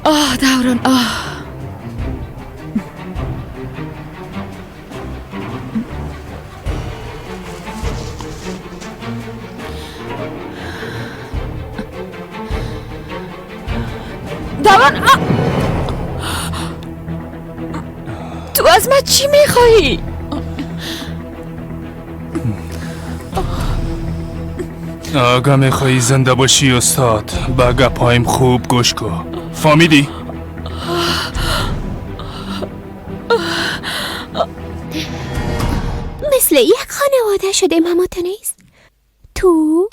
آه دوران، آه. دوران، آه. تو از من چی میخواهی؟ اگه میخوایی زنده باشی استاد، به گپایم خوب گوش کن. فهمیدی؟ مثل یک خانواده شدیم هماتون نیست؟ تو،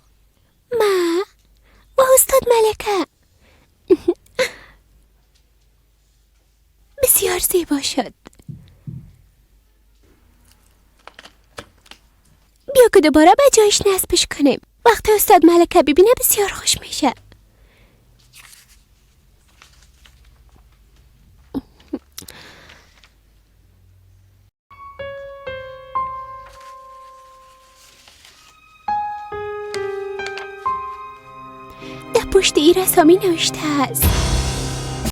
ما و استاد ملکه. بسیار زیبا شد. بیا که دوباره به جایش نصبش کنیم. وقتی استاد ملکه ببینه بسیار خوش میشه. در پشت ای رسامی نوشته است.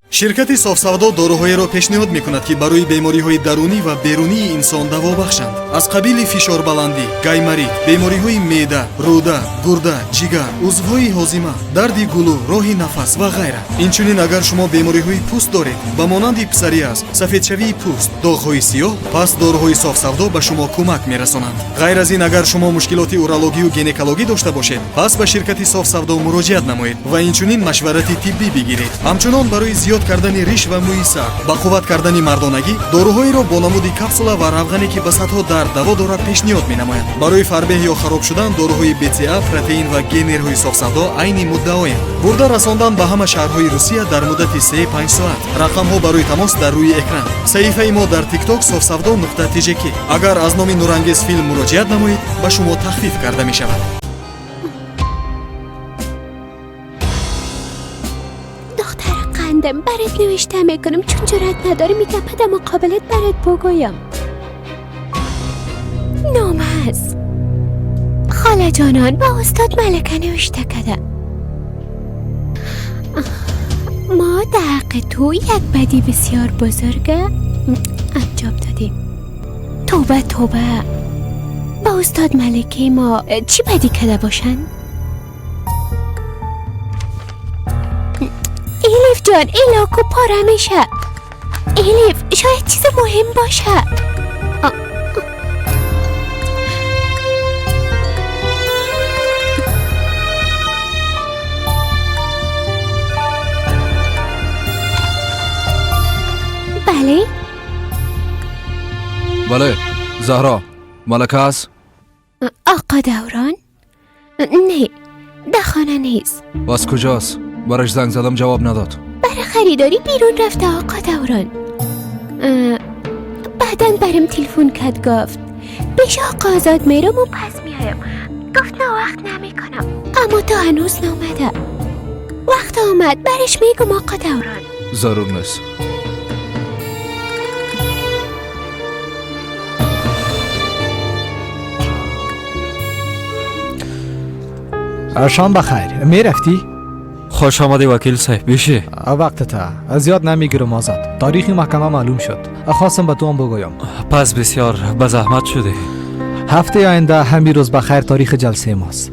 شرکت صاف‌سودا داروهایی را پیشنهاد می‌کند که برای بیماری‌های درونی و بیرونی انسان دوا بخشند، از قبیل فشار بلندی، گایماریت، بیماری‌های معده، روده، گرده، جگر، عضوهای هاضمه، درد گلو، راه نفس و غیره. اینچنین اگر شما بیماری‌های پوست دارید به مانند پسوریاز، سفیدشوی پوست، داغ‌های سیاه، پس داروهای صاف‌سودا به شما کمک می‌رسانند. غیر از این اگر شما مشکلات اورولوژی و گینکولوژی داشته باشید، پس به شرکت صاف‌سودا مراجعت نمایید و اینچنین مشورت طبی بگیرید. همچنان برای زیاد کردن ریش و موی سر، با قوت کردن مردانگی، داروهایی را با نمود کپسولا و روغنی که به صدها درد دوا دارد پیشنهاد می‌نماید. برای فربه یا خراب شدن داروهای BCA، پروتئین و گینرهای صاف‌سودا عین مدعایند. برده رساندن به همه شهرهای روسیه در مدت 3-5 ساعت. رقم ها برای تماس در روی اکران. صفحه ما در تیک تاک صاف‌سودا.tjk. اگر از نام نورانگیز فیلم مراجعت نمایید به شما تخفیف کرده می شود. قندم برات نوشته میکنم چون جرأت نداری میگم در مقابلت برات بگویم. نامه است خاله جانان با استاد ملکه نوشته کرده. ما در حق تو یک بدی بسیار بزرگ انجام دادیم. توبه توبه. با استاد ملکه ما چی بدی کرده باشن؟ ایلیف جان، ایلاکو پاره میشه. ایلیف شاید چیز مهم باشه. بله؟ بله زهرا، ملکه است؟ آقا دوران؟ نه، در خانه نیست. باز کجاست؟ براش زنگ زدم جواب نداد. برای خریداری بیرون رفته آقا دوران. بعداً برم تلفن کرد، گفت پیش آقا آزاد میرم و پس میایم. گفت نه وقت نمی کنم، اما تا هنوز نامده. وقت آمد برش میگم آقا دوران. ضرور نیست. شام بخیر. میرفتی؟ خوش آمدی وکیل صاحب. بیشی وقت تا زیاد نمیگیرم آزاد. تاریخ محکمه معلوم شد. خواستم به تو هم بگویم. پس بسیار به زحمت شدی. هفته آینده همین روز بخیر تاریخ جلسه ماست.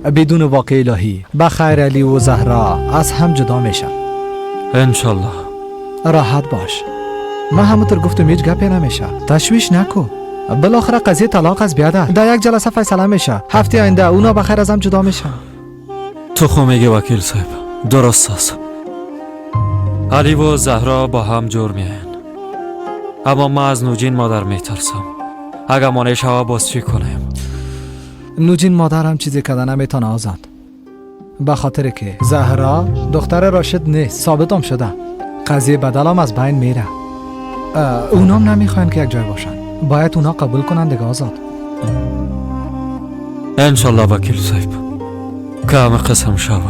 بدون واقع الهی بخیر علی و زهرا از هم جدا میشن انشالله. راحت باش، من همونطور گفتم هیچ گپی نمیشه. تشویش نکو، بالاخره قضیه طلاق از بیاده در یک جلسه فیصله میشه. هفته آینده اونا بخیر از هم جدا میشن. تو خو میگی وکیل صاحب درست است. علی و زهرا با هم جور میاین، اما من از نوجین مادر میترسم. اگه مانع شوه باز چی کنیم؟ نوجین مادر هم چیزی کده نمیتونه آزاد، به خاطر که زهرا دختر راشد نیست، ثابت هم شده. قضیه بدل هم از بین میره. اونام نمیخواین که یک جای باشن، باید اونا قبول کنن دیگه آزاد. انشالله وکیل صاحب که همه قسم شوه.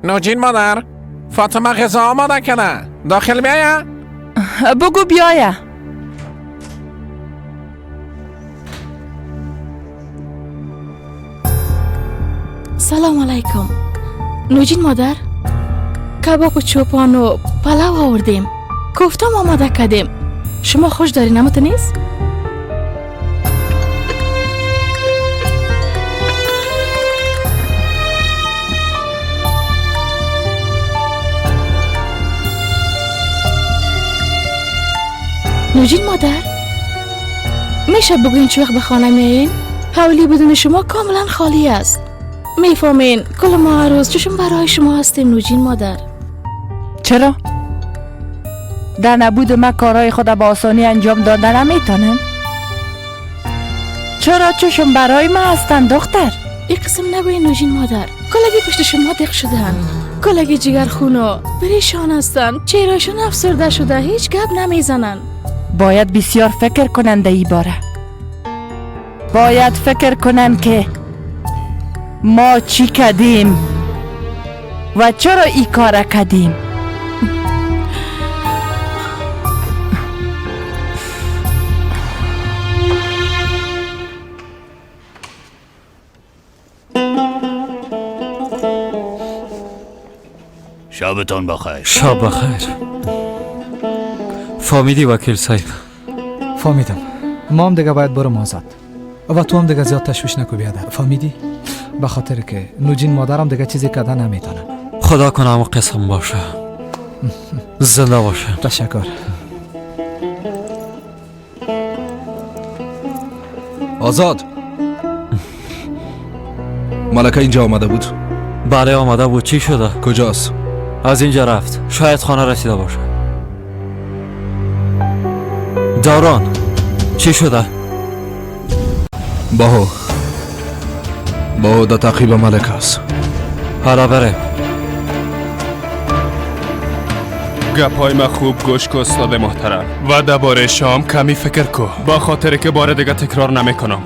نوجین مادر، فاطمه غذا آماده کنه. داخل بیایه؟ بگو بیایه. سلام علیکم. نوجین مادر، کباب و چوپان و پلو آوردیم، کوفتم آماده کردیم. شما خوش دارین اما تو نیست؟ نوجین مادر، میشه بگوین چه وقت به خانه میایین؟ حولی بدون شما کاملا خالی است. میفهمین کل ما هر روز چشم برای شما هستیم نوجین مادر. چرا؟ در نبود من کارهای خود با آسانی انجام داده نمیتونن؟ چرا چشم برای ما هستن دختر؟ این قسم نگوین نوجین مادر، کلگی پشت شما دق شدن، کلگی جگر خون و پریشان هستن، چهرهشون افسرده شده، هیچ گپ نمیزنن. باید بسیار فکر کنند ای باره. باید فکر کنند که ما چی کردیم و چرا ای کار کردیم. شبتان بخیر. شب بخیر. فهمیدی وکیل صاحب؟ فهمیدم. ما هم دیگه باید برم آزاد و تو هم دیگه زیاد تشویش نکو بیادر. فهمیدی؟ به خاطر که نوجین مادرم دیگه چیزی کده نمیتونه. خدا کنه همون قسم باشه. زنده باشه. تشکر. آزاد، ملکه اینجا آمده بود؟ بله آمده بود. چی شده؟ کجاست؟ از اینجا رفت، شاید خانه رسیده باشه. دوران چی شده؟ باهو در تعقیب ملک است. حالا بریم. گپای ما خوب گوش کن استاد محترم و درباره شام کمی فکر کو، با خاطر که بار دیگه تکرار نمیکنم.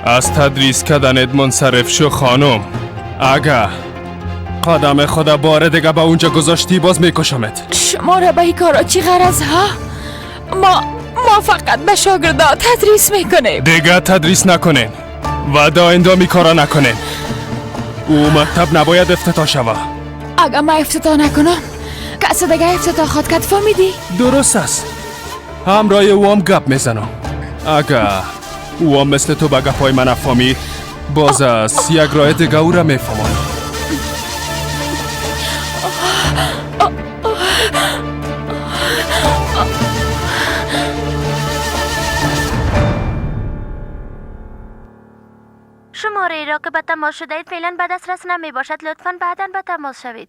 از تدریس کردنت منصرف شو خانم. اگه قدم خود بار دیگه به اونجا گذاشتی باز میکشمت. شما را به این کارا چی غرض ها؟ ما فقط به شاگردا تدریس میکنیم. دیگه تدریس نکنین و دا می کارا نکنین. او مکتب نباید افتتاح شوه. اگه ما افتتاح نکنم کس دیگه افتتاح خواد کرد. فهمیدی؟ درست است. همراه او هم گپ میزنم. اگه او هم مثل تو به گپای من نفهمید باز از یک راه دیگه او را میفهمم. شماره را که به تماس شده اید فعلا به دسترس نمی باشد. لطفاً بعداً به تماس شوید.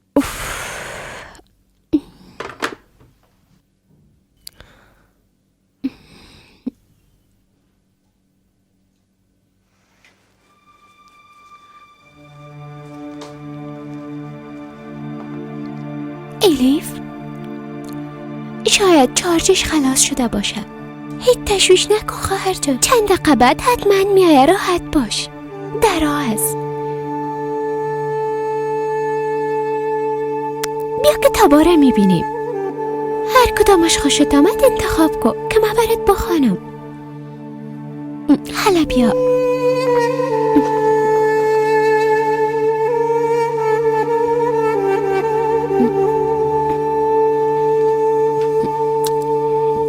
الیف، شاید چارجش خلاص شده باشه. هیچ تشویش نکن خواهر جان. چند دقیقه بعد حتما میایه. راحت باش. در راه است. بیا کتابا را میبینیم. هر کدامش خوشت آمد انتخاب کن که من برات بخوانم. حالا بیا.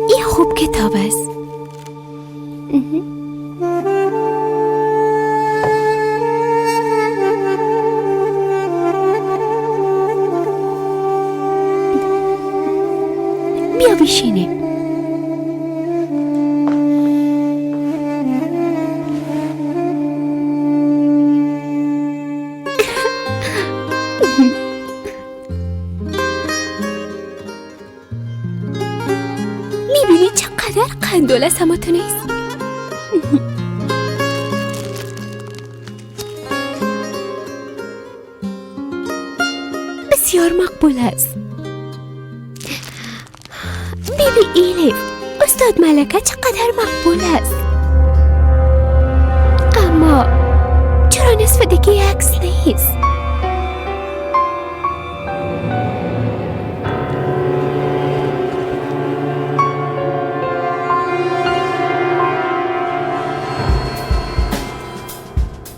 این خوب کتاب است. بیا بشینیم. میبینی چقدر قندول است اما تو نیست. بسیار مقبول است. بیبی ایلیف، استاد ملکه چقدر مقبول است. اما چرا نصف دیگه عکس نیست؟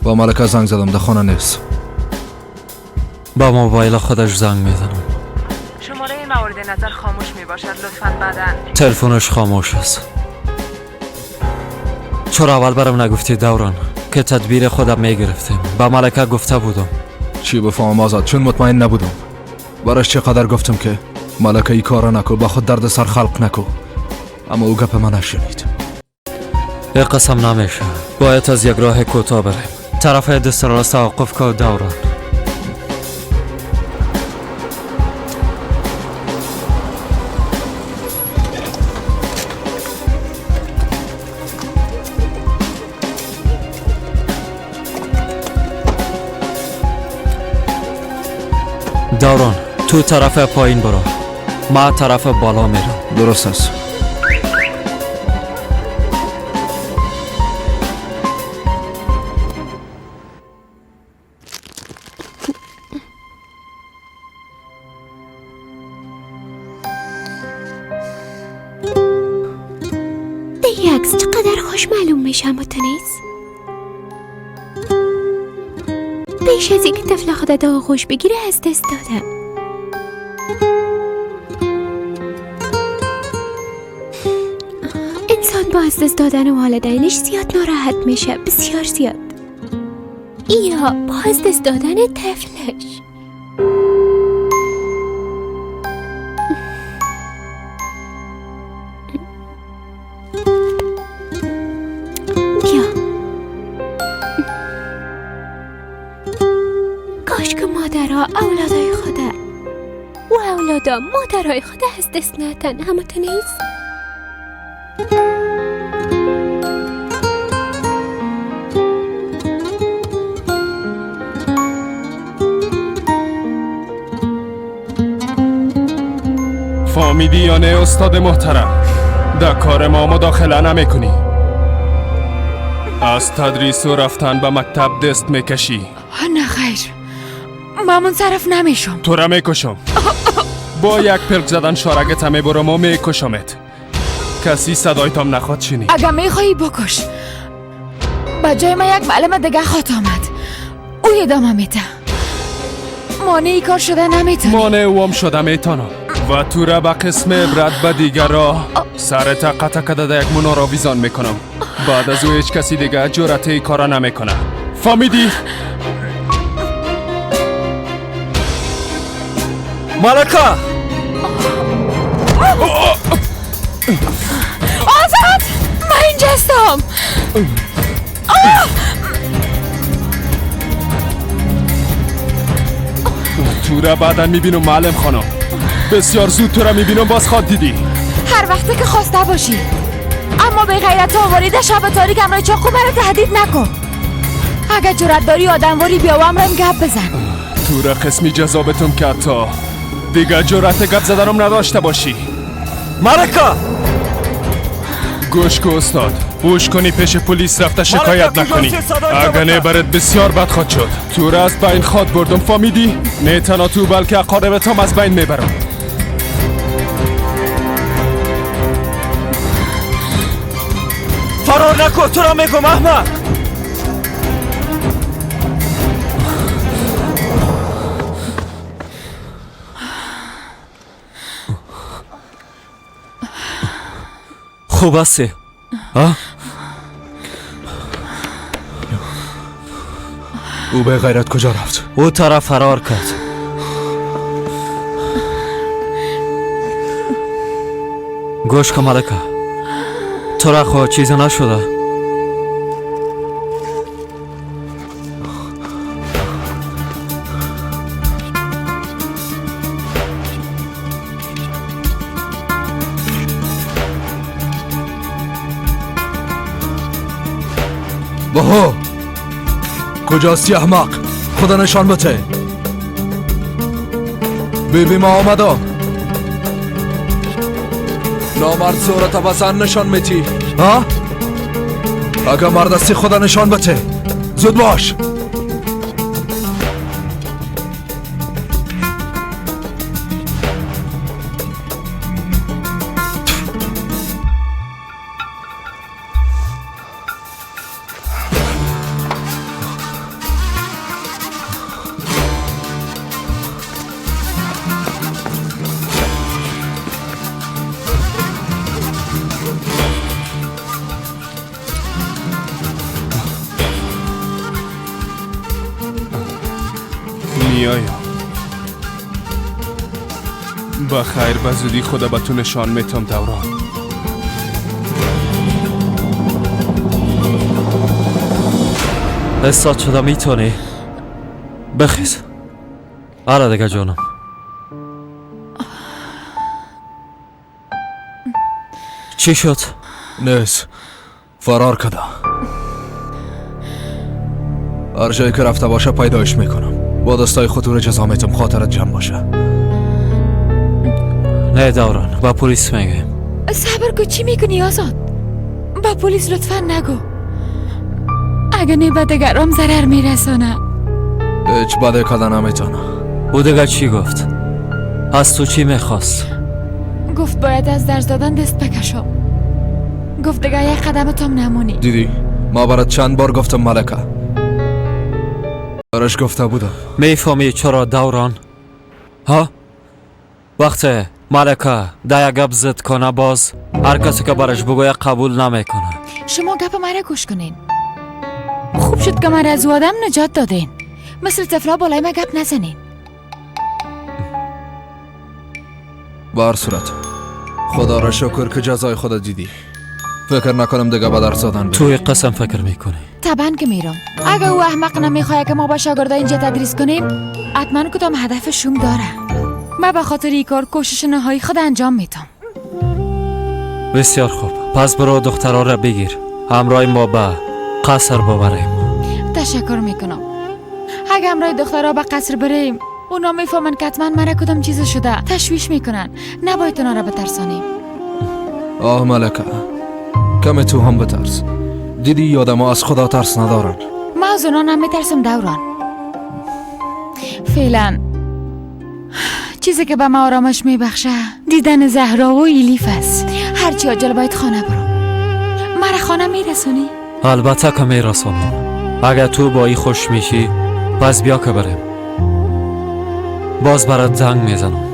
با ملکه زنگ زدم، در خانه نیست. با موبایل خودش زنگ میزنم. شماره مورد نظر خاموش میباشد، لطفاً بعداً. تلفنش خاموش است. چرا اول برام نگفتی دوران که تدبیر خودم میگرفتیم؟ با ملکه گفته بودم. چی بفهمم آزاد؟ چون مطمئن نبودم. براش چقدر گفتم که ملکه ای کارا نکو، با خود درد سر خلق نکو، اما او گپ من نشنید. ای قسم نمیشه، باید از یک راه کوتاه بریم. طرف دست راست توقف که دوران. دوران تو طرف پایین برو، ما طرف بالا میرم. درست است. دیگه چقدر خوش معلوم میشم با تو نیست؟ بیش از اینکه طفل خود در آغوش بگیره از دست دادم. انسان با از دست دادن والدینش زیاد ناراحت میشه، بسیار زیاد. یا با از دست دادن طفلش. بیا. کاش که مادرها اولادای خود و اولادا مادرهای خود از دست ندن. همه تو نیست؟ فهمیدی یا نه استاد محترم؟ در کار ما مداخله نمی کنی. از تدریس و رفتن به مکتب دست میکشی. نه خیر، من منصرف نمیشم. تو را میکشم. با یک پلک زدن شارگت میبرم و میکشمت. کسی صدایتم نخواد شنید. اگه میخوایی بکش. به جای من یک معلم دیگه خواد آمد، او ادامه میده. مانع ای کار شده نمیتونی. مانع اوم شده میتونم و تو را به قسم عبرت به دیگر را سر قطع کده در یک منار آویزان میکنم. بعد از او هیچ کسی دیگه جرأت ای کارا نمیکنه. فهمیدی؟ ملکه! آزاد! من اینجا هستم. تو را بعدا میبینم معلم خانم. بسیار زود تو را میبینم. باز خواد دیدی هر وقتی که خواسته باشی، اما به غیرت آوارید شب تاریک امرای چاقو مرا تهدید نکن. اگه جرأت داری آدمواری بیا و امرم گپ بزن. تو را قسمی جذابتم که تا دیگه جرأت گپ زدنم نداشته باشی. ملکه! گوش کو استاد، گوش کنی پیش پلیس رفته شکایت نکنی. اگه نه برات بسیار بد خواد شد. تو را از بین خواد بردم، فهمیدی؟ نه تنها تو بلکه اقاربت هم از بین میبرم. فرار نکن، تو را میگم احمق. خوب هستی؟ او به غیرت کجا رفت؟ او طرف فرار کرد. گوش کن ملکه، تو را خود چیزی نشده. بهو کجاستی احمق؟ خدا نشان بده. بیبی ما آمدم. نامرد صورت بزن نشان میتی ها؟ اگه مرد هستی خدا نشان بده. زود باش. میایم. بخیر، به زودی خدا به تو نشان میتم دوران. استاد شده میتونی؟ بخیز. آره دیگه جانم. چی شد؟ نیست، فرار کده. هر جایی که رفته باشه پیدایش میکنم. با دستای خود او رو جزا میتم، خاطرت جمع باشه. نه دوران، با پلیس میگیم. صبر کن، چی میکنی آزاد؟ با پلیس لطفا نگو. اگه نه به دیگرام ضرر میرسانه. هیچ بده کده نمیتونه. او دیگه چی گفت؟ از تو چی میخواست؟ گفت باید از درس دادن دست بکشم. گفت دیگه یک قدم تام نمونی. دیدی؟ ما برات چند بار گفتم ملکه. برش گفته بودم. میفهمی چرا دوران؟ ها؟ وقتی ملکه در یک گپ زد کنه باز هر کسی که برش بگوید قبول نمیکنه. شما گپ مرا گوش کنین. خوب شد که مرا از او آدم نجات دادین. مثل طفلا بالای ما گپ نزنین. به هر صورت خدا را شکر که جزای خدا دیدی. فکر نکنم دیگه به درس دادن. توی قسم فکر میکنی؟ طبعا که میرم. اگه او احمق نمیخواد که ما با شاگردا اینجا تدریس کنیم، حتما کدام هدف شوم داره. من به خاطر این کار کوشش نهایی خود انجام میدم. بسیار خوب، پس برو دخترها را بگیر همراه ما به قصر ببریم. تشکر میکنم. اگه همراه دخترها به قصر بریم، اونا میفهمن که حتما مرا کدام چیز شده، تشویش میکنن. نباید اونا را بترسانیم. آه ملکه، کمی تو هم بترس. دیدی یادم از خدا ترس ندارن. من از اونا نمیترسم دوران. فعلا چیزی که به ما آرامش میبخشه دیدن زهرا و ایلیف است. هرچی عاجل باید خانه برم. مرا خانه میرسونی؟ البته که میرسونم. اگر تو با ای خوش میشی پس بیا که بریم. باز برات زنگ میزنم.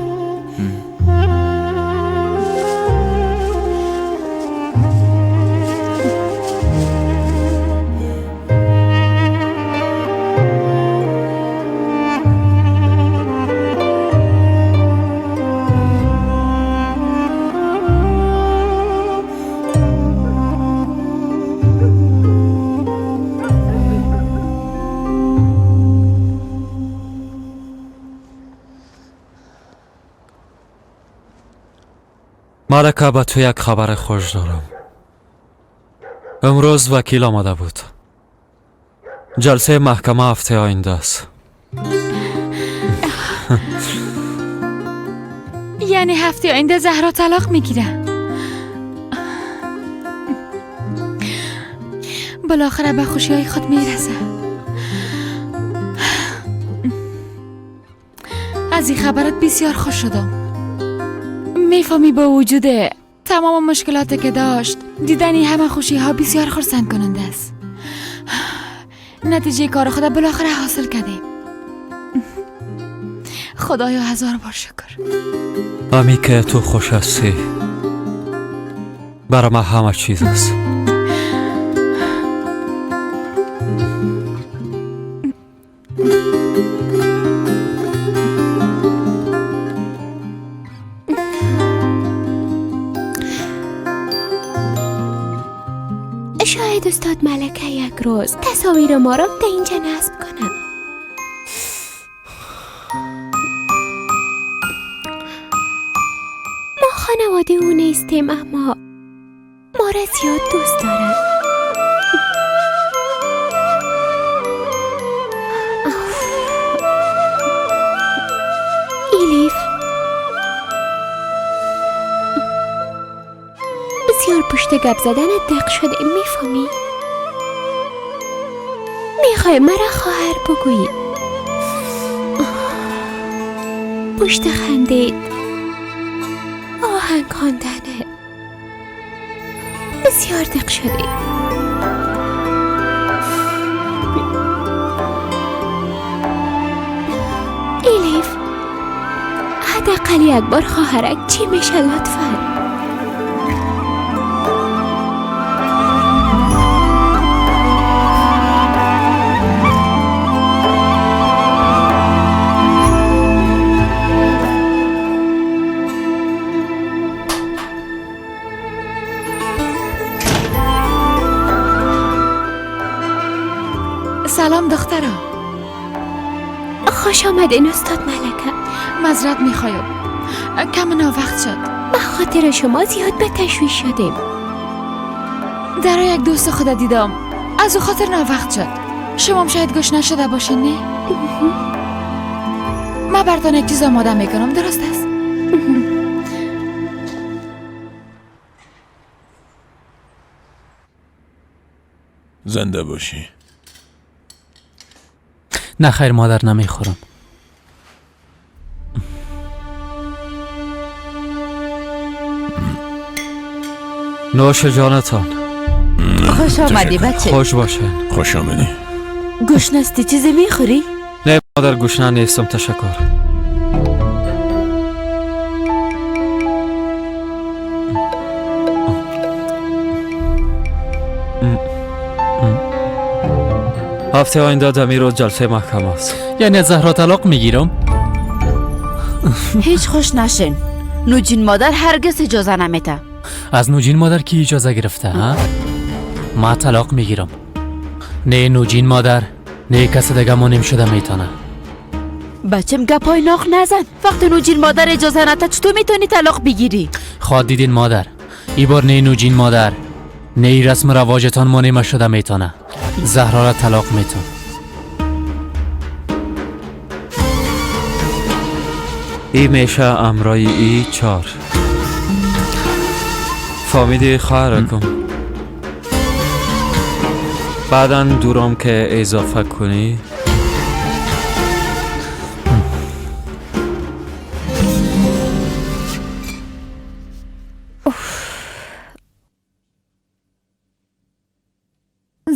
ملکه، به تو یک خبر خوش دارم. امروز وکیل آمده بود. جلسه محکمه هفته آینده است. یعنی هفته آینده زهرا طلاق میگیره. بالاخره به خوشی های خود میرسه. از این خبرت بسیار خوش شدم. میفهمی با وجود تمام مشکلاتی که داشت، دیدن همه خوشی ها بسیار خرسند کننده است. نتیجه کار خود بالاخره حاصل کردیم. خدایا هزار بار شکر. امی که تو خوش هستی برای من همه چیز است. شاید استاد ملکه یک روز تصاویر ما را در اینجا نصب کنم. ما خانواده او نیستیم، اما ما را زیاد دوست دارد. ایلیف بسیار پشت گپ زدن دق شده، میفهمی؟ میخوای مرا خواهر بگویی. پشت خندید، آهنگ خواندنه، بسیار دق شده. ایلیف حداقل یک بار خواهرک چی میشه لطفاً؟ سلام دخترا. خوش آمدین استاد ملکه. معذرت میخوایم، کم ناوقت شد. به خاطر شما زیاد به تشویش شدیم. در یک دوست خود دیدم، از او خاطر ناوقت شد. شما هم شاید گوش نشده باشین نه؟ من براتان یک چیز آماده میکنم، درست است؟ زنده باشی. نه خیر مادر، نمیخورم. نوش جانتان. خوش آمدی بچه. خوش باشه. خوش آمدی. گشنه هستی؟ چیزی میخوری؟ نه مادر، گشنه نیستم، تشکر. هفته آینده دمی روز جلسه محکمه است. یعنی از زهرا طلاق میگیرم؟ هیچ خوش نشین، نوجین مادر هرگز اجازه نمیده. از نوجین مادر کی اجازه گرفته؟ ها؟ ما طلاق میگیرم. نه نوجین مادر نه کس دیگه مانیم شده میتونه. بچم گپای ناخ نزن. وقتی نوجین مادر اجازه نده چطور میتونی طلاق بگیری؟ خواد دیدین مادر، ای بار نه نوجین مادر نه ای رسم رواجتان مانیم شده میتونه. زهرا را طلاق میتون. ای میشه امرای ای 4. فامیدی خواهرکم. بعدا دورم که اضافه کنی.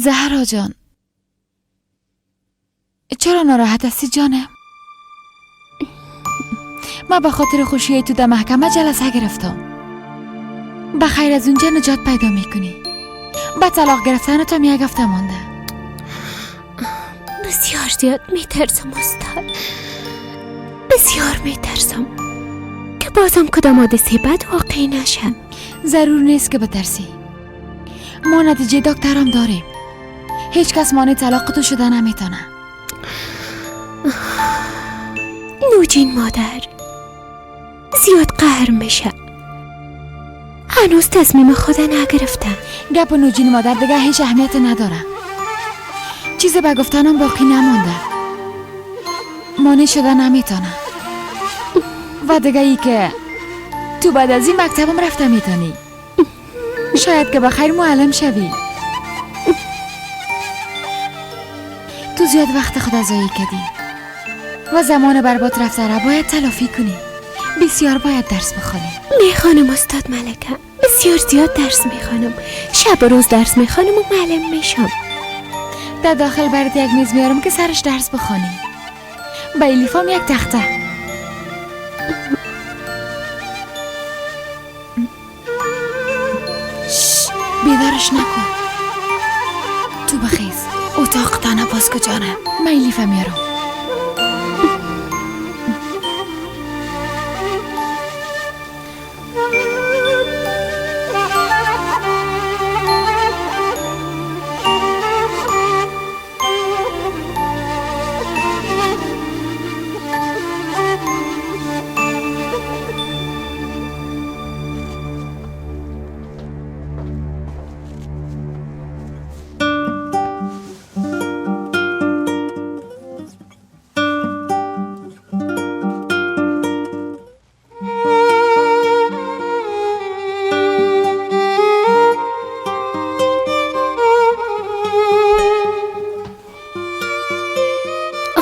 زهرا جان، چرا ناراحت هستی جانم؟ من به خاطر خوشی تو در محکمه جلسه گرفتم. به خیر از اونجا نجات پیدا میکنی. به طلاق گرفتن تو یک هفته مانده. بسیار زیاد میترسم استاد، بسیار میترسم که بازم کدام حادثه بد واقع نشه. ضرور نیست که بترسی. ما نتیجه دکترم داریم. هیچ کس مانع طلاق تو شده نمیتونه. نوجین مادر زیاد قهر میشه. هنوز تصمیم خود نگرفته. گپ نوجین مادر دیگه هیچ اهمیت نداره. چیز به گفتنم باقی نمانده. مانع شده نمیتونه. و دیگه ای که تو بعد از این مکتبم رفته میتونی. شاید که بخیر معلم شوی. تو زیاد وقت خود ضایع کردی و زمان برباد رفته را باید تلافی کنی. بسیار باید درس بخوانی. میخوانم استاد ملکه، بسیار زیاد درس میخوانم. شب و روز درس میخوانم و معلم میشم. در داخل برات یک میز میارم که سرش درس بخوانی. با الیفام یک تخته. بیدارش نکن. تو بخیز، اتاق تانه باز کجانه. من الیفه میارم.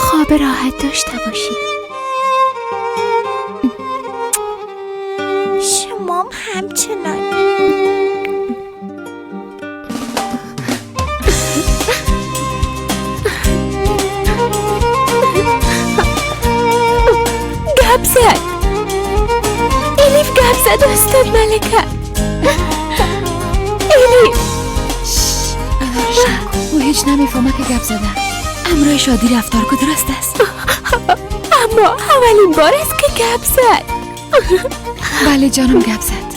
خواب راحت داشته باشی. شمام همچنان. گپ زد الیف، گپ زد استاد ملکه. الیف او هیچ نمیفهمه که گپ زده. امرای شادی رفتار که درست است. اما اولین بار است که گپ زد. بله جانم گپ زد.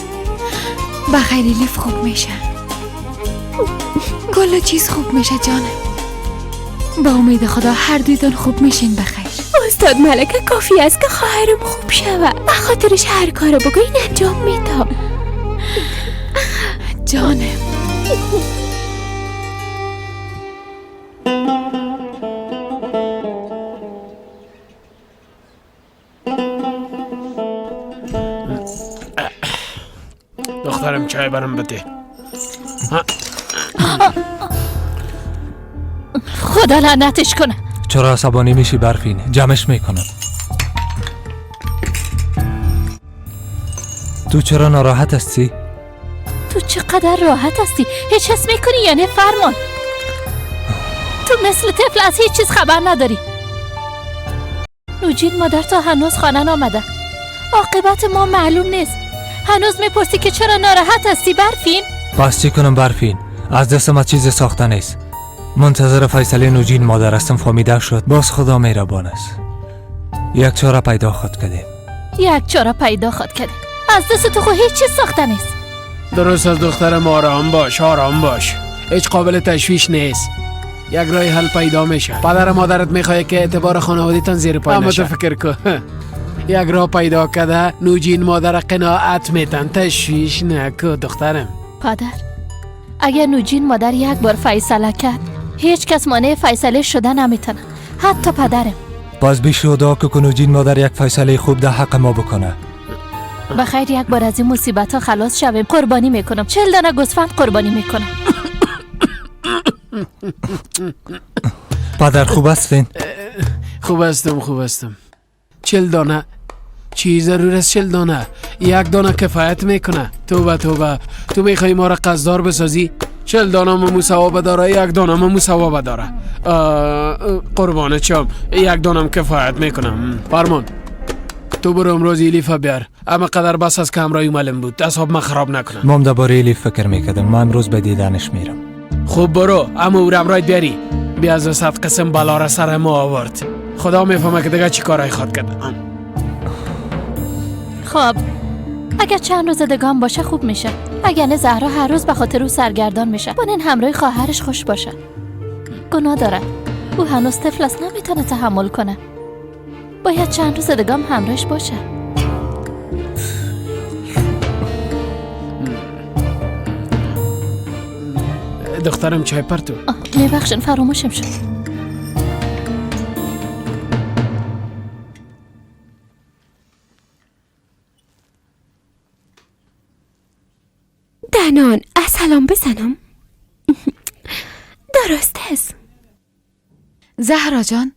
بخیر الیف خوب میشه. کل چیز خوب میشه جانم. با امید خدا هر دویتان خوب میشین. بخیر استاد ملکه، کافی است که خواهرم خوب شوه. به خاطرش هر کارو بگوین انجام میدم. جانم. دخترم چای برام بده. خدا لعنتش کنه. چرا عصبانی میشی برفین؟ جمعش میکنم. تو چرا ناراحت هستی؟ تو چقدر راحت هستی؟ هیچ حس میکنی یا نه فرمان؟ تو مثل طفل از هیچ چیز خبر نداری. نوجین مادر تا هنوز خانه نامده. عاقبت ما معلوم نیست. هنوز میپرسی که چرا ناراحت هستی برفین؟ پس چی کنم برفین؟ از دستم از چیز ساخته نیست. منتظر فیصله نوجین مادر هستم. فهمیده شد باز خدا مهربان است. یک چاره پیدا خود کردیم. یک چاره پیدا خود کردیم. از دست تو خو هیچ چیز ساخته نیست. درست از دخترم، آرام باش، آرام باش. هیچ قابل تشویش نیست. یک راه حل پیدا میشه. پدر مادرت میخواد که اعتبار خانواده‌تان زیر پای نشه. اما تو فکر کن یک راه پیدا کرده نوجین مادر قناعت میتن. تشویش نکن دخترم. پدر، اگر نوجین مادر یک بار فیصله کرد هیچ کس مانع فیصله شده نمیتونه، حتی پدرم. باز بیشو دعا که نوجین مادر یک فیصله خوب در حق ما بکنه. بخیر یک بار از این مصیبت ها خلاص شویم. قربانی میکنم، 40 دانه گوسفند قربانی میکنم. پدر خوب هستین؟ خوب هستم، خوب هستم. 40 دانه چی ضرور است؟ 40 دانه، یک دانه کفایت میکنه. توبه توبه، تو میخوای ما را قصدار بسازی؟ 40 دانه مو ثواب داره، یک دانه مو ثواب داره. قربان چم، یک دانم کفایت میکنم. فرمان تو برو امروز الیف بیار. اما قدر بس از که همراهی معلم بود، اعصاب من خراب نکنم. مام درباره الیف فکر میکردم. من امروز به دیدنش میرم. خوب برو، اما او را همراهت بیاری. بیا از 100 قسم بلا را سر ما آورد. خدا میفهمه که دیگه چی کارای خواد کرد. خب اگر چند روز دگام باشه خوب میشه. اگر نه زهرا هر روز به خاطر او سرگردان میشه. با این همراه خواهرش خوش باشه. گناه داره، او هنوز طفل است، نمیتونه تحمل کنه. باید چند روز دگام همراهش باشه. دخترم چای پرتو. میبخشن فراموشم شد. دنان سلام بزنم. درست است. زهرا جان،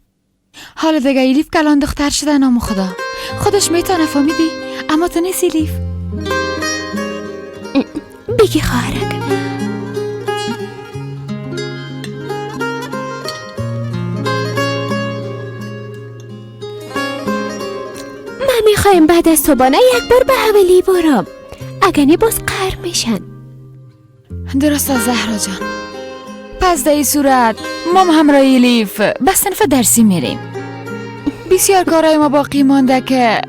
حالا دیگه ایلیف کلان دختر شده نام خدا. خودش میتونه، فهمیدی؟ اما تو نیست ایلیف. بگی خواهرک. من میخوایم بعد از صبحانه یک بار به حوالی برم. اگه نه باز قهر میشن. درست از زهرا جان. پس در این صورت ما همراه ایلیف به صنف درسی میریم. بسیار کارهای ما باقی مانده که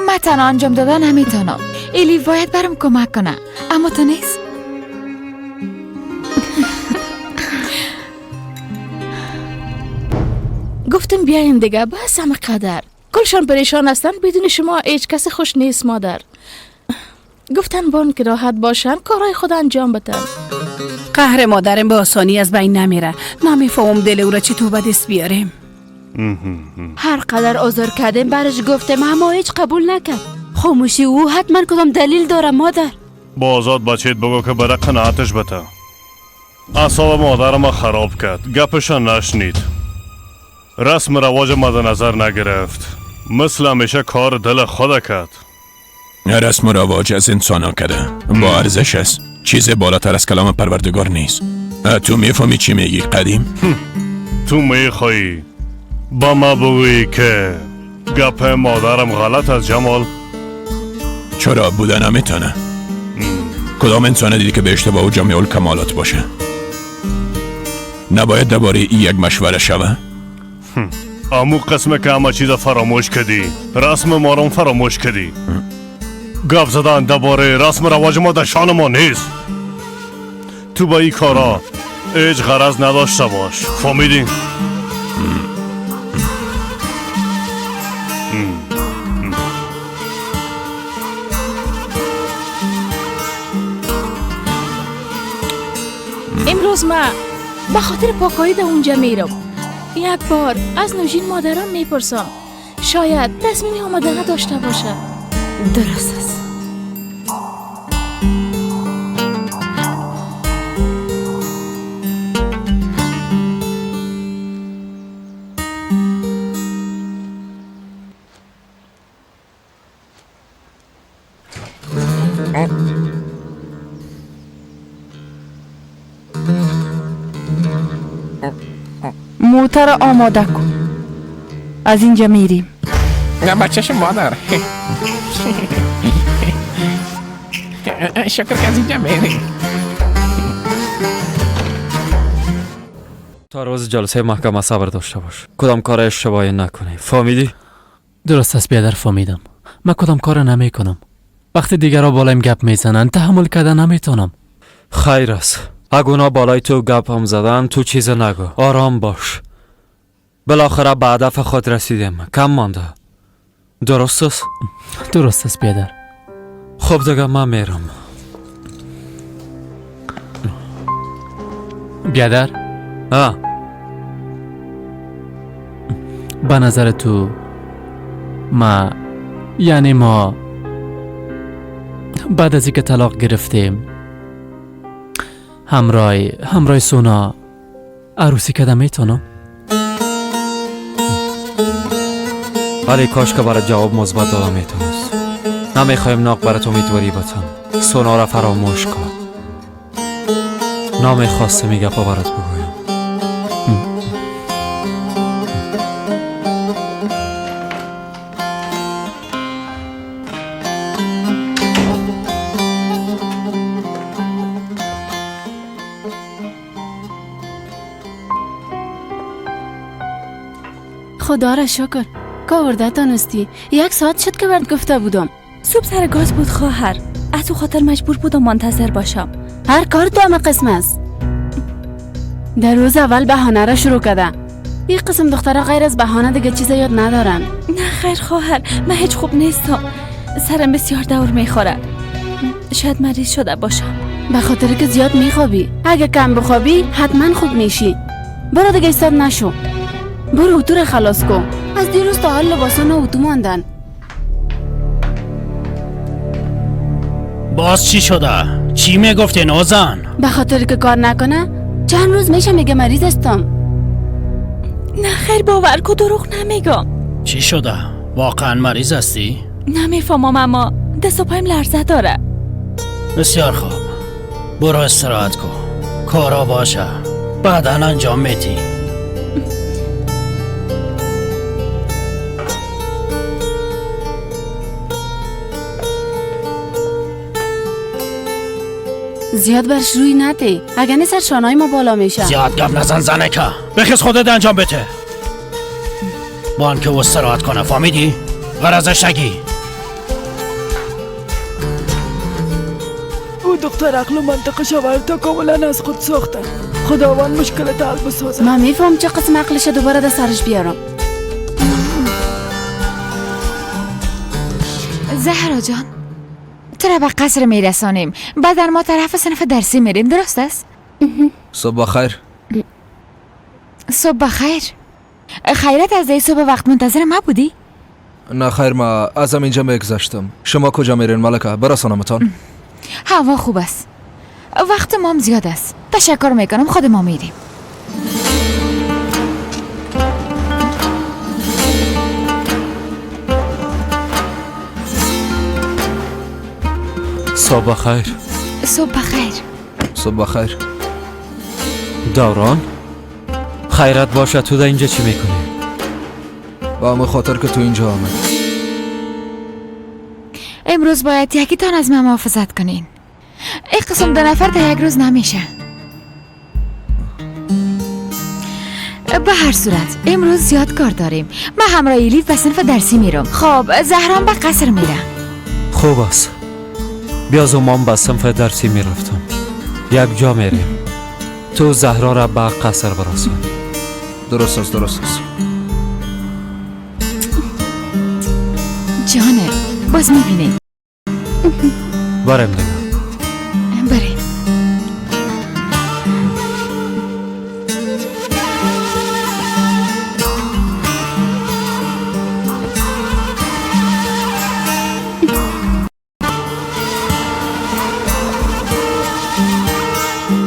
من تنها انجام دادن نمیتونم. ایلیف باید برم کمک کنه، اما تو نیست. گفتم بیاین دیگه، بس همه قدر کلشان پریشان هستن. بدون شما هیچ کس خوش نیست مادر. گفتن بان که راحت باشن، کارهای خود انجام بدن. قهر مادرم به آسانی از بین نمیره. نمیفهمم دل او را چطور به دست بیاریم. هر قدر آزار کردیم برش گفتم، اما هیچ قبول نکرد. خاموشی او حتما کدام دلیل داره مادر. با آزاد بچهت بگو که برای قناعتش بده. اعصاب مادرم خراب کرد، گپش نشنید، رسم رواج مد نظر نگرفت، مثل همیشه کار دل خود کرد. رسم و رواج از انسان ها کرده با ارزش است، چیز بالاتر از کلام پروردگار نیست. تو میفهمی چی میگی قدیم؟ تو میخوایی با ما بگویی که گپ مادرم غلط از جمال؟ چرا بوده نمیتونه. کدام انسان دیدی که به اشتباه و جامع الکمالات باشه؟ نباید درباره ای یک مشوره شوه؟ امو قسمه که همه چیز فراموش کردی، رسم ما رو فراموش کردی. گپ زدن درباره رسم رواج ما در شان ما نیست. تو با این کارا هیچ غرض نداشته باش، فهمیدی؟ امروز ما به خاطر پاکاری در اونجا میرم. یک بار از نوژین مادران میپرسم، شاید تصمیمی آماده نداشته باشه. درست است. موتر آماده کن، از اینجا میریم. نه بچهش مادر، شکر که از اینجا میریم. تا روز جلسه محکمه صبر داشته باش، کدام کار اشتباهی نکنی، فهمیدی؟ درست است بیادر، فهمیدم. من کدام کار نمی کنم. وقتی دیگرها بالایم گپ میزنن تحمل کردن نمیتونم. خیر است، اگه اونا بالای تو گپ هم زدن تو چیز نگو، آرام باش. بالاخره به هدف خود رسیدیم، کم مانده. درست است؟ درست است بیادر. خب دیگه من میرم. بیادر، به نظر تو ما، یعنی ما بعد از اینکه طلاق گرفتیم همراه سونا عروسی کردم میتونم؟ ولی کاش که برای جواب مثبت دادم میتونست. نمیخوایم ناق برات امیدواری بتم. سونا را فراموش کن. نمیخواستم این گپا برات بگویم. خدا را شکر که آورده تانستی. 1 ساعت شد که برات گفته بودم. صبح سر گاز بود خواهر، از او خاطر مجبور بودم منتظر باشم. هر کار تو همه قسم است. در روز اول بهانه را شروع کرده. این قسم دخترها غیر از بهانه دیگه چیز یاد ندارن. نه خیر خواهر، من هیچ خوب نیستم. سرم بسیار دور میخوره. شاید مریض شده باشم. به خاطر که زیاد میخوابی. اگه کم بخوابی حتما خوب میشی. برو دیگه ایستاد نشو. برو اتو را خلاص کن. از دیروز تا حال لباسان اتو ماندن. باز چی شده؟ چی میگفتی نوزان؟ به خاطر که کار نکنه چند روز میشه میگه مریض هستم. نه خیر باور کو، دروغ نمیگم. چی شده؟ واقعا مریض هستی؟ نمیفهمم اما دست و پایم لرزه داره. بسیار خوب، برو استراحت کن، کارا باشه بعدا انجام میدی. زیاد برش روی نده، اگه نه سر شانهای ما بالا میشه. زیاد گپ نزن زنکه، بخیز خودت انجام بده. بان که استراحت کنه، فهمیدی؟ غرضش نگی. او دختر عقل و منطق شوهر تا کاملا از خود ساخته. خداوند مشکلت حل بسازه. من میفهم چه قسم عقلش دوباره در سرش بیارم. زهرا جان، تو را به قصر میرسانیم، بعدا ما طرف صنف درسی میریم، درست است؟ صبح بخیر. صبح بخیر. خیرت از صبح وقت منتظر ما بودی؟ نه خیر، ما از اینجا میگذشتم. شما کجا میرین ملکه؟ برسانمتان. هوا خوب است، وقت ما هم زیاد است. تشکر میکنم، خود ما میریم. صبح بخیر. صبح بخیر. صبح بخیر. دوران، خیرت باشه، تو در اینجا چی میکنی؟ با همه خاطر که تو اینجا آمد. امروز باید یکی تان از من محافظت کنین. این قسم 2 نفر در یک روز نمیشه. به هر صورت امروز زیاد کار داریم. من همراه الیف به صنف درسی میرم. خب زهران به قصر میره. خوب است، بیا زمان به صنف درسی میرفتم، یک جا میریم. تو زهرا را به قصر برسان. درست است، درست است. جانه باز میبینی. بریم دیگه. بریم.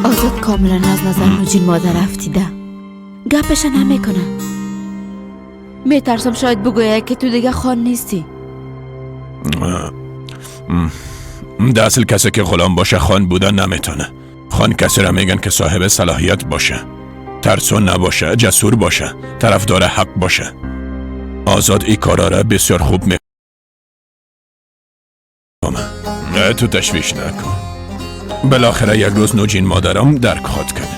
آزاد کاملا از نظر نوجین مادر افتیده. گپش نمیکنه. میترسم شاید بگوید که تو دیگه خان نیستی. در اصل کسی که غلام باشه خان بودن نمیتونه. خان کسی را میگن که صاحب صلاحیت باشه، ترسو نباشه، جسور باشه، طرفدار حق باشه. آزاد ای کارا را بسیار خوب میفهمه. تو تشویش نکن. بالاخره یک روز نوجین مادرم درک خواهد کرد.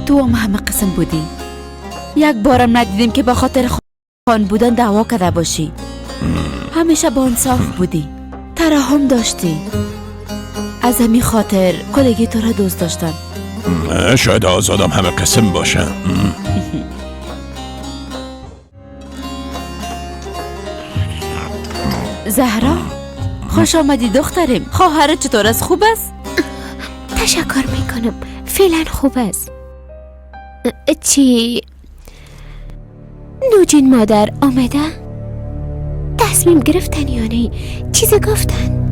تو هم همه قسم بودی. یک بارم ندیدیم که به خاطر خان بودن دعوا کرده باشی. همیشه با انصاف بودی، ترحم داشتی. از همین خاطر کلگی تو را دوست داشتن. شاید آزادم همه قسم باشه. زهرا خوش آمدی دخترم. خواهرت چطور است؟ خوب است؟ تشکر میکنم، فعلا خوب است. چی؟ نوجین مادر آمده؟ تصمیم گرفتن یا نه؟ چیز گفتن؟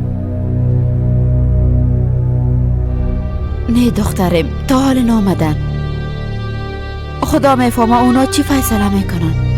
نه دخترم، تا حال نامدن. خدا میفهمه اونا چی فیصله میکنن.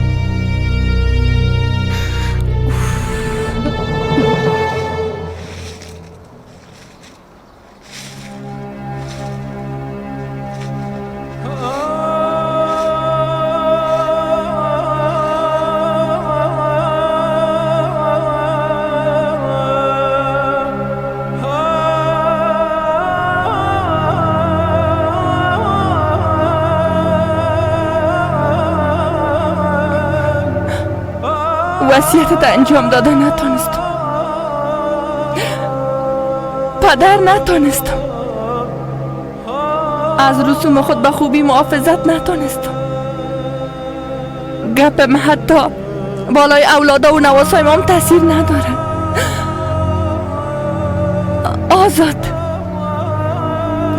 وصیتت انجام داده نتونستم. پدر نتونستم. از رسوم خود به خوبی محافظت نتونستم. گپم حتی بالای اولادا و نواسای ما هم تاثیر نداره. آزاد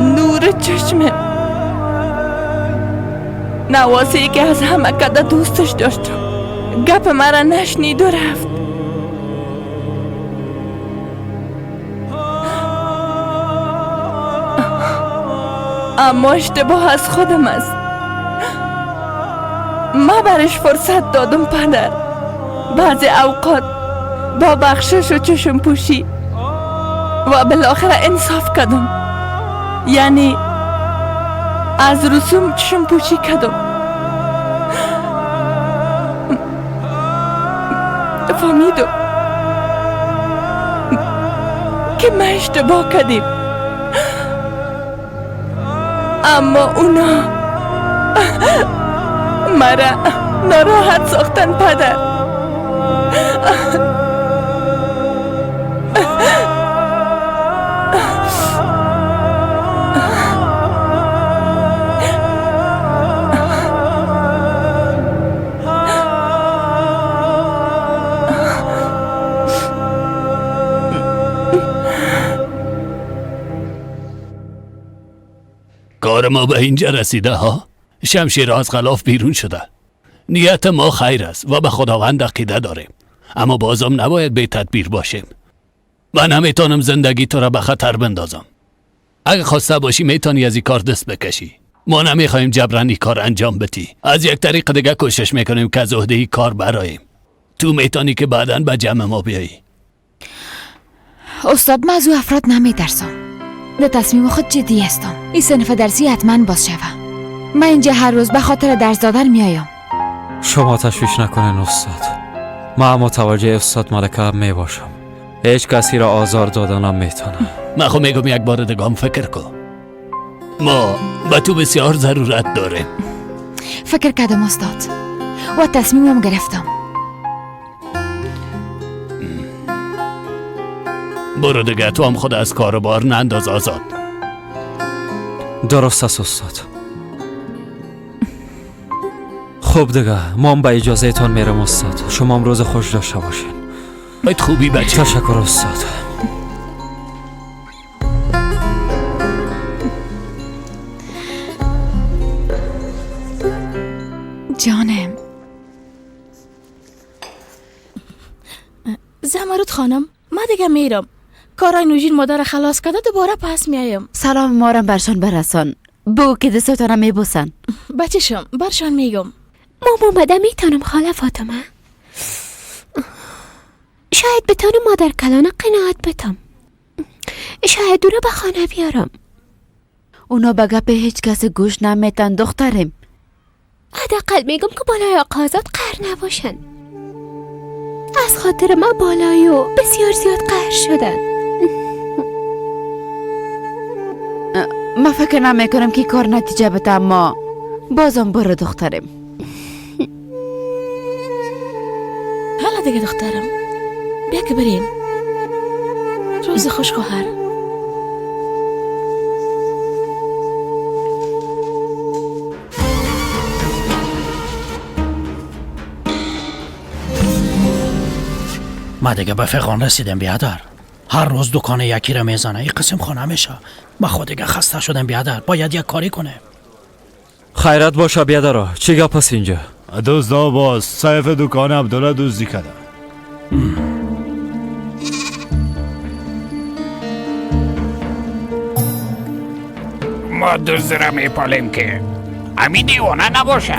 نور چشمم، نواسی که از همه کده دوستش داشتم، گپ مرا نشنید و رفت. اما اشتباه از خودم است. ما برش فرصت دادم پدر. بعضی اوقات با بخشش و چشم پوشی و بالاخره انصاف کردم. یعنی از رسوم چشم پوشی کردم. فهمیدم که من اشتباه کردیم، اما اونا مرا ناراحت ساختن پدر. کار ما به اینجا رسیده ها. شمشیر از غلاف بیرون شده. نیت ما خیر است و به خداوند عقیده داریم، اما بازم نباید بی تدبیر باشیم. من نمیتونم زندگی تو را به خطر بندازم. اگه خواسته باشی میتونی از این کار دست بکشی. ما نمیخوایم جبران این کار انجام بدی. از یک طریق دیگه کوشش میکنیم که از عهده این کار براییم. تو میتونی که بعداً به جمع ما بیایی. استاد من از او افراد نمیترسم. در تصمیم خود جدی هستم. این صنف درسی حتما باز شوه. من اینجا هر روز به خاطر درس دادن میایم. شما تشویش نکنین استاد. من متوجه استاد ملکه می باشم. هیچ کسی را آزار دادنم میتونه. من خب میگم یک بار دیگه هم فکر کن. ما به تو بسیار ضرورت داریم. فکر کردم استاد و تصمیمم گرفتم. برو دیگه، تو هم خود از کار بار ننداز آزاد. درست است استاد. خب دیگه ما هم به اجازه تان میرم استاد. شما هم روز خوش داشته باشین. باید خوبی بچه. تشکر استاد. جانم زمرد خانم، من دیگه میرم. کارای نوژین مادر خلاص کرده دوباره پس میایم. سلام مارم برشان برسان. بگو که دستتانم میبوسن. بچشم برشان میگم. مام اومده میتونم خاله فاطمه. شاید بتانم مادر کلانه قناعت بتم. شاید او را به خانه بیارم. اونا به گپ هیچ کس گوش نمیتن دخترم. حداقل میگم که بالای آقا آزاد قهر نباشن. از خاطر ما بالای او بسیار زیاد قهر شدن. ما فکر نمیکنم که کار نتیجه بده، اما بازم برو دخترم. حالا دیگه دخترم بیا که بریم. روز خوش خواهر. ما دیگه به فغان رسیدم بیادر. هر روز دکان یکی را میزنه، این قسم خانه میشه. ما خود دیگه خسته شدم بیادر، باید یک کاری کنه. خیرات باشه بیادر. چی گپ است اینجا؟ دزدا باز سیف دکان عبدالله دزدی کرده. ما دزد را میپالیم که همین دیوانه نباشه.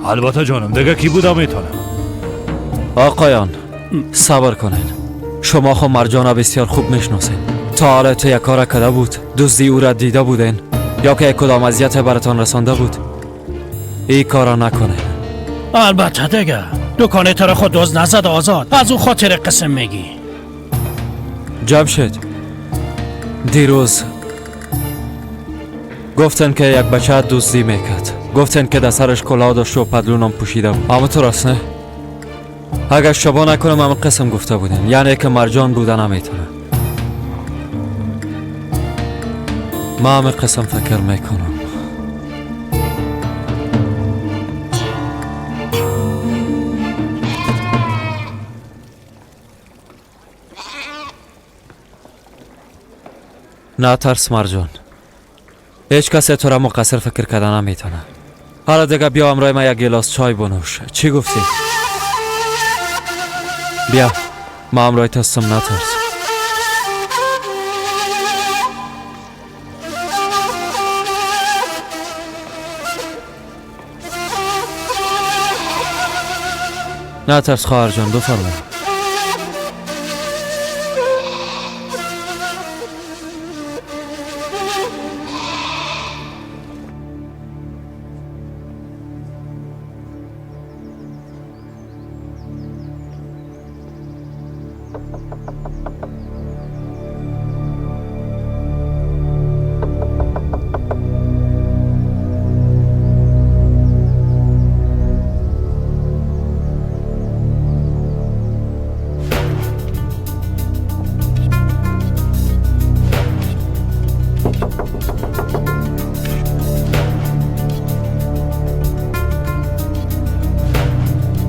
البته جانم دیگه کی بوده میتونه. آقایان صبر کنین. شما خو مرجان بسیار خوب میشناسین. تا حالا تو یک کار کرده بود، دزدی او را دیده بودین یا که کدام اذیت براتان رسانده بود؟ این کارا نکنین. البته دیگه دکان تو را خود دزد نزد آزاد، از او خاطر قسم میگی. جمشید دیروز گفتن که یک بچه دزدی میکرد. گفتن که در سرش کلاه داشت و پدلونم پوشیده بود. اما تو راست نه؟ اگر شبا نکنم همه قسم گفته بودن، یعنی که مرجان بوده نمیتونه. ما همه قسم فکر میکنم. نه ترس مرجان، هیچ کسی تو را مقصر فکر کرده نمیتونه. حالا دیگه بیا امرای ما یک گلاس چای بنوش. چی گفتی؟ بیا ما امرای هستم، نترس. نترس خواهر جان، بفرما.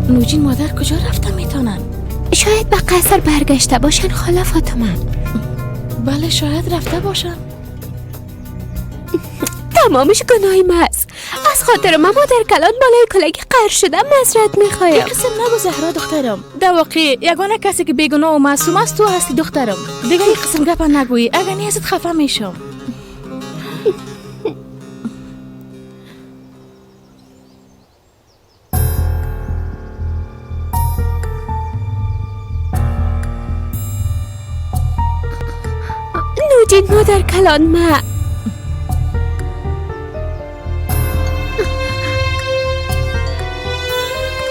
نوجین مادر کجا رفته میتونن؟ شاید به قصر برگشته باشن خاله فاطمه. بله شاید رفته باشن. تمامش گناهی ما است. از خاطر ما مادر کلان بالای کلگی قهر شده معذرت میخوایم. قسم نگو زهرا دخترم. در واقع یگانه کسی که بیگناه و معصوم است تو هستی دخترم. دیگه این قسم گپ نگویی، اگر نه ازت خفه میشم. نوجین مادر کلان ما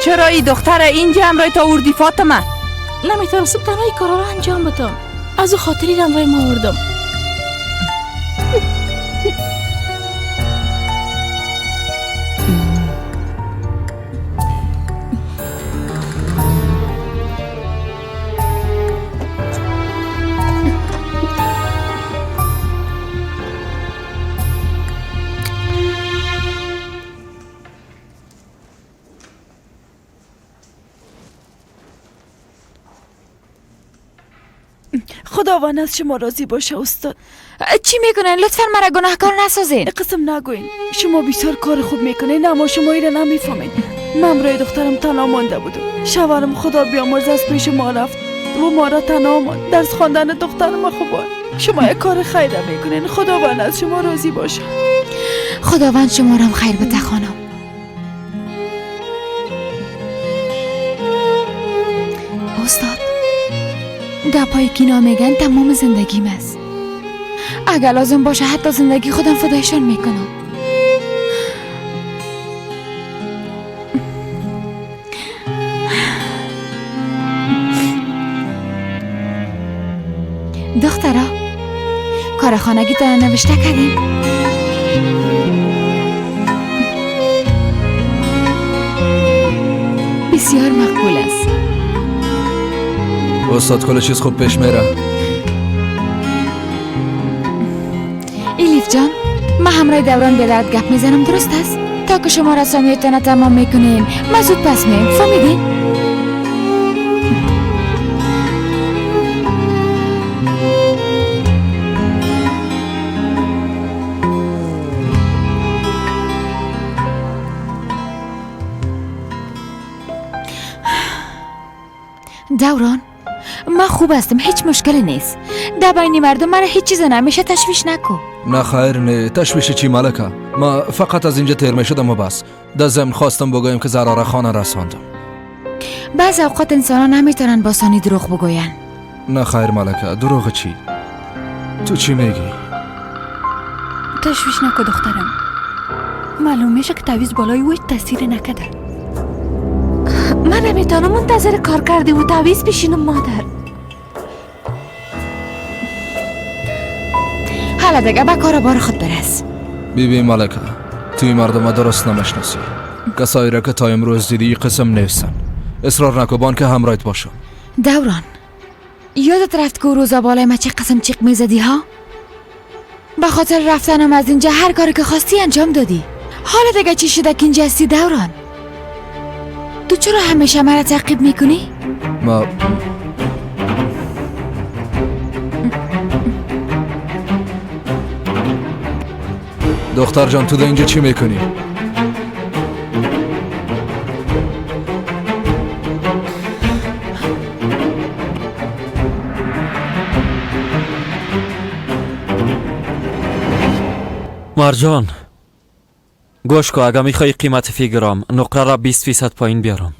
چرا ای دختر اینجا همراه تا آوردی فاطمه؟ نمیتونستم تنها این کارا رو انجام بدم، از او خاطری همراه ما آوردم. خداوند از شما راضی باشه استاد. چی میکنین؟ لطفا مرا گناهکار نسازین. قسم نگوین، شما بسیار کار خوب میکنین اما شما ایره نمیفهمین. من برای دخترم تنها مانده بودم. شوهرم خدا بیامرز از پیش ما رفت و ما را تنها ماند. درس خواندن دخترم خوبه. شما یک کار خیر میکنین، خداوند از شما راضی باشه. خداوند شما را خیر بده خانم. استاد، گپایی که اینا میگن تمام زندگیم است. اگر لازم باشه حتی زندگی خودم فدایشان میکنم. دخترا، کار خانگی تا نوشته کردیم؟ بسیار مقبول است. استاد کل چیز خوب پیش میره. ایلیف جان، من همراه دوران به درد گپ میزنم، درست است؟ تا که شما رسامیتان تمام میکنین من زود پس میم، فهمیدین؟ دوران، من خوب هستم، هیچ مشکلی نیست. در بین مردم مرا هیچ چیز نمیشه، تشویش نکن. نه خیر، نه تشویش چی ملکه، ما فقط از اینجا تیر میشدم و بس. در ضمن خواستم بگویم که زهرا خانه رساندم. بعض اوقات انسان ها نمیتونن با آسانی دروغ بگوین. نه خیر ملکه، دروغ چی؟ تو چی میگی؟ تشویش نکن دخترم، معلوم میشه که تعویض بالای او هیچ تاثیر نکرده. من نمیتونم منتظر کار کرده و تعویض بشینم مادر. حالا دیگه به کار بار خود برس. بی ملکه، توی مردم درست نمیشناسی. کسایی را که تا امروز دیدی قسم نیستن. اصرار نکن بان که همراهت باشم. دوران، یادت رفت که روزا بالای ما چه قسم چیق میزدی ها؟ به خاطر رفتنم از اینجا هر کاری که خواستی انجام دادی. حالا دیگه چی شده که اینجا هستی دوران؟ تو چرا همیشه مرا تعقیب میکنی؟ ما دختر جان، تو در اینجا چی میکنی؟ مرجان، گوش کن، اگه میخوای قیمت فی گرام نقره را 20% پایین بیارم.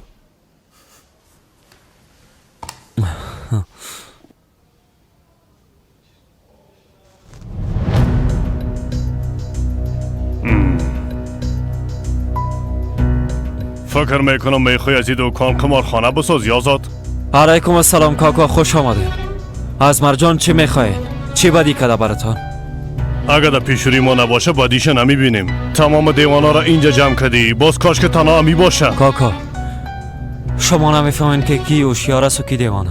فکر میکنم میخوای از این دکان قمارخانه بسازی آزاد. علیکم السلام کاکا، خوش آمدین. از مرجان چی میخواین؟ چی بدی کده براتان؟ اگر در پیشوری ما نباشه بدیش نمیبینیم. تمام دیوانا را اینجا جمع کردی، باز کاش که تنها می باشه. کاکا، شما نمیفهمین که کی هوشیار است و کی دیوانه.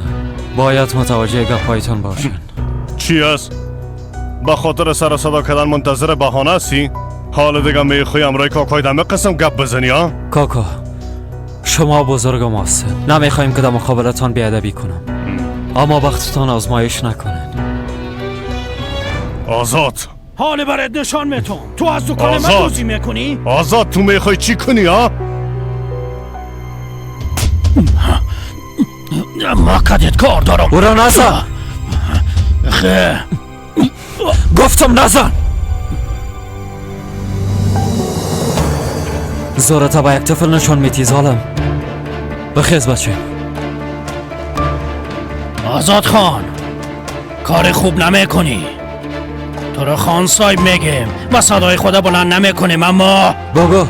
باید متوجه گپایتان باشین. چی است؟ به خاطر سر صدا کردن منتظر بهانه هستی؟ حال دیگه میخوای امرای کاکای دمه قسم گپ بزنی ها؟ کاکا، شما بزرگ ماست، نمیخوایم که در مقابلتان بیادبی کنم، اما وقتتان آزمایش نکنین. آزاد، حال برات نشان میتون. تو از دکان من دزدی میکنی؟ آزاد، تو میخوای چی کنی ها؟ ما کدت کار دارم. او را نزن. گفتم نزن. زورتا با یک طفل نشان میتی ظالم. بخیز بچه. آزاد خان، کار خوب نمیکنی. تو رو خان صاحب میگیم و صدای خدا بلند نمیکنیم، اما بگو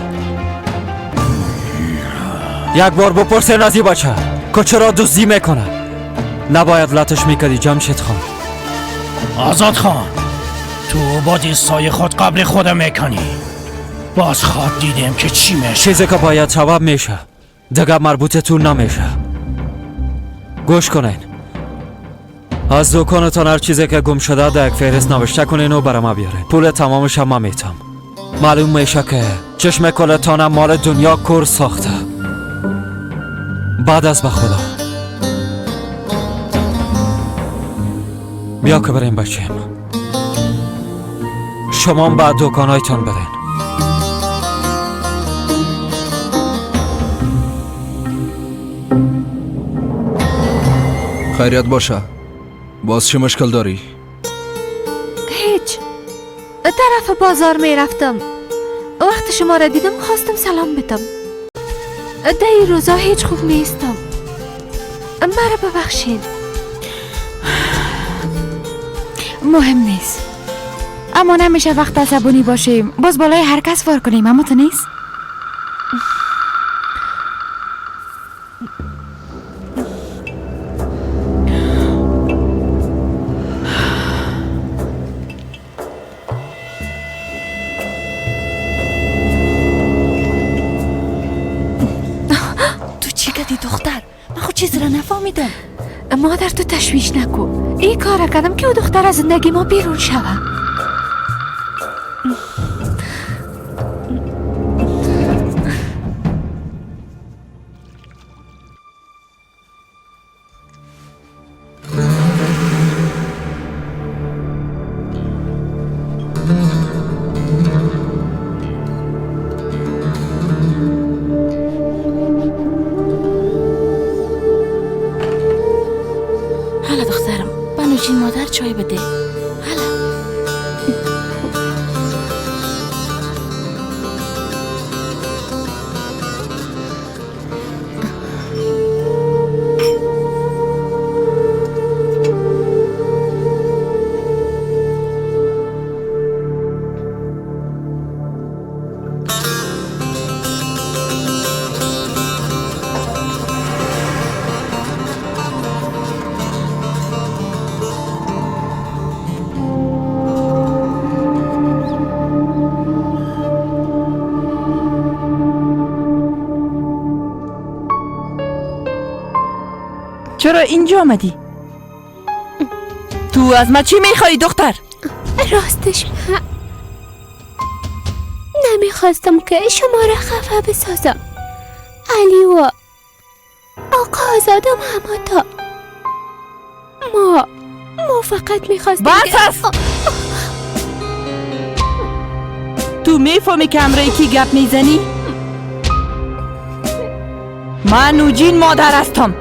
یک بار بپرسین از این بچه که چرا دزدی میکنه. نباید لطش میکردی جمشید خان. آزاد خان، تو با دستای خود قبل خودم میکنی. باز خواب دیدیم که چی میشه. چیزی که باید شواب میشه دیگه مربوط تو نمیشه. گوش کنین، از دکانتان هر چیزی که گم شده در یک فهرست نوشته کنین و برای ما بیارین. پول تمامش هم من میتم. معلوم میشه که چشم کلتانم مال دنیا کور ساخته. بعد از به خدا. بیا که بریم بچیم. شما هم به دکانایتان برین. خیریت باشه. باز چه مشکل داری؟ هیچ. طرف بازار می رفتم، وقت شما را دیدم خواستم سلام بدم. در این روزا هیچ خوب نیستم، مرا ببخشید. مهم نیست، اما نمیشه وقت عصبانی باشیم باز بالای هر کس وار کنیم. اما تو نیست. تو چی کردی دختر؟ من خود چیز را نفهمیدم. مادر تو تشویش نکو، این کار کردم که او دختر از زندگی ما بیرون شوه. حالا دخترم بنوشین مادر چای بده. حالا چرا اینجا آمدی؟ تو از ما چی میخوایی دختر؟ راستش من نمیخواستم که شما را خفه بسازم. علی و آقا آزادم هماتا ما فقط میخواستم بس است. تو میفهمی که امره کی گپ میزنی؟ من نوجین مادر هستم.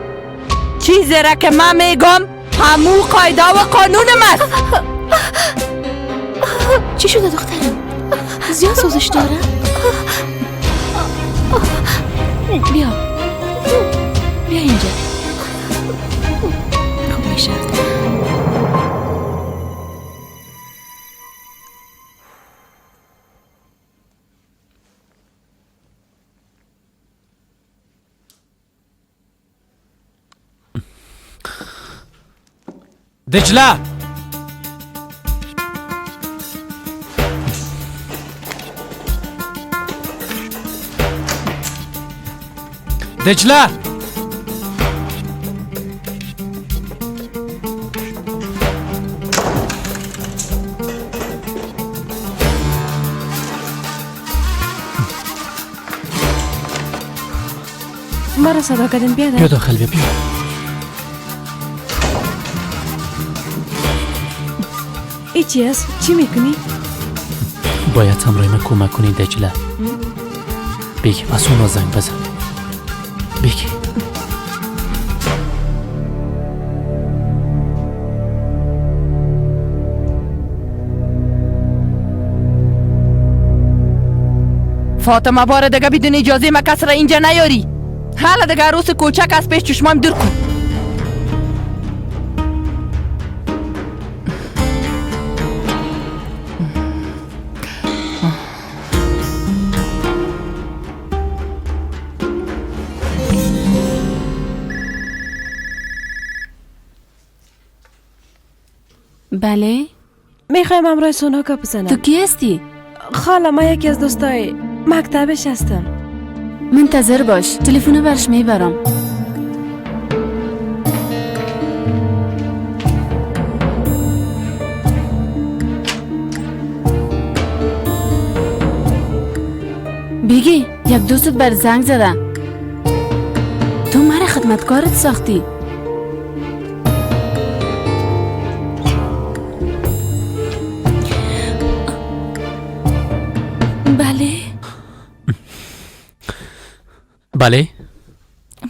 چیزی را که من میگم همو قاعده و قانونم است. چی شده دخترم؟ زیاد سوزش داره؟ بیا بیا اینجا. خوب میشه. دجله، دجله، مرا صدا کردن. بیا بیا داخل، بیا بیا. ای چی است؟ چی میکنی؟ باید همراه من کمک کنی دجله. بگی پس اون زنگ بزن. بگی فاطمه بار دیگه بدون اجازه ما کس را اینجا نیاری. حالا دیگه عروس کوچک از پیش چشمام دور کن. بله؟ میخوایم همراه سونا گپ بزنم. تو کی هستی؟ خاله ما یکی از دوستای مکتبش هستم. منتظر باش، تلفن برش میبرم. بیگی یک دوستت بر زنگ زده. تو مرا خدمتکارت ساختی. بله؟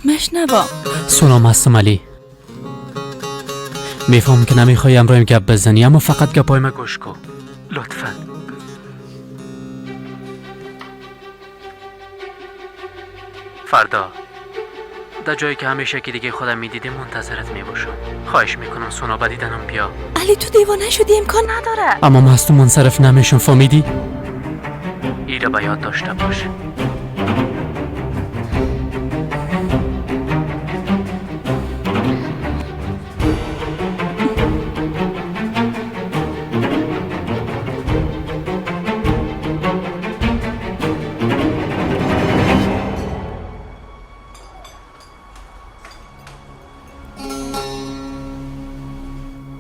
مشنوم. سلام هستم علی. میفهم که نمیخوای امروز گپ بزنی، اما فقط گپای ما گوش کن لطفا. فردا در جایی که همیشه که دیگه خودم میدیدیم منتظرت میباشم. خواهش میکنم سونا به دیدنم بیا. علی تو دیوانه شدی، امکان نداره. اما من از تو منصرف نمیشم، فهمیدی؟ ایره به یاد داشته باش.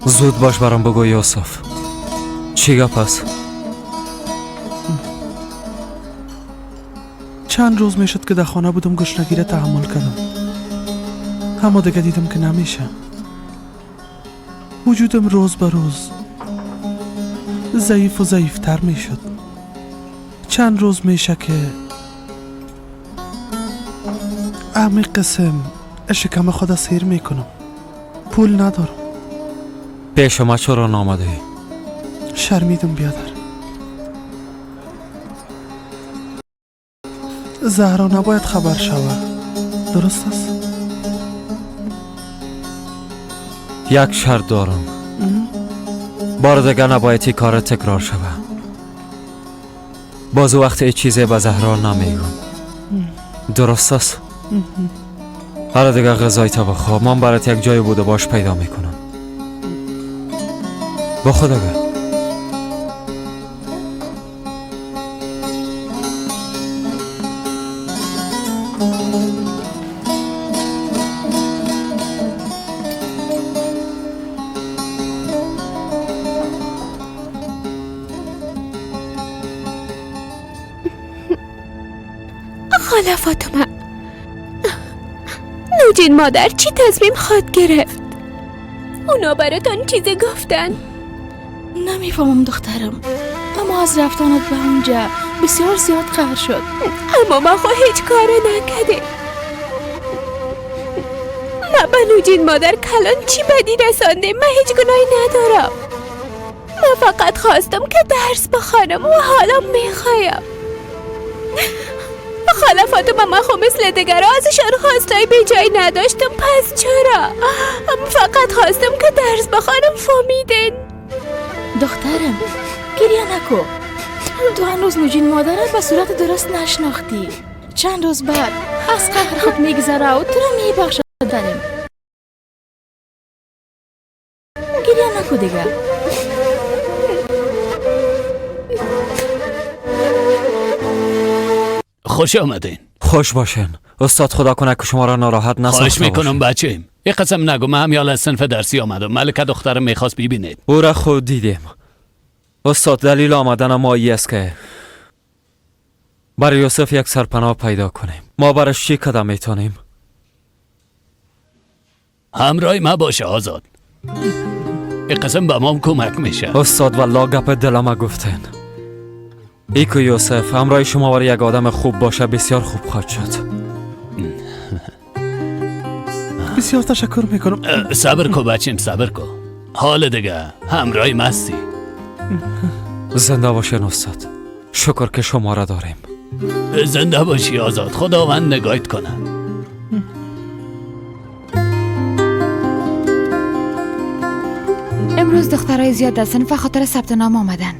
زود باش برام بگو یوسف، چی گپ است؟ چند روز میشد که در خانه بودم، گشنگی را تحمل کردم، اما دیگه دیدم که نمیشه. وجودم روز به روز ضعیف و ضعیفتر میشد. چند روز میشه که همه قسم شکم خود سیر میکنم، پول ندارم. پیش ما چرا نامده؟ شرمیدم بیادر. زهرا نباید خبر شود، درست است؟ یک شرط دارم. بار دیگه نباید این کار تکرار شود. باز وقت ای چیزی به زهرا نمیگم، درست است؟ حالا دیگه غذای تا بخور، من برات یک جای بوده باش پیدا میکنم. با خدا گه. خاله فاطمه، نوجین مادر چی تصمیم خواد گرفت؟ اونا براتان چیزی گفتن؟ نمیفهمم دخترم، اما از رفتانت به اونجا بسیار زیاد قهر شد. اما ما خو هیچ کار نکردیم. ما به نوجین مادر کلان چی بدی رساندیم؟ من هیچ گناهی ندارم. من فقط خواستم که درس بخوانم و حالا میخوایم. خاله فاطمه، من خو مثل دیگرها ازشان خواستای بی جایی نداشتم، پس چرا؟ فقط خواستم که درس بخوانم، فهمیدین؟ دخترم گریه نکو، تو هنوز نوجین مادرت به صورت درست نشناختی. چند روز بعد از قهر خود میگذره و تو را میبخشد. داریم گریه نکو دیگه. خوش آمدین. خوش باشین استاد، خدا کنه که شما را ناراحت نساخته. خواهش میکنم بچه‌م، یه قسم نگو، من هم یال از صنف درسی آمدم. ملکه دخترم میخواست ببینید. او را خود دیدیم استاد. دلیل آمدن ما ای است که برای یوسف یک سرپناه پیدا کنیم. ما برش چی کدام میتونیم؟ همراه ما باشه آزاد، این قسم به ما کمک میشه. استاد والله گپ دلم گفتن. ای که یوسف همراه شما برای یک آدم خوب باشه بسیار خوب خواهد شد. بسیار تشکر میکنم. صبر کو بچیم، صبر کو. حال دیگه همراه مستی. زنده باشین استاد، شکر که شما را داریم. زنده باشی آزاد، خداوند نگاهت کنه. امروز دخترای زیاد در صنف خاطر ثبت نام آمدن.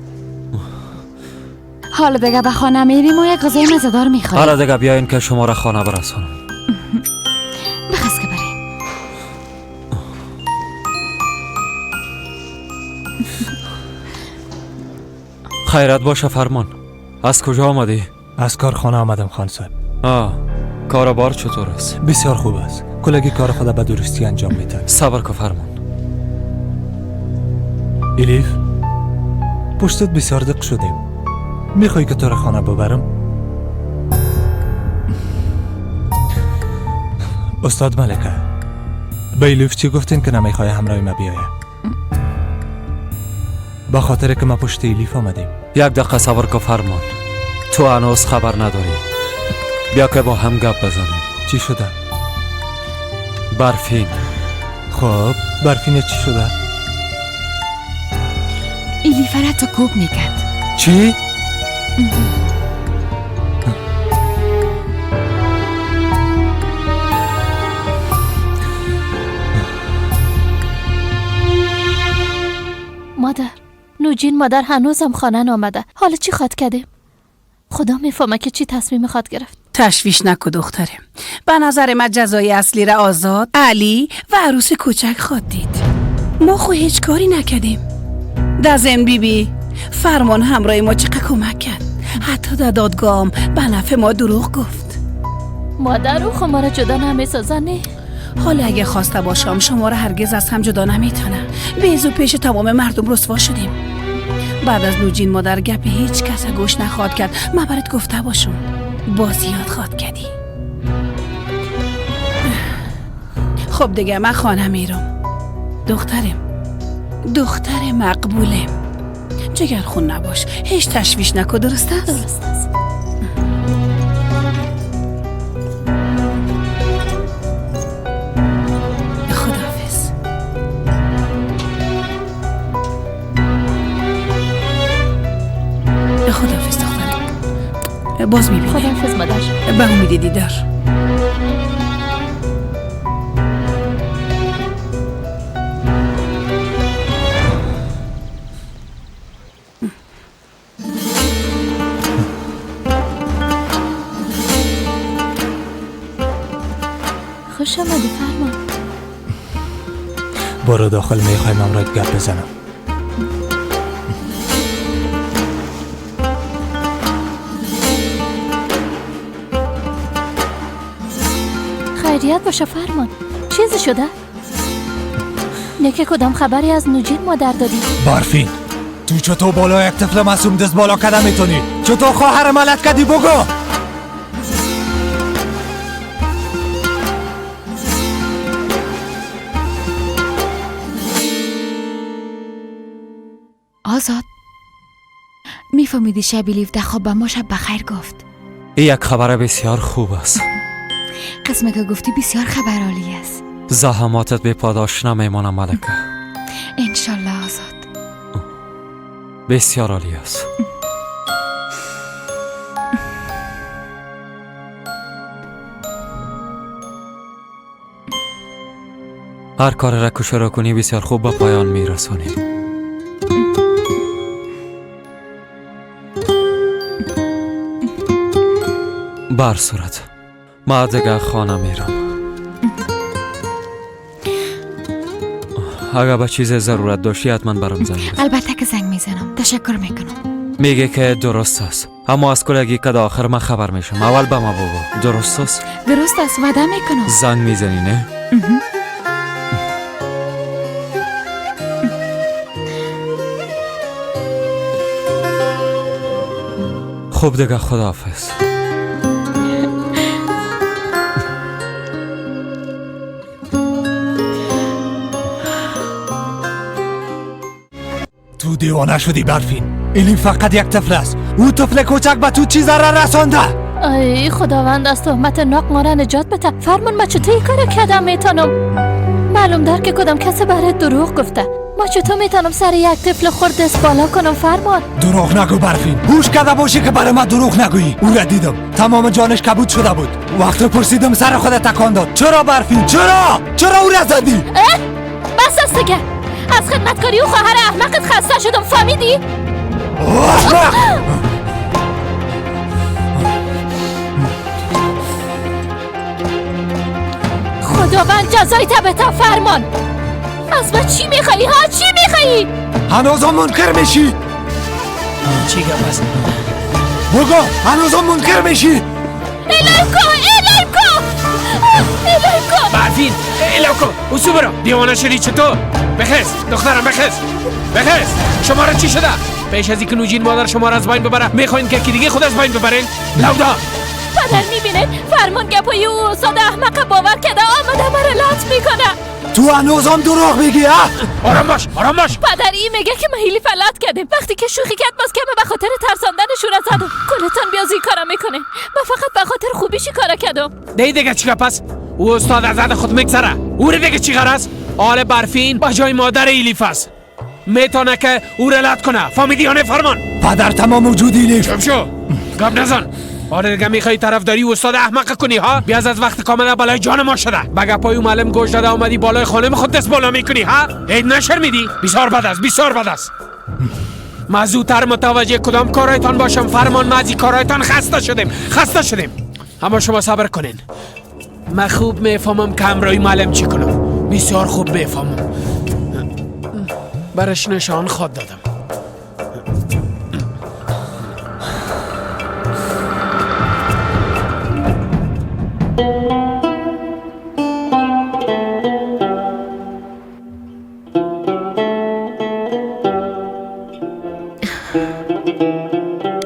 حالا دیگه به خانه میریم و یک غذای مزه‌دار میخوریم. حالا دیگه بیاین که شما را خانه برسانم. بخواست که بریم. خیرت باشه فرمان. از کجا آمدی؟ از کارخانه آمدم خان صاحب. کاروبار چطور است؟ بسیار خوب است. کلگی کار خود به درستی انجام میده. صبر کن فرمان. الیف، پشتت بسیار دق شدیم. میخوای که تو را خانه ببرم؟ استاد ملکه، به الیف چی گفتین که نمیخوای همراه ما بیایه؟ با خاطر که ما پشت الیف آمدیم. یک دقیقه صبر کن فرمان، تو هنوز خبر نداری. بیا که با هم گپ بزنیم. چی شده؟ برفین. خب برفین چی شده؟ ایلیفه را تو کوب میکرد. چی؟ مادر، نوجین مادر هنوزم خانه نامده. حالا چی خواد کردیم؟ خدا میفهمه که چی تصمیم خواد گرفت. تشویش نکو دختره. به نظر من جزای اصلی را آزاد، علی و عروس کوچک خواد دید. ما خو هیچ کاری نکردیم. دزن بی بی فرمان همراه ما چقدر کمک کرد. حتی در دادگاه به نفع ما دروغ گفت. مادر او خو ما را جدا نمیسازه نه؟ حالا اگه خواسته باشم شما را هرگز از هم جدا نمیتونم. بیزو پیش تمام مردم رسوا شدیم. بعد از نوجین مادر گپ هیچ کس گوش نخواد کرد. من برات گفته باشم باز یاد خواد کردی. خب دیگه من خانه میرم. دخترم، دختر مقبولم، جگر خون نباش، هیچ تشویش نکو. درست است؟ درست است. خداحافظ. خداحافظ دخترم، باز میبینیم. خداحافظ مادر. به امید دیدار. خوش آمدی فرمان. برو داخل، میخوایم امرات گپ بزنم. خیریت باشه فرمان، چیزی شده؟ نه که کدام خبری از نوجین مادر دادی؟ برفین، تو چطور بالا یک طفل معصوم دست بالا کده میتونی؟ چطور خواهر ملت کدی بگو؟ آزاد، میفهمیدی شب الیف در خواب به ما شب بخیر گفت. این یک خبر بسیار خوب است. قسمه که گفتی بسیار خبر عالی است. زحماتت به پاداش نمیمانم ملکه. انشالله آزاد. بسیار عالی است. هر کار را که شروع کنی بسیار خوب به پایان میرسانی. بر صورت ما دیگه خانه میرم. اگر به چیز ضرورت داشتی حتما برام زنگ بزن. البته که زنگ میزنم. تشکر میکنم. میگه که درست است، اما از کلگی که آخر من خبر میشم. اول به ما بگو درست است؟ درست است، وعده میکنم. زنگ میزنی نه؟ خب دیگه خداحافظ. تو دیوانه شدی برفین. ایلی فقط یک طفل است. او طفل کوچک به تو چی ضرر رسانده؟ ای خداوند از تهمت ناق ما را نجات بده. فرمان ما چطور این کار کردم میتونم؟ معلوم دار که کدام کسی برای دروغ گفته. ما چطور میتونم سر یک طفل خرد دست بالا کنم فرمان؟ دروغ نگو برفین. هوش کرده باشی که برای ما دروغ نگویی. او را دیدم تمام جانش کبود شده بود. وقتی پرسیدم سر خود تکان داد. چرا برفین؟ چرا او را زدی؟ بس است دیگه. از خدمتکاری و خواهر احمقت خسته شدم، فهمیدی؟ احمق! خداوند جزای تبتا فرمان. از ما چی میخوایی ها؟ چی میخوایی؟ هنوزم منکر میشی؟ چی گپ است؟ بگو هنوزم منکر میشی؟ الهی کو، الهی کو، الهی کو. برفین الهی کو، اصو برو. دیوانه شدی چطور؟ بخیز دخترم، بخیز، بخیز. شما را چی شده؟ پیش از اینکه نوجین مادر شما را از بین ببره میخواین که دیگه خود از بین ببرین؟ لودا پدر میبینه فرمان گپای او استاد احمق باور کرده آمده مرا لط میکنه. تو هنوزم دروغ میگی ها؟ آرام باش، آرام باش. پدر این میگه که ما ایلیف لط کردیم. وقتی که شوخی کرد باز که من به خاطر ترساندنش او را زدم. کلتان بیازی کارا میکنه. من فقط به خاطر خوبیش کارا کردم. دی دیگه چی پس؟ او استاد از زد خود میگذره. او رو دیگه چی غرض؟ آل برفین با جای مادر ایلیف است. میتونه که او را لط کنه. فهمیدی یا نه فرمان؟ پدر تمام وجود ایلیف. چپ شو، گپ نزن. آره دیگه میخوای طرفداری استاد احمق کنی ها؟ بیاز از وقت کاملا بالای جان ما شده. با گپای او معلم گوش داده آمدی بالای خانم خود دست بالا میکنی ها؟ عید نشر میدی؟ بسیار بد است، بسیار بد است. ما زودتر متوجه کدام کارایتان باشم فرمان. ما از کارایتان خسته شدیم، خسته شدیم. اما شما صبر کنین. من خوب میفهمم که همراهی معلم چی کنم. بسیار خوب میفهمم. برش نشان خواد دادم.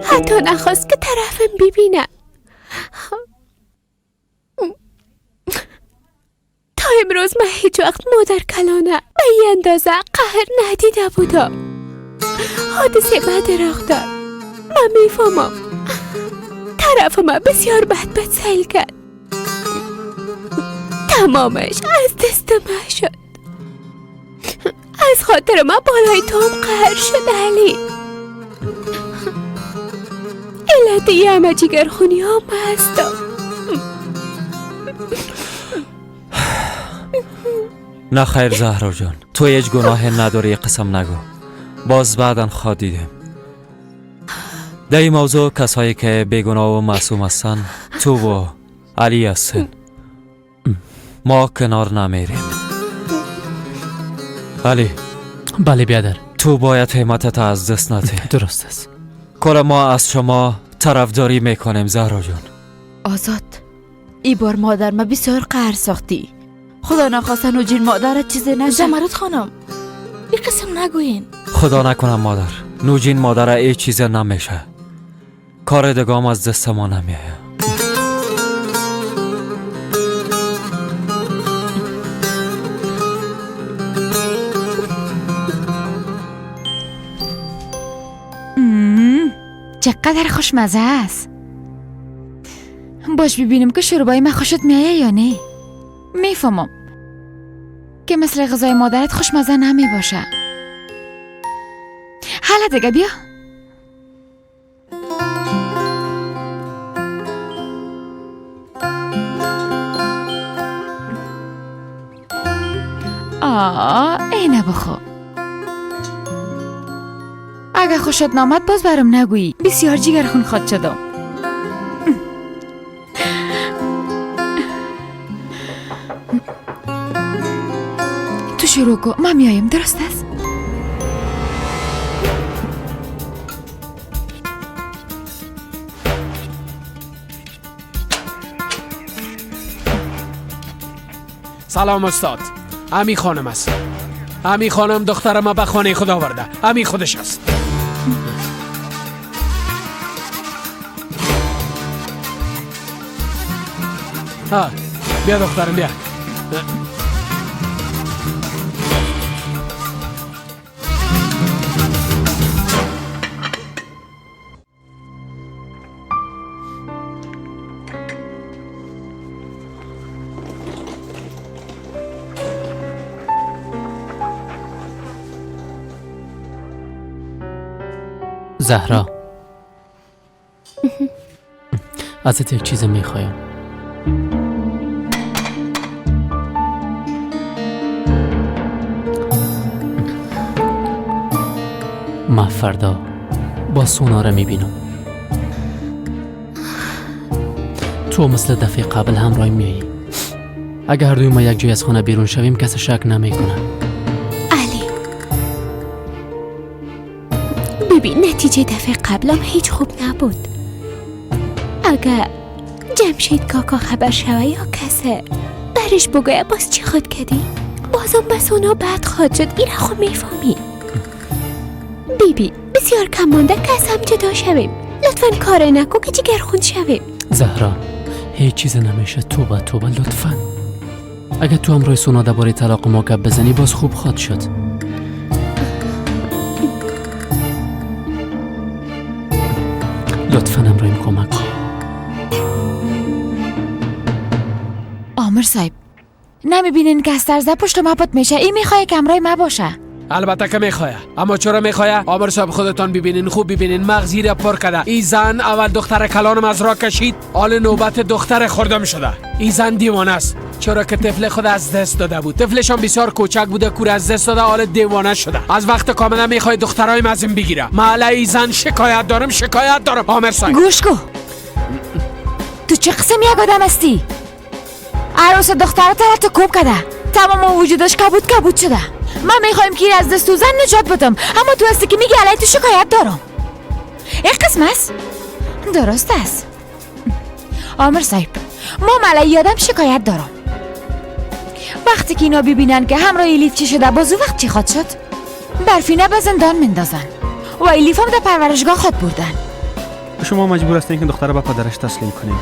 حتی نخواست که طرفم ببینه. تا امروز من هیچ وقت مادر کلانه به این اندازه قهر ندیده بودم. حادثه بد رخ داد. من میفهمم طرف من بسیار بد بد سیل کرد. تمامش از دست من شد. از خاطر من بالای تو هم قهر شد علی. علت یه همه جگرخونی ها من هستم. نه خیر زهرا جان، تو هیچ گناه نداری، قسم نگو. باز بعدا خواه دیدیم. در این موضوع کسایی که بیگناه و معصوم هستن تو و علی هستن. ما کنار نمیریم. علی. بله بیادر. تو باید همتت از دست ندی. درست است. کل ما از شما طرفداری میکنیم زهرا جان. آزاد، ای بار مادر ما بسیار قهر ساختی. خدا نخواسته نوجین مادرت چیزی نشه. زمرد خانم، این قسم نگوین. خدا نکنم مادر، نوجین مادر ای چیز نمیشه. کار دگام از دست ما نمیه. چقدر خوشمزه است. باش ببینیم که شوربای من خوشت میایه یا نه. میفهمم که مثل غذای مادرت خوشمزه نمی باشه. حالا دیگه بیا. آه اینه بخو. اگه خوشت نامد باز برام نگویی. بسیار جیگرخون خواد شدم. تو شروع کن، من میایم. درست است؟ سلام استاد. امی خانم است. امی خانم دختر ما به خانه خود آورده. امی خودش است. ها بیا دخترم بیا. زهرا، ازت یک چیز میخوایم. من فردا با سونا را میبینم. تو مثل دفعه قبل همراه میایی. اگر هر دوی ما یک جای از خانه بیرون شویم کسی شک نمیکنه. علی ببین، نتیجه دفعه قبلم هیچ خوب نبود. اگر جمشید کاکا خبر شوه یا کسه برش بگویه باز چی خود کردی؟ بازم بس اونا بد خواهد شد. این خود میفهمی. بیبی بسیار کم مانده که از هم جدا شویم. لطفا کار نکو که جگر خون شویم. زهرا هیچ چیز نمیشه. توبه توبه، لطفا. اگه تو همراه سونا درباره طلاق ما گپ بزنی باز خوب خواد شد. لطفاً همراهیم کمک کن. آمر صاحب، نمیبینین که از طرزه پشت ما پت میشه؟ این میخواه که همراه ما باشه. البته که میخواه، اما چرا میخواه؟ آمر صاحب خودتان ببینین، خوب ببینین، مغزی را پر کرده. این زن اول دختر کلانم از راه کشید، حال نوبت دختر خوردم شده. این زن دیوانه است، چرا که طفل خود از دست داده بود. طفلشان بسیار کوچک بوده، کور از دست داده، حال دیوانه شده. از وقت کاملا میخواد دخترایم از این بگیره. من علیه این زن شکایت دارم، شکایت دارم. آمر صاحب گوش کو، تو چه قسم یک آدم هستی؟ عروس دخترت را تو کوب کرده، تمام وجودش کبود کبود شده. من میخوایم که از دست زن نجات بدم، اما تو هستی که میگی علیه تو شکایت دارم. این قسم است؟ درست است. آمر صاحب، ما علیه یادم شکایت دارم. وقتی که اینا ببینن که همراه الیف چی شده، باز وقت چی خواد شد؟ برفینه به زندان مندازن و الیف هم در پرورشگاه خواد بردن. شما مجبور هستین که دختر به پدرش تسلیم کنین.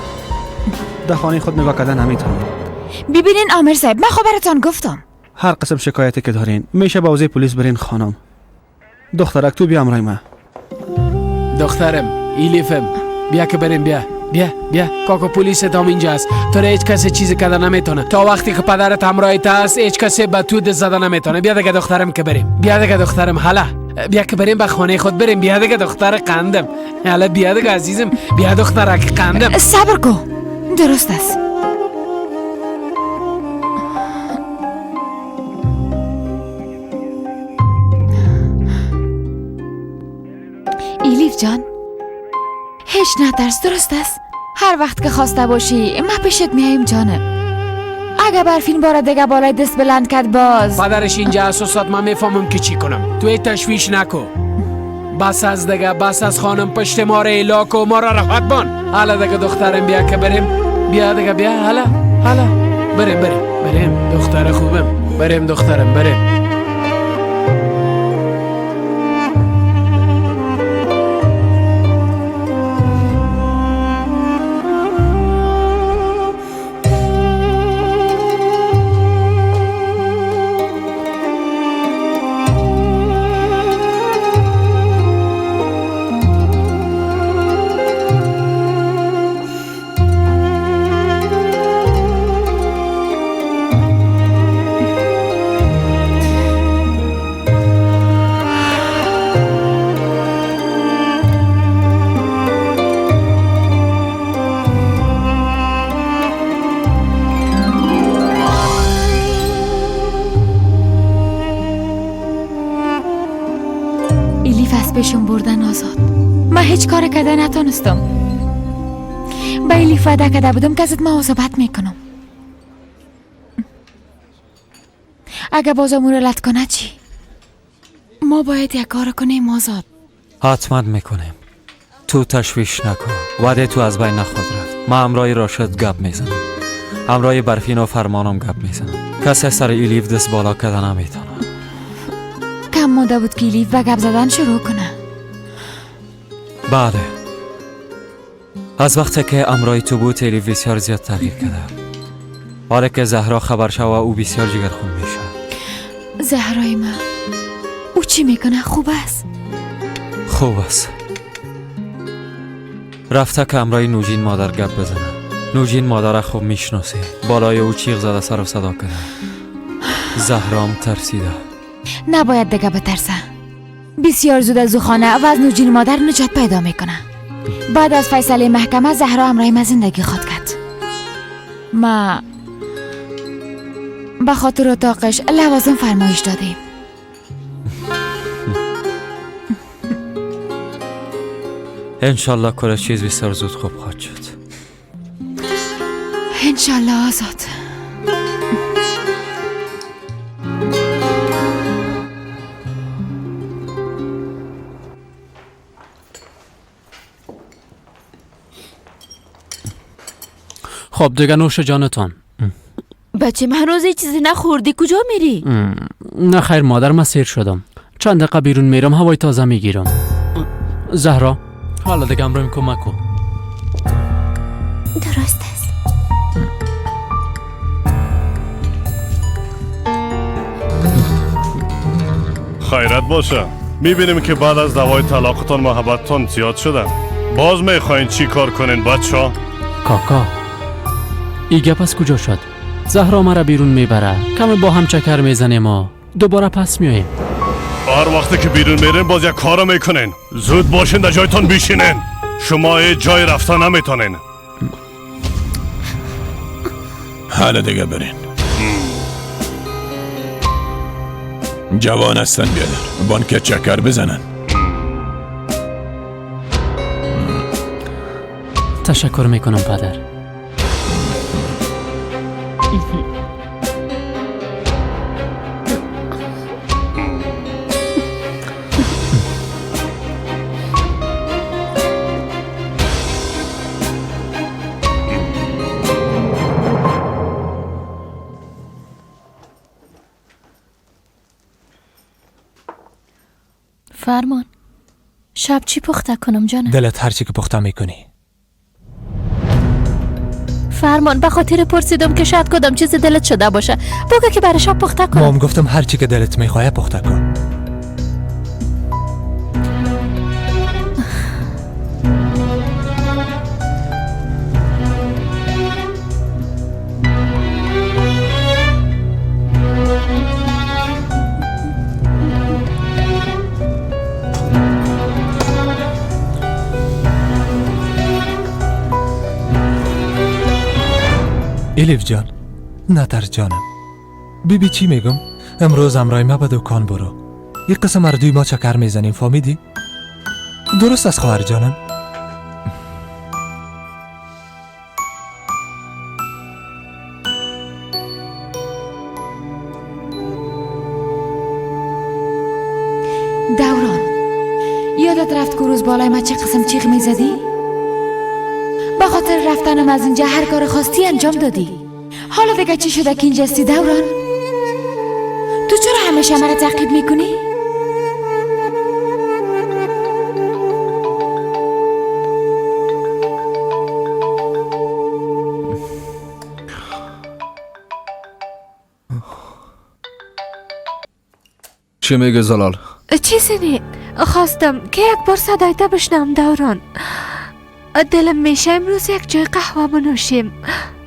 در خانه خود نگاه کردن نمیتونم. ببینین آمر صاحب، من خبرتان گفتم. هر قسم شکایتی که دارین میشه به حوزه پلیس برین خانم. دخترک تو بیا همراه من. دخترم ایلیفم بیا که بریم، بیا بیا بیا. کاکو پلیس هم اینجا است. تو را هیچ کسی چیزی کده نمیتونه. تا وقتی که پدرت همراهت است هیچ کسی به تو دست زده نمیتونه. بیا دیگه دخترم که بریم. بیا دیگه دخترم، حالا بیا که بریم به خانه خود بریم. بیا دیگه دختر قندم، حالا بیا دیگه عزیزم، بیا دخترک قندم. صبر کن، درست است. ایلیف جان، هیچ نترس، درست است. هر وقت که خواسته باشی ما پیشت میایم جانم. اگه برفین بار دیگه بالای دست بلند کرد باز پدرش اینجا است استاد، من میفهمم که چی کنم. تو هیچ تشویش نکو. بس از دیگه، بس از خانم پشت ما را ایلا کو، ما را راحت بان. حالا دیگه دخترم بیا که بریم. بیا دیگه، بیا، حالا حالا بریم بریم بریم دختر خوبم، بریم دخترم بریم. پیشم بردن آزاد. من هیچ کار کرده نتانستم. به ایلیف وعده کرده بودم که ازت مواظبت میکنم. اگه بازم او را لط کنه چی؟ ما باید یک کار کنیم آزاد. حتما میکنیم. تو تشویش نکن، وعده تو از بین نخواد رفت. من همراه راشد گپ میزنم، همراه برفین و فرمانم گپ میزنم. کسی سر ایلیف دست بالا کرده نمیتونه. کم مانده بود که ایلیف به گپ زدن شروع کنه. بله، از وقتی که امرای تو بود ایلیف بسیار زیاد تغییر کرده. حالا که زهرا خبر شوه او بسیار جگرخون میشه. زهرای من، او چی میکنه؟ خوب است؟ خوب است. رفته که امرای نوجین مادر گپ بزنه. نوجین مادر خوب میشناسه. بالای او چیغ زده سر و صدا کرده. زهرام ترسیده. نباید دیگه بترسه. بسیار زود از خانه و از نوجین مادر نجات پیدا میکنه. بعد از فیصله محکمه زهرا همراه من زندگی خواد کرد. ما به خاطر اتاقش لوازم فرمایش دادیم. انشالله کل چیز بسیار زود خوب خواهد شد. انشالله آزاد. خب دیگه نوش جانتان. بچه من هنوز هیچ چیزی نخوردی، کجا میری؟ نه خیر مادر، من سیر شدم. چند دقیقه بیرون میرم، هوای تازه میگیرم. زهرا حالا دیگه امروز کمک کن. درست است. خیرت باشه. میبینیم که بعد از دوای طلاقتان محبتتان زیاد شده. باز میخواین چی کار کنین بچه؟ کاکا ای گپ از کجا شد؟ زهرا مرا بیرون میبره، کم با هم چکر میزنیم و دوباره پس میاییم. هر وقتی که بیرون میرین باز یک کارو میکنین. زود باشین در جایتان بیشینین. شما هیچ جای رفتن نمیتونین. حالا دیگه برین. جوان هستن بیادر، بانک چکر بزنن. تشکر میکنم پدر. فرمان، شب چی پخته کنم جانم؟ دلت هرچی که پخته میکنی. فرمان، به خاطر پرسیدم که شاید کدام چیز دلت شده باشه. بگو که برای شب پخته کنم. مام گفتم هرچی که دلت میخواه پخته کن. الیف جان، نترس جانم. بیبی چی میگم؟ امروز امرای ما به دکان برو. یک قسم اردوی ما چکر میزنیم، فهمیدی؟ درست از خواهر جانم؟ دوران، یادت رفت که روز بالای ما چه قسم چیغ میزدی؟ به خاطر رفتنم از اینجا هر کار خواستی انجام دادی. حالا دیگه چی شده که اینجا هستی دوران؟ تو چرا همیشه مرا تعقیب میکنی؟ چی میگه زلال؟ چیزی نی، خواستم که یک بار صدایت بشنم دوران. دلم میشه امروز یک جای قهوه بنوشیم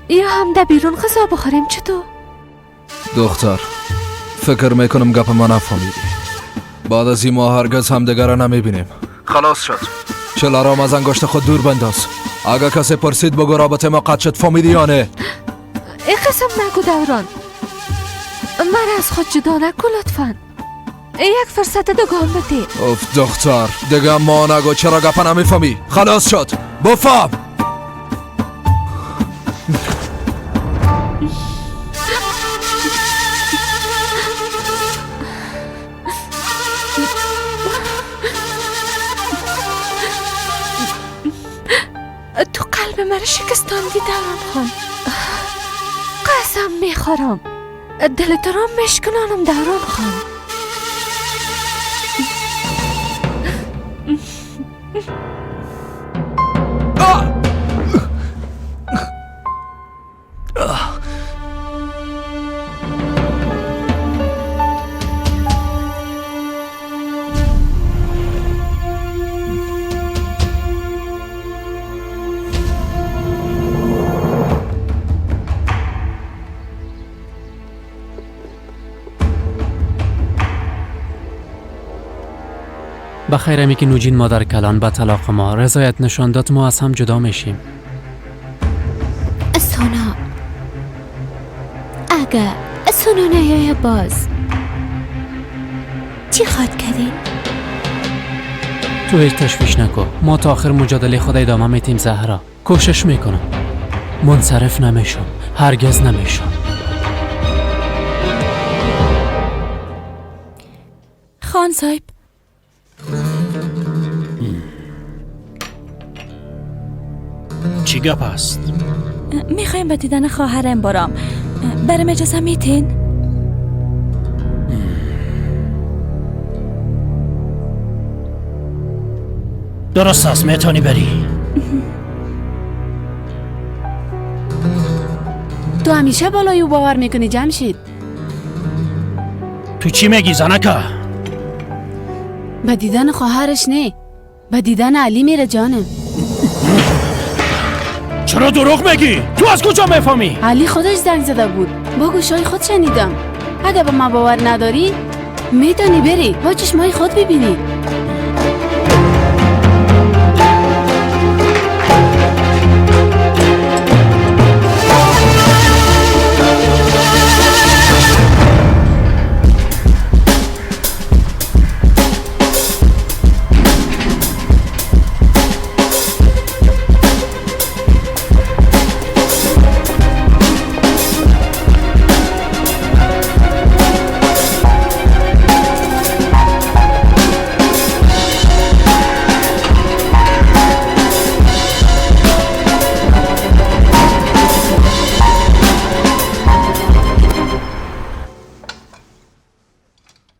یا هم در بیرون غذا بخوریم. چطور؟ دختر، فکر میکنم گپ ما نفهمیدی. بعد از این ما هرگز همدیگه را نمیبینیم. خلاص شد. چلارام از انگشت خود دور بنداز. اگه کسی پرسید بگو رابطه ما قطع شد، فهمیدی یا نه؟ ای قسم نگو دوران، مرا از خود جدا نکن لطفا. یک فرصت دوگان بده. اوف دختر، دیگه ما نگو. چرا گپ نمیفهمی؟ خلاص شد، بفهم. تو قلب مرا شکستاندی دوران خان. قسم میخورم دل تو را میشکنانم دوران خان. بخیر که نوجین مادر کلان به طلاق ما رضایت نشان داد، ما از هم جدا میشیم. سونا، اگه سونا نیایه باز چی خواد کردین؟ تو هیچ تشویش نکن، ما تا آخر مجادله خود ادامه میتیم زهرا. کوشش میکنم منصرف نمیشم، هرگز نمیشم. خان صاحب، چی گپ است؟ میخوایم به دیدن خواهرم برام. برم اجازه میتین؟ درست است، میتونی بری. تو همیشه بالای او باور میکنی جمشید. تو چی میگی زنکا؟ به دیدن خواهرش نه، به دیدن علی میره جانم. چرا دروغ میگی؟ تو از کجا میفهمی؟ علی خودش زنگ زده بود، با گوشای خود شنیدم. اگه به ما باور نداری میتونی بری با چشمای خود ببینی.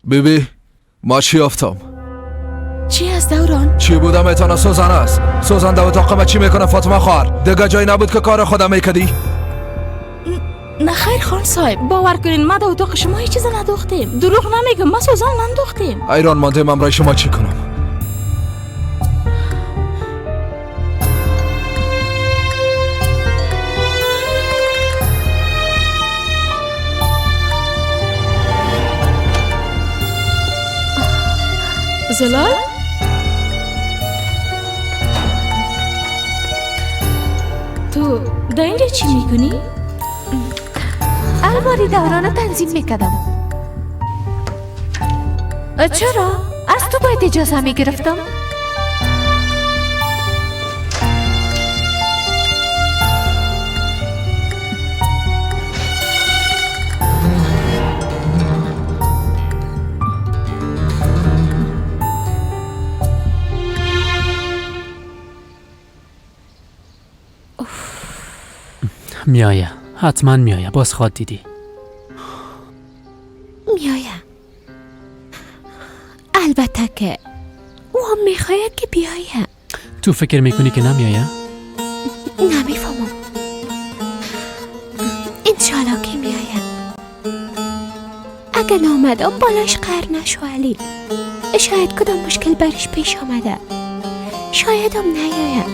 بیبی ما چی یافتم؟ چی از دوران؟ چی بودم اتانا سوزن است. سوزن در اتاق ما چی میکنه فاطمه خواهر؟ دیگه جایی نبود که کار خودم میکدی؟ نه خیر خان صاحب، باور کنین ما در اتاق شما هیچ چیز ندوختیم. دروغ نمیگم، ما سوزن نندوختیم. ایران مانده من برای شما چی کنم؟ زلال؟ تو در اینجا چی میکنی؟ الماری دوران تنظیم میکردم. چرا؟ از تو باید اجازه میگرفتم؟ میایه، حتما میایه. باز خواد دیدی میایه. البته که او هم میخواید که بیایه. تو فکر میکنی که نمیایه؟ نمیفهمم. انشالله که میایه. اگه نامدم بالاش قهر نشو علی. شاید کدام مشکل برش پیش آمده، شاید هم نیایه.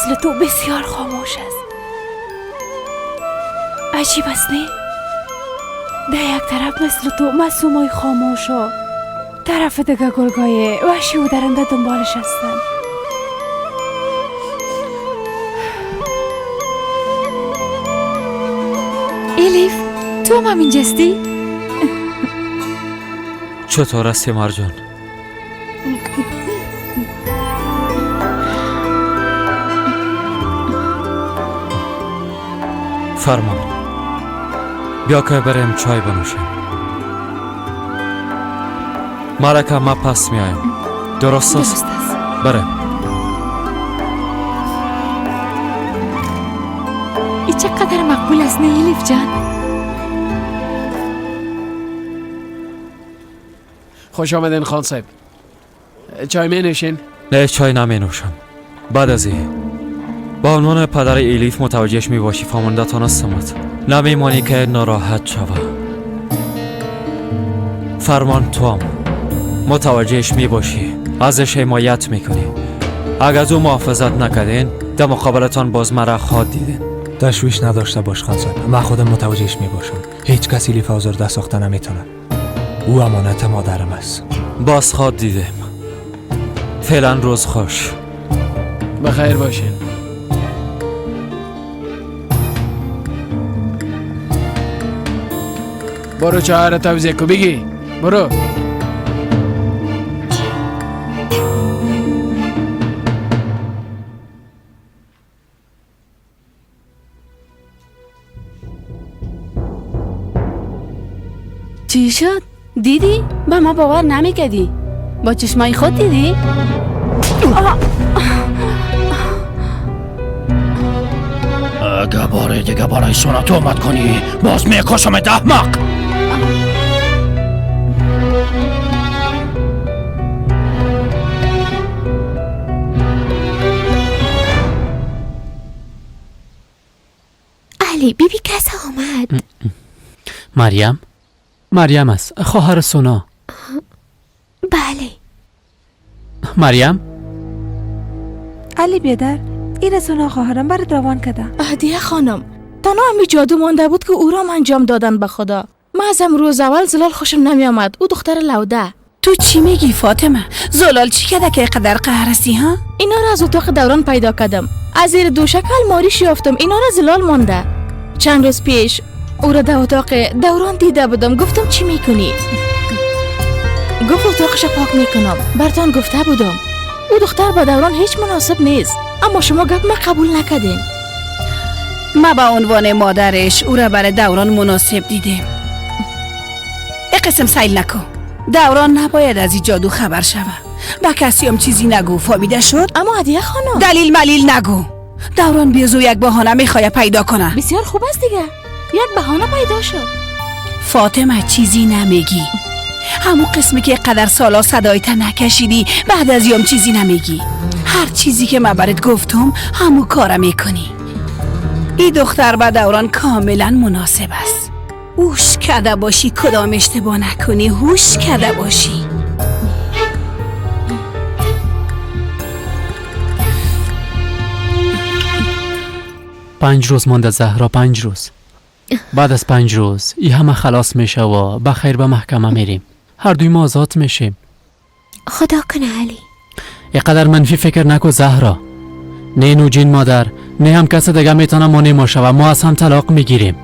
مثل تو بسیار خاموش است. عجیب است نه؟ در یک طرف مثل تو معصومای خاموش و طرف دیگه گرگای وحشی و درنده دنبالش هستن. الیف تو هم اینجاستی؟ چطور هستی مرجان؟ فرمان بیا که بریم چای بنوشیم. ملکه ما پس میایم. درست است؟ بریم. ای چقدر مقبول است نه الیف جان؟ خوش آمدین خان صاحب. چای می نوشین؟ نه چای نمی نوشم. بعد از این با عنوان پدر الیف متوجهش می باشی فامانده تانستمت. نمیمانی که ناراحت شوه. فرمان تو هم متوجهش می باشی، ازش حمایت میکنی. اگر از او محافظت نکردین در مقابلتان باز مرا خواد دیدین. تشویش نداشته باش خان صاحب، من خودم متوجهش می باشم. هیچ کسی الیف آزرده ساخته نمیتونه. او امانت مادرم است. باز خواد دیدیم. فعلا روز خوش. بخیر باشین. برو چهار توزیع کو بگی. برو. چی شد؟ دیدی؟ به ما باور نمیکردی. با چشمای خود دیدی؟ اگه باره دیگه برای سونا تهمت کنی باز میکشم احمق. علی بیبی کس آمد. مریم؟ مریم است، خواهر سونا. بله. مریم؟ علی بیادر این سونا خواهرم برات روان کده. هدیه خانم تنها همی جادو مانده بود که او را انجام دادن. به خدا من از روز اول زلال خوشم نمی آمد. او دختر لوده. تو چی میگی فاطمه؟ زلال چی کده که قدر قهر ها؟ اینا را از اتاق دوران پیدا کردم. از زیر دوشک الماریش یافتم. اینا را زلال مانده. چند روز پیش او را در اتاق دوران دیده بودم. گفتم چی میکنی؟ گفت اتاقش پاک میکنم. برتان گفته بودم او دختر با دوران هیچ مناسب نیست، اما شما گپ ما قبول نکردین. ما به عنوان مادرش او را برای دوران مناسب دیدیم. ای قسم سیل نکن. دوران نباید از این جادو خبر شوه. به کسی هم چیزی نگو. فهمیده شد؟ اما هدیه خانم دلیل ملیل نگو. دوران بیزو یک بهانه میخواد پیدا کنه. بسیار خوب است دیگه، یک بهانه پیدا شد. فاطمه چیزی نمیگی. همون قسمی که قدر سالا صدایت نکشیدی بعد از یام چیزی نمیگی. هر چیزی که من برات گفتم همون کارا میکنی. این دختر به دوران کاملا مناسب است. هوش کرده باشی کدام اشتباه نکنی. هوش کرده باشی. پنج روز مانده زهرا، 5 روز. بعد از 5 روز ای همه خلاص میشه و بخیر به محکمه میریم. هر دوی ما آزاد میشیم. خدا کنه علی. اینقدر منفی فکر نکو زهرا. نه نوجین مادر نه هم کس دیگه میتونه مانع ما شوه. ما از هم طلاق میگیریم.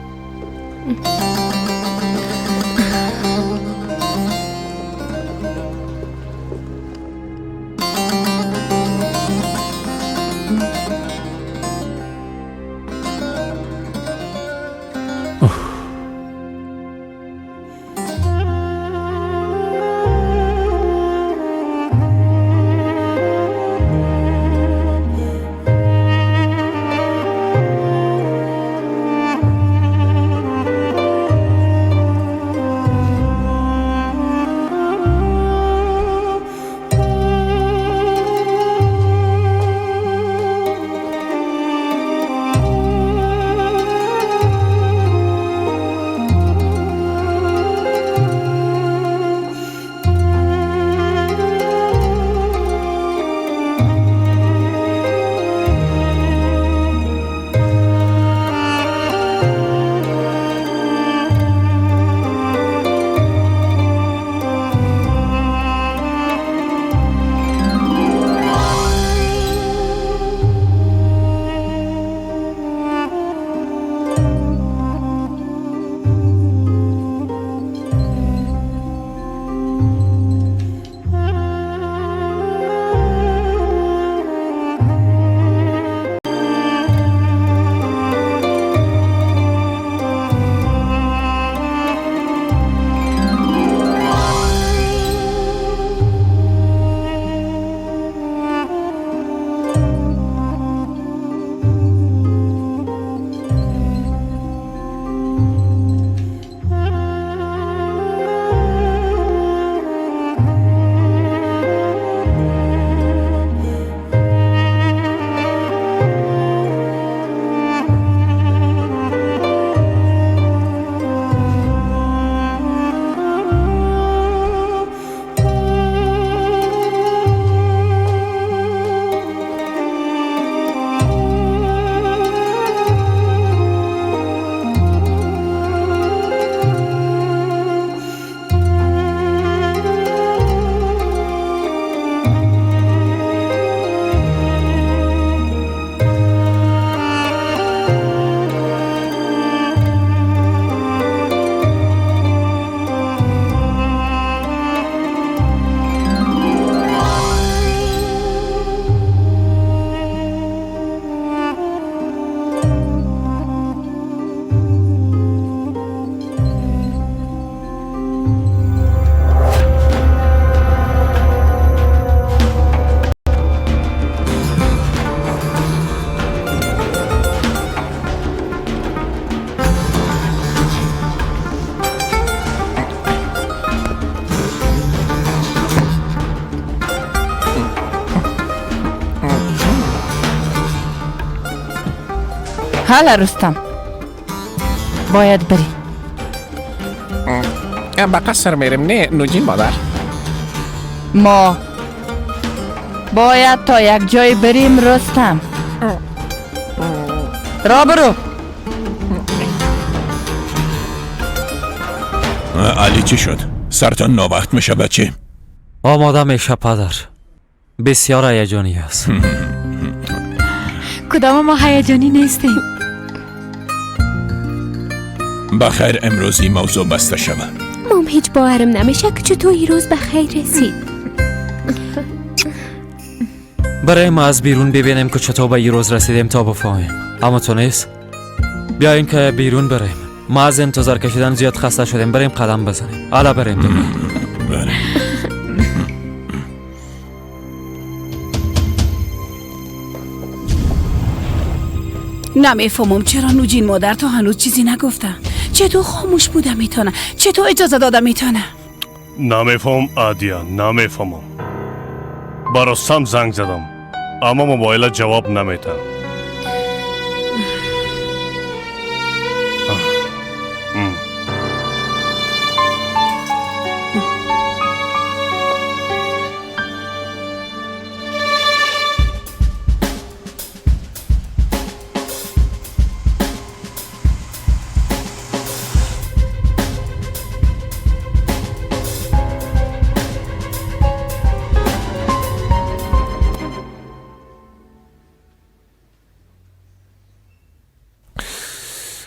حالا رستم باید بری. به قصر میریم نه نوجین مادر؟ ما باید تا یک جای بریم رستم. را برو. علی چی شد؟ سرتان ناوقت میشه بچه. آماده میشه پدر. بسیار هیجانی است. کدام ما هیجانی نیستیم. بخیر امروز این موضوع بسته شود. مام هیچ باورم نمیشه که چطور این روز به خیر رسید. برای ما از بیرون ببینیم که چطور به این روز رسیدیم تا بفهمیم. اما تو نیست. بیاین که بیرون بریم. ما از انتظار کشیدن زیاد خسته شدیم. بریم قدم بزنیم. حالا بریم دیگه. بریم. نمیفهمم چرا نوجین مادر تا هنوز چیزی نگفته. چطور خاموش بوده میتونه؟ چطور اجازه داده میتونه؟ نمیفهم عادیا، نمیفهمم. با رستم زنگ زدم اما موبایل جواب نمیده.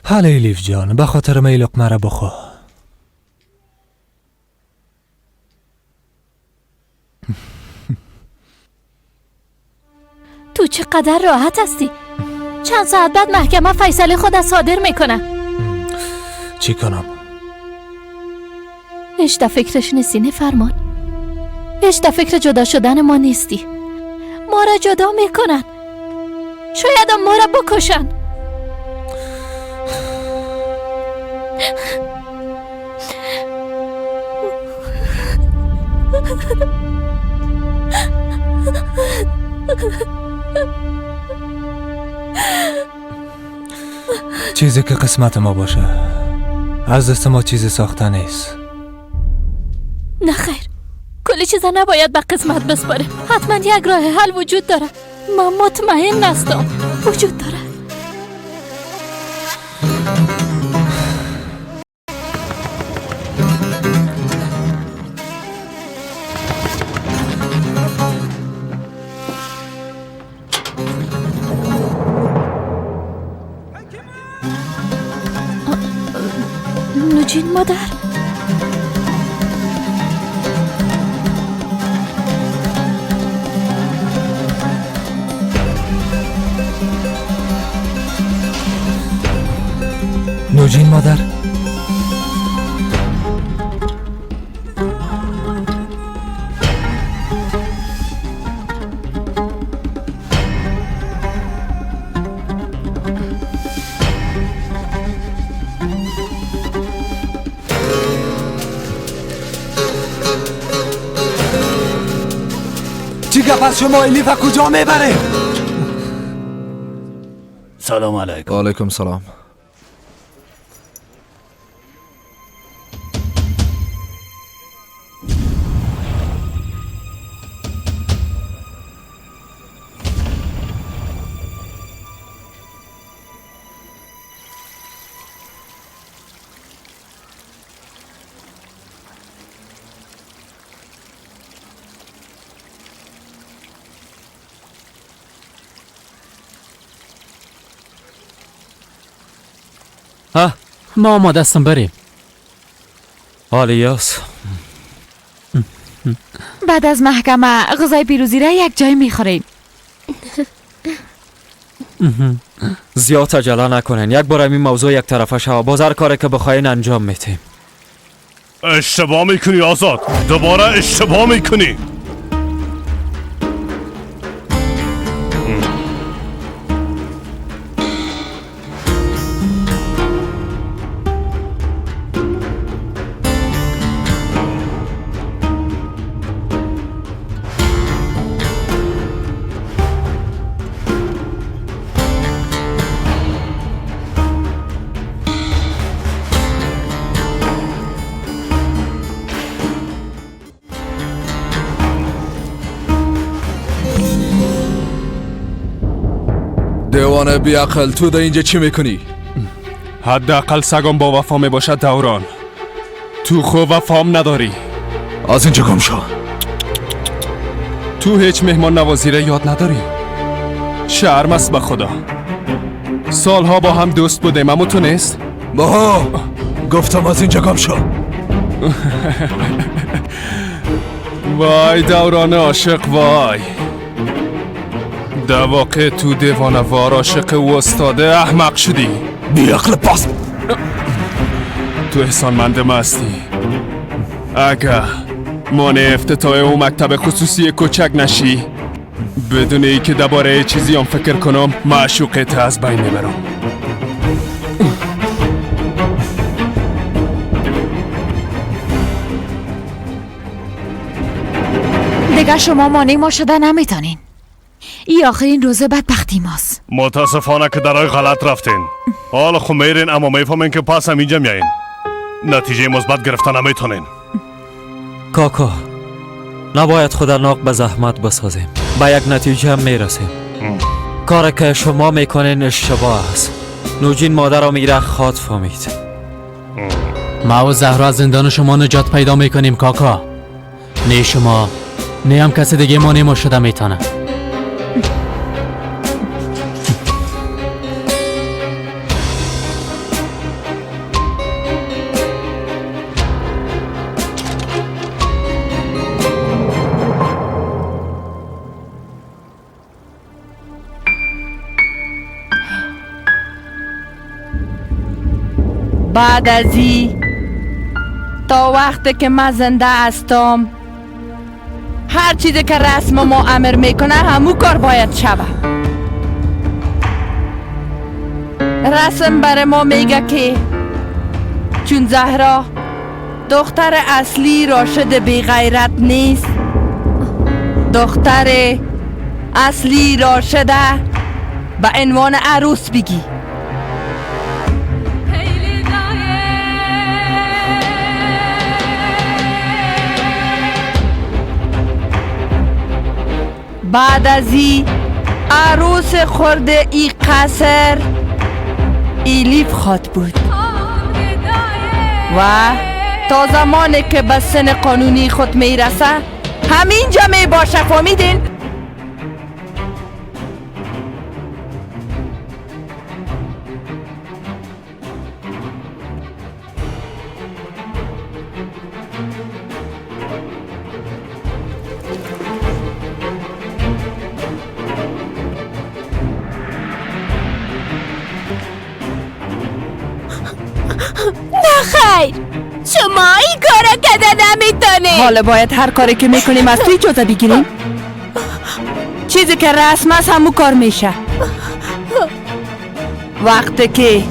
حالا الیف جان، به خاطر من لقمه را بخور. تو چقدر راحت هستی. چند ساعت بعد محکمه فیصله خود صادر میکنه. چی کنم؟ هیچ فکرش نیستی نه فرمان. هیچ فکر جدا شدن ما نیستی. ما را جدا میکنن. شاید ما را بکشن. چیزی که قسمت ما باشه از دست ما چیزی ساخته نیست. نه خیر، کلی چیزا نباید به قسمت بسپاریم. حتما یک راه حل وجود داره. من مطمئن هستم وجود داره. نوجین مادر، نوجین مادر، چی گپ از شما الیف کجا میبره؟ سلام علیکم. علیکم سلام. ها ما آماده هستم بریم. آلیاس بعد از محکمه غذای پیروزی را یک جای میخوریم. زیاد عجله نکنین، یک بار این موضوع یک طرفه شوه، باز هر کاری که بخواین انجام میتیم. اشتباه میکنی آزاد، دوباره اشتباه میکنی. دیوانه بیعقل، تو در اینجا چی میکنی؟ حداقل سگم با وفا میباشد دوران. تو خو وفام نداری. از اینجا گم شو. تو هیچ مهمان نوازی را یاد نداری. شرم است به خدا. سالها با هم دوست بودیم اما تو نیست. ماها گفتم از اینجا گم شو. وای دوران عاشق، وای. در واقع تو دیوانه وار عاشق و استاده احمق شدی. بیعقل پاس. تو احسانمند ما هستی. اگه مانع افتتاح او مکتب خصوصی کوچک نشی، بدون ای که درباره چیزی هم فکر کنم، معشوقت از بین میبرم. دیگه شما مانع ما شده نمیتونین. ای آخرین روز بدبختی ماست. متاسفانه که در راه غلط رفتین. حالا خو میرین اما میفهمین که پس هم اینجا میایین. نتیجه مثبت گرفتن نمیتونین. کاکا، نباید خود ناق به زحمت بسازیم. به یک نتیجه هم میرسیم. کار که شما میکنین اشتباه است. نوجین مادر را میره خواد فهمید. ما و زهرا از زندان شما نجات پیدا میکنیم کاکا. نه شما نه هم کسی دیگه مانع ما شده میتونه. بعد از ای تا وقتی که من زنده هستم، هر چیزی که رسم ما امر میکنه همو کار باید شوه. رسم بر ما میگه که چون زهرا دختر اصلی راشد بی غیرت نیست، دختر اصلی راشده به عنوان عروس بگی. بعد از ای عروس خورده ای قصر ایلیف خواد بود و تا زمانی که به سن قانونی خود میرسه همینجا می باشه. فهمیدین؟ خیر، شما این کارا کده نمیتونید. حالا باید هر کاری که میکنیم از تو اجازه بگیریم. چیزی که رسم است همو کار میشه. وقتی که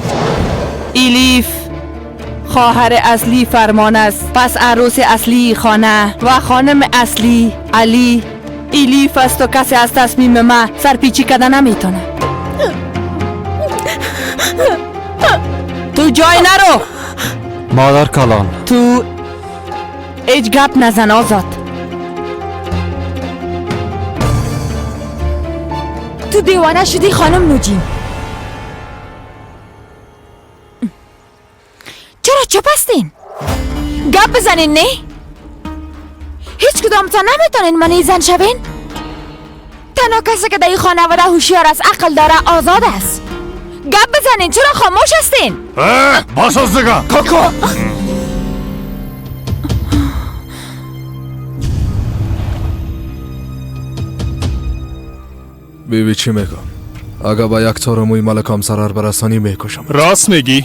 ایلیف خواهر اصلی فرمان است، پس عروس اصلی خانه و خانم اصلی علی ایلیف است و کسی از تصمیم ما سرپیچی کده نمیتونه. تو جای نرو مادر کلان. تو هیچ گپ نزن آزاد. تو دیوانه شدی خانم نوجین. چرا چپ هستین؟ گپ بزنین. نه هیچ کدامتان نمیتونین من زن شوین. تنها کسی که در این خانواده هوشیار است، عقل داره، آزاد است. گپ بزنین، چرا خاموش هستین؟ باس از دیگه کاکا. بیبی چی میگم؟ اگه با یک تار موی ملکم ضرر برسانی میکشم. راست میگی؟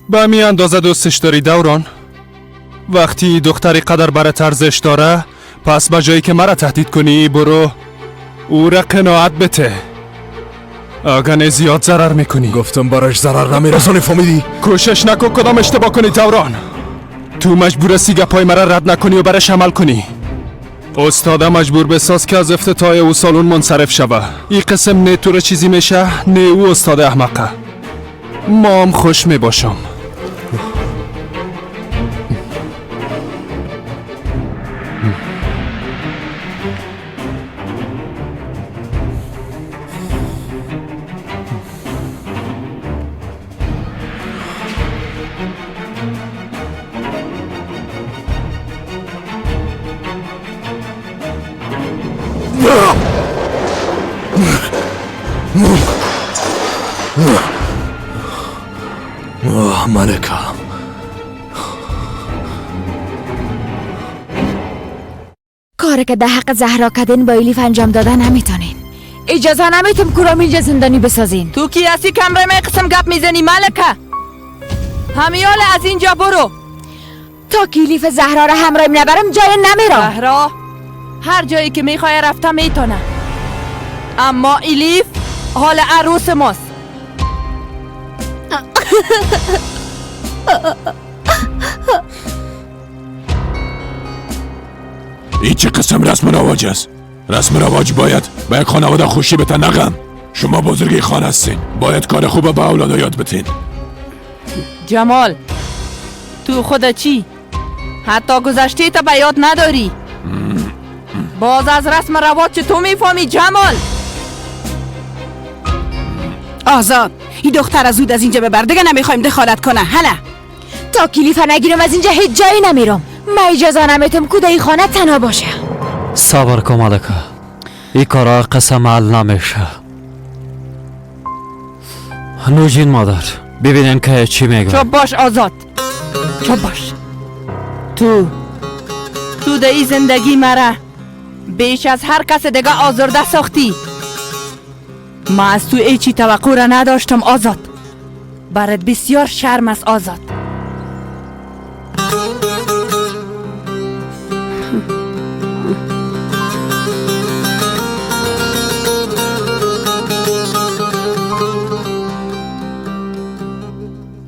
به می اندازه دوستش داری دوران؟ وقتی دختری قدر برات ارزش داره، پس به جایی که مرا تهدید کنی برو او را قناعت بته. اگه نه زیاد ضرر میکنی. گفتم براش ضرر نمیرسانی، فهمیدی؟ کوشش نکن کدام اشتباه کنی دوران. تو مجبور هستی گپای مرا رد نکنی و برش عمل کنی. استاده مجبور بساز که از افتتاح او سالن منصرف شوه. این قسم نه تو را چیزی میشه نه او استاد احمقه. ما هم خوش میباشم. آه ملکه، کاری که در حق زهرا کدین با الیف انجام داده نمیتونین. اجازه نمیتم کورام اینجا زندانی بسازین. تو کی هستی کمره می قسم گپ میزنی ملکه؟ همیال از اینجا برو. تا که الیف زهرا را همراهیم نبرم جای نمیرم. زهرا هر جایی که میخوای رفته میتونه، اما الیف حال عروس ماست. این چه قسم رسم رواج است؟ رسم رواج باید به یک خانواده خوشی بته نه غم. شما بزرگی خانه هستین، باید کار خوب به اولادا یاد بتین. جمال تو خود چی؟ حتی گذشته تا به یاد نداری. باز از رسم رواج چه تو میفهمی جمال؟ آزاد، این دختر زود از اینجا ببر، دیگه نمیخوایم دخالت کنه. هلا تا کلیفه نگیرم از اینجا هیچ جایی نمیرم. من اجازه نمیتم که در این خانه تنها باشه. صبر کن ملکه، این کارا قسم حل نمیشه. نوجین مادر ببینین که چی میگه. چوب باش آزاد، چوب باش. تو در این زندگی مرا بیش از هر کس دیگه آزرده ساختی. ما از تو هیچی توقع را نداشتم آزاد. برات بسیار شرم است آزاد.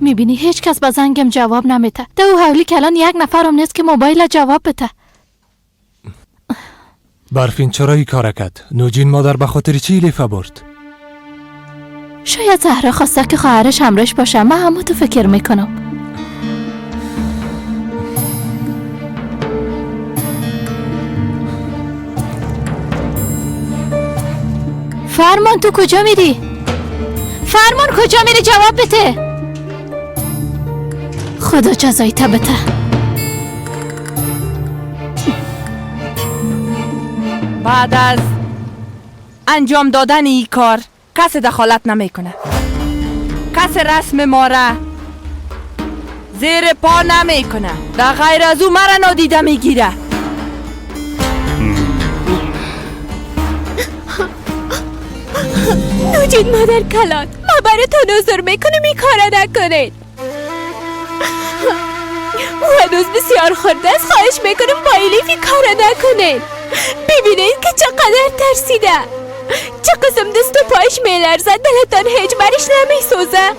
میبینی هیچ کس به زنگم جواب نمیده. ده او حولی کلان یک نفرم نیست که موبایل جواب بده. برفین چرا این کار کرد؟ نوجین مادر به خاطر چی الیفه برد؟ شاید زهرا خواسته که خواهرش همراهش باشه. من همون تو فکر میکنم. فرمان تو کجا میری؟ فرمان کجا میری؟ جواب بده. خدا جزایی تا بده. بعد از انجام دادن این کار کس دخالت نمیکنه. کس رسم ما را زیر پا نمیکنه. در غیر از او مرا نادیده میگیره. نوجین مادر کلان، ما براتون عذر میکنم این کارا نکنید. او هنوز بسیار خورده است. خواهش میکنم با الیف این کارا نکنید. ببینید که چقدر ترسیده، چه قسم دست و پایش میلرزد. دلتان هیچ برش نمیسوزه.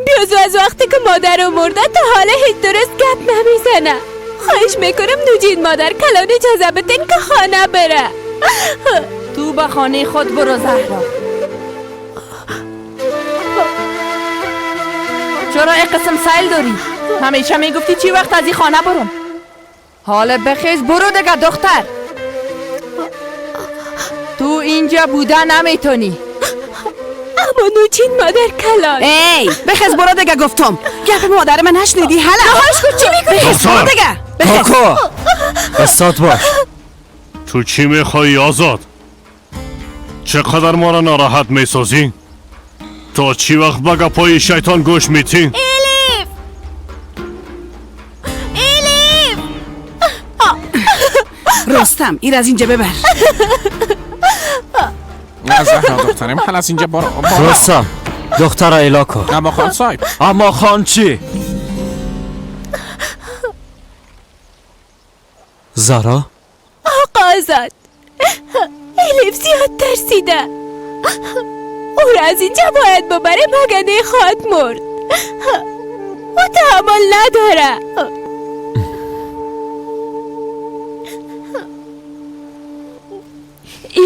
بیازو از وقتی که مادر مرده تا حالا هیچ درست گپ نمیزنه. خواهش میکنم نوجین مادر کلان اجازه بدین که خانه بره. تو به خانه خود برو زهرا. چرا یک قسم سیل داری؟ همیشه میگفتی چی وقت از این خانه برم. حالا بخیز برو دیگه دختر. تو اینجا بوده نمیتونی. اما نوچین مادر کلان. ای بخیز برو دیگه گفتم. گپ مادر من نشنیدی؟ هلا نهاش کن چی میکنی؟ بخیز برو دیگه. کاکو استاد باش. تو چی میخوایی آزاد؟ چقدر ما را ناراحت میسازی؟ تا چی وقت به گپای شیطان گوش میتی؟ الیف الیف رستم ایر از اینجا ببر. نه زهرا دخترم حالا از اینجا برو. رستم دختر ایلا کن. اما خان صاحب. اما خان چی؟ زهرا؟ آقا آزاد، الیف زیاد ترسیده. او را از اینجا باید ببره مگه خواهد مرد. او تحمل نداره.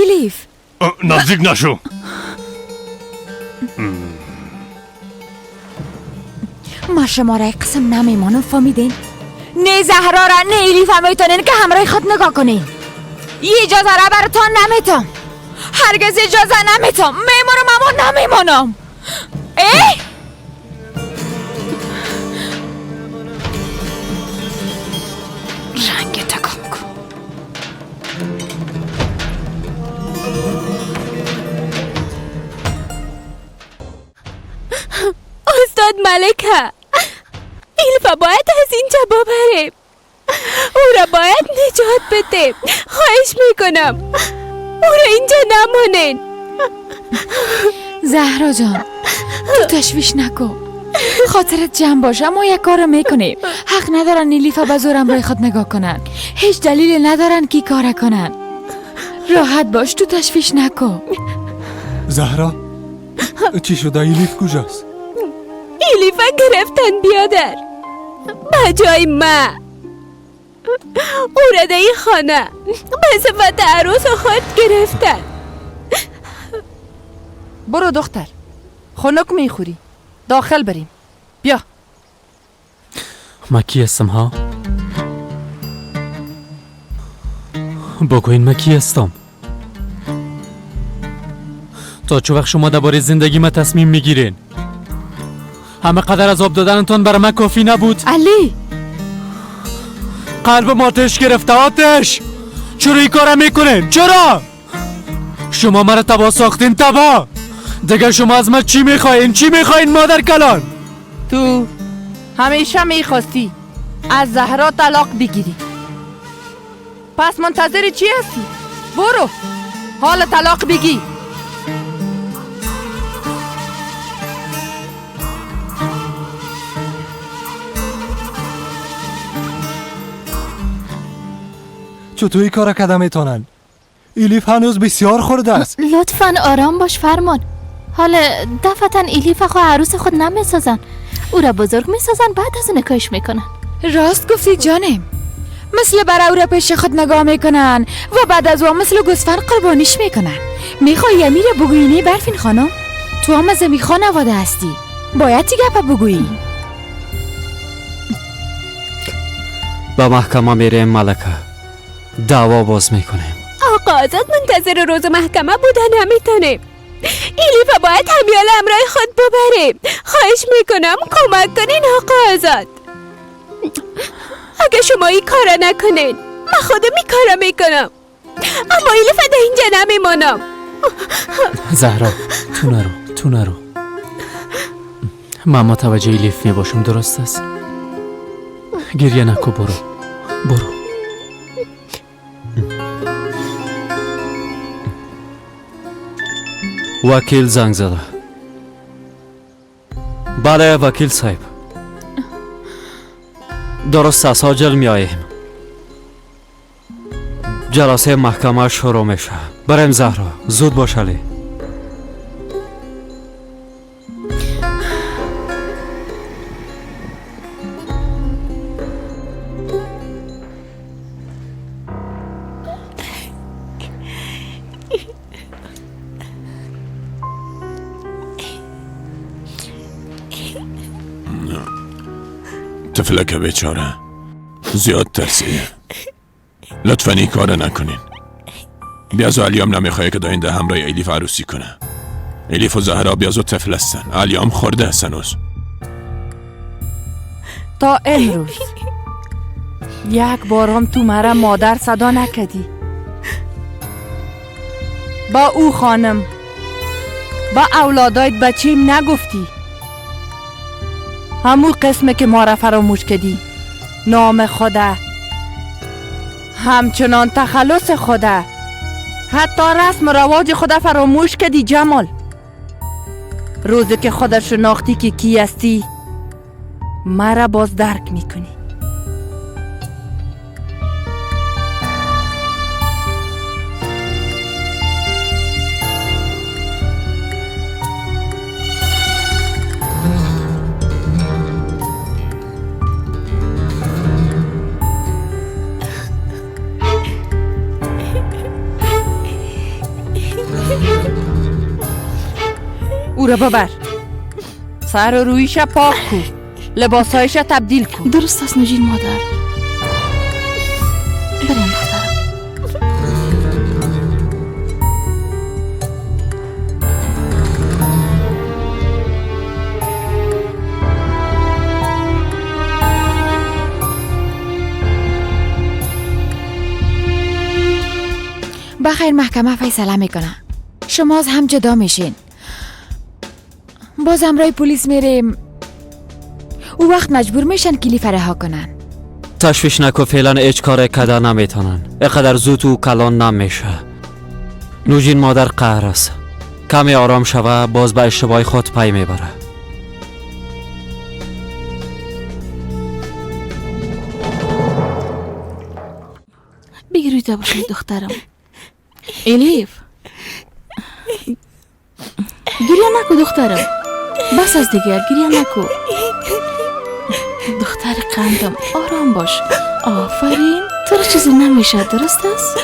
الیف نزدیک نشو. ما شما را قسم نمیمانم فهمیدین؟ نه زهرا را نه الیف هم میتونین که همراه خود نگاه کنین. یه اجازه را براتان نمیتم. هرگز اجازه نمیتم. میمونم اما نمیمونم. ای رنگ تکم کن. استاد ملکه، ایلیفا باید از اینجا ببریم. او را باید نجات بدیم. خواهش میکنم او را اینجا نمانین. زهرا جان تو تشویش نکن، خاطرت جمع باشه، ما یک کار میکنیم. حق ندارن ایلیفا به زور امرای خود نگاه کنن، هیچ دلیل ندارن که کار کنن. راحت باش، تو تشویش نکن. زهرا چی شده؟ ایلیف کجاست؟ ایلیفا گرفتن بیادر، به جای ما او را در این خانه به صفت عروس خود گرفتن. برو دختر، خنک میخوری، داخل بریم. بیا. ما کی هستم ها؟ بگوین ما کی هستم؟ تا چه وقت شما درباره زندگی ما تصمیم میگیرین؟ همه قدر عذاب دادنتان برای من کافی نبود؟ علی قلب آتش گرفته، آتش. چرا این کارا میکنین؟ چرا؟ شما مرا تباه ساختین، تباه. دیگه شما از من چی میخواین؟ چی میخواین مادر کلان؟ تو همیشه میخواستی از زهرا طلاق بگیری، پس منتظر چی هستی؟ برو حال طلاق بگی. چطور این کار کده میتونن؟ ایلیف هنوز بسیار خورده است. لطفاً آرام باش فرمان. حال دفعتا ایلیف خو عروس خود نمیسازن، او را بزرگ میسازن، بعد از نکاش میکنن. راست گفتی جانم، مثل برای او را پیش خود نگاه میکنن و بعد از او مثل گوسفند قربانیش میکنن. میخوای امیر بگویی برفین خانم؟ تو هم از امی خانواده هستی، باید تی گپه بگویی. به محکمه میریم ملکه، دعوا باز میکنیم. آقا آزاد منتظر روز محکمه بودن نمیتونیم. ایلیفا باید همیال امرای خود ببریم. خواهش میکنم کمک کنین آقا آزاد. اگه شما این کارا نکنین من خودم این کارا میکنم، اما ایلیفا در اینجا نمیمانم. زهرا تو نرو، تو نرو. من متوجه ایلیف میباشم، درست است؟ گریه نکو، برو برو. وکیل زنگ زده. بله وکیل صاحب، درست است، عاجل میاییم. جلسه محکمه شروع میشه. بریم زهرا، زود باش علی. طفلک بیچاره زیاد ترسیده. لطفا این کار نکنین. بیازو علیام نمیخواه که داینده همراه ایلیف عروسی کنه. ایلیف و زهرا بیازو طفل هستن، علیام خورده هستن. تا امروز یک بار هم تو مرا مادر صدا نکدی. با او خانم، با اولادایت بچیم نگفتی. همون قسمه که ما را فراموش کدی، نام خدا، همچنان تخلص خدا، حتی رسم و رواج خدا فراموش کدی جمال. روزی که خدا شناختی که کی هستی، مرا باز درک میکنی. او را ببر، سر و رویش پاک کو، لباسایش تبدیل کو. درست است نوجین مادر. بریم دخترم. بخیر محکمه فیصله میکنه. شما از هم جدا میشین. باز همراه پلیس میریم او وقت مجبور میشن کلیف رها کنن. تشویش نکو، فعلا هیچ کار کده نمیتونن. اقدر زود او کلان نمیشه. نوجین مادر قهر است. کمی آرام شوه باز به اشتباه خود پی میبره. بگیرویده باشی دخترم. الیف گریه نکو دخترم، بس از دیگر گریه نکو دختر قندم، آرام باش. آفرین، تو را چیزی نمیشه، درست است؟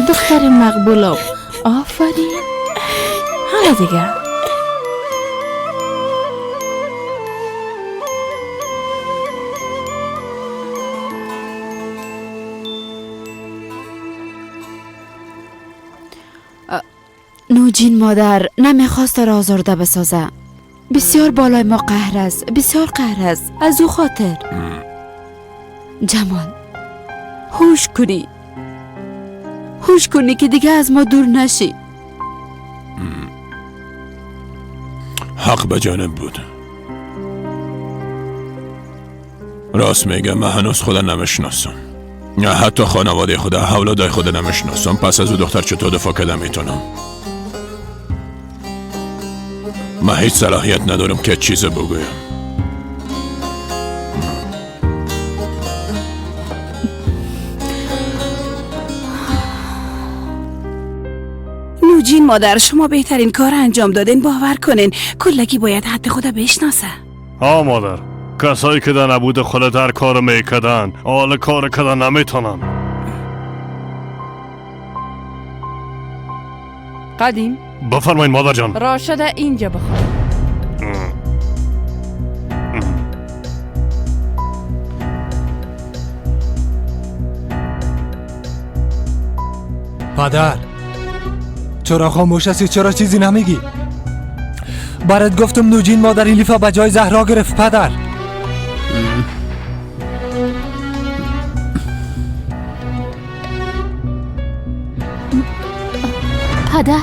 دختر مقبولم، آفرین. حالا دیگه نوجین مادر نمیخواست را آزرده بسازه. بسیار بالای ما قهر است، بسیار قهر است، از او خاطر. جمال هوش کنی، هوش کنی که دیگه از ما دور نشی. حق به جانب بود. راست میگه، من هنوز خدا نمیشناسم، نه حتی خانواده خدا، اولادای خدا نمیشناسم. پس از او دختر چطور دفاع کردم میتونم؟ من هیچ صلاحیت ندارم که چیز بگویم. نوجین مادر، شما بهترین کار انجام دادین، باور کنین. کلگی باید حد خدا بشناسه. ها مادر، کسایی که در نبود خود در کار میکردن حال کار کردن نمیتونن. قدیم بفرمایین مادر جان. راشد اینجا بخور. پدر چرا خاموش هستی؟ چرا چیزی نمیگی؟ برات گفتم نوجین مادر الیفا به جای زهرا گرفت. پدر پدر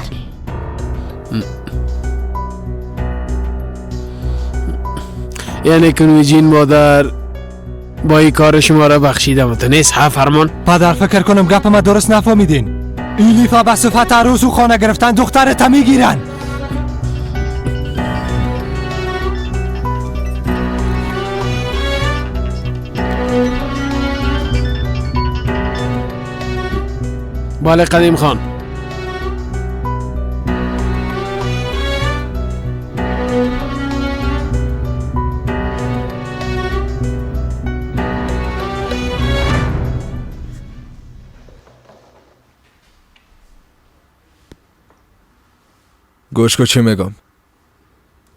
یعنی که نوجین مادر با این کار شما را بخشیده متنیست ها فرمان؟ پدر فکر کنم گپ ما درست نفهمیدین. ایلیفا به صفت عروس و خانه گرفتن دخترت میگیرن. بله قدیم خان. گوش کو چی میگم.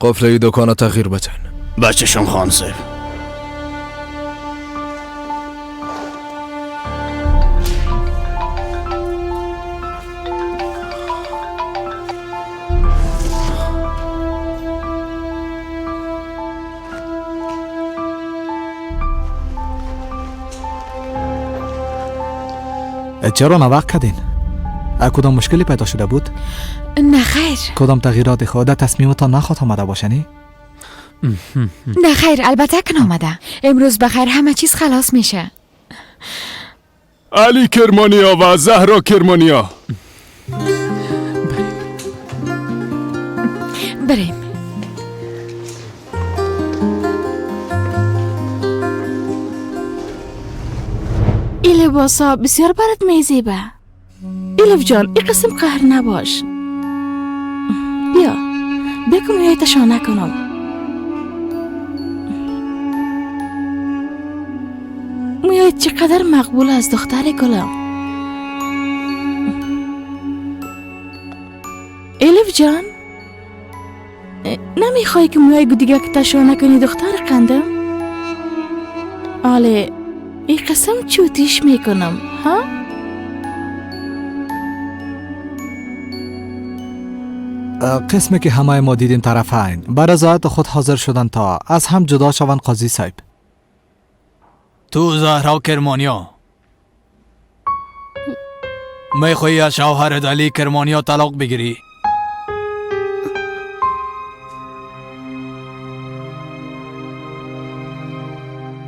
قفل ای دکان تغییر بتن. بچه‌شون خان صاحب. چرا نوق کردین؟ کدام مشکلی پیدا شده بود؟ نه خیر. کدام تغییرات خود تصمیمتان نخواد آمده باشه نی؟ نه خیر، البته که آمده. امروز بخیر همه چیز خلاص میشه. علی کرمانیا و زهرا کرمانیا. بریم. این لباسا بسیار برات میزیبه. ایلف جان، این قسم قهر نباش. بیا بکن مویایت شانه کنم. مویایت چقدر مقبول از دختر گلم. ایلف جان، نمیخوای که مویای دیگه که تشانه کنی دختر قندم؟ آله این قسم چوتیش میکنم ها؟ قسمی که همه ما دیدیم طرفین بر رضایت خود حاضر شدند تا از هم جدا شوند. قاضی صاحب تو زهرا کرمانیا میخوایی از شوهرت علی کرمانیا طلاق بگیری؟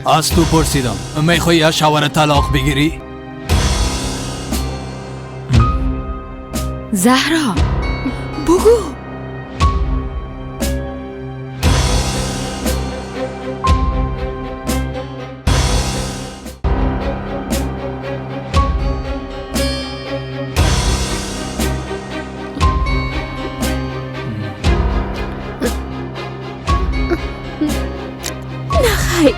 از تو پرسیدم میخوایی از شوهر طلاق بگیری؟ زهرا بگو. نه خیر،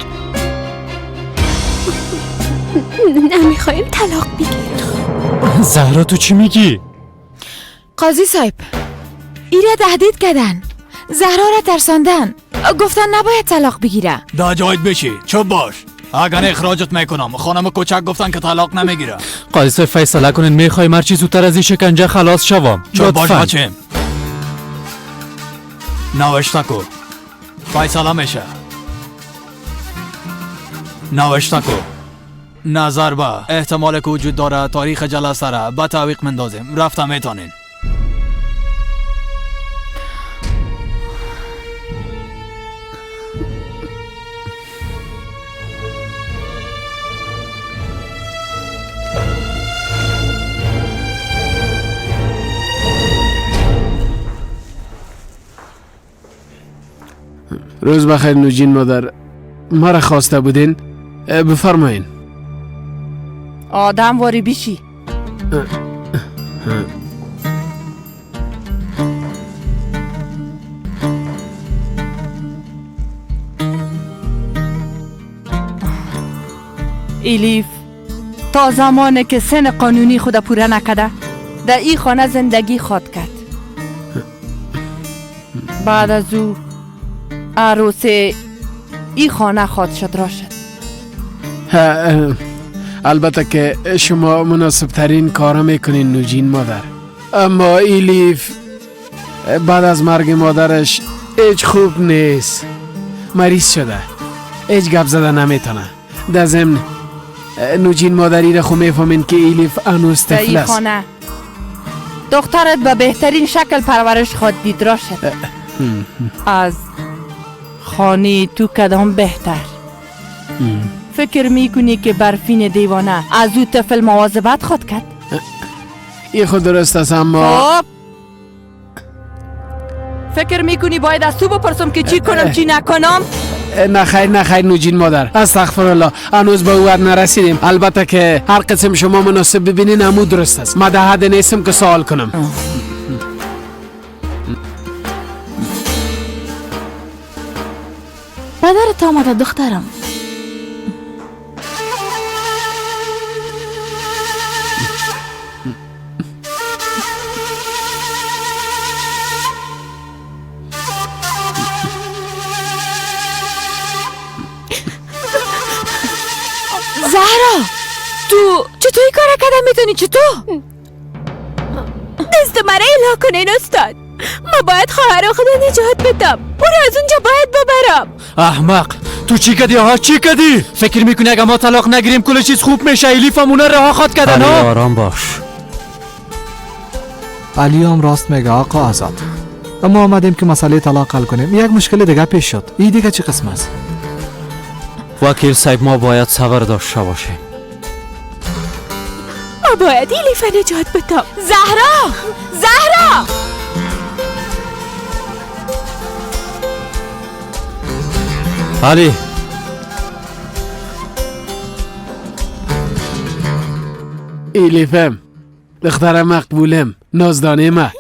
نمیخوایم طلاق بگیریم. زهرا تو چی میگی؟ قاضی صاحب ایره تهدید کردن، زهرا را ترساندن، گفتن نباید طلاق بگیره. دا جایت بشی، چوب باش، اگر اخراجت میکنم. خانم کوچک گفتن که طلاق نمیگیره. قاضی صاحب فیصله کنین، میخوایم هرچی زودتر از این شکنجه خلاص شوم. چوب باش بچیم. نوشته کو فیصله میشه. نوشته کو نظر به احتمال که وجود داره تاریخ جلسه را به تعویق مندازیم. رفته میتونین. روز بخیر نوجین مادر، مرا خواسته بودین؟ بفرمایین. آدم واری بیشی. ایلیف تا زمانی که سن قانونی خود پوره نکده در این خانه زندگی خواد کرد. بعد از او عروس این خانه خواد شد راشد. البته که شما مناسب ترین کار میکنین نوجین مادر، اما ایلیف بعد از مرگ مادرش هیچ خوب نیست، مریض شده، هیچ گپ زده نمیتونه. در ضمن نوجین مادری را خو میفهمین که ایلیف هنوز طفل است. خانه دخترت به بهترین شکل پرورش خواد دید راشد. از خانه تو کدام بهتر؟ فکر میکنی که برفین دیوانه از او طفل مواظبت خواد کرد؟ این خود درست است، اما خب فکر میکنی باید از تو بپرسم که چی کنم چی نکنم؟ نه خیر نه خیر نوجین مادر، استغفر الله، هنوز به او نرسیدیم. البته که هر قسم شما مناسب ببینین همو درست است. ما در حد نیستم که سوال کنم. پدرت آمده دخترم. زهرا تو چطور این کار کردن میتونی؟ چطور؟ دست مرا اله کنین استاد، ما باید خواهر خود نجات بدم، او را از اونجا باید ببرم. احمق تو چی کدی ها؟ چی کدی؟ فکر میکنی اگه ما طلاق نگیریم کل چیز خوب میشه؟ ایلیف همونه رها خواد کردن ها. آرام باش. علی هم راست میگه آقا آزاد. ما آمدیم که مسئله طلاق حل کنیم، یک مشکل دیگه پیش شد. این دیگه چه قسم است؟ وکیل صاحب ما باید صبر داشته باشیم. ما باید ایلیف نجات بدم. زهرا زهرا علی ایلیفم دخترم مقبولم نازدانه ما.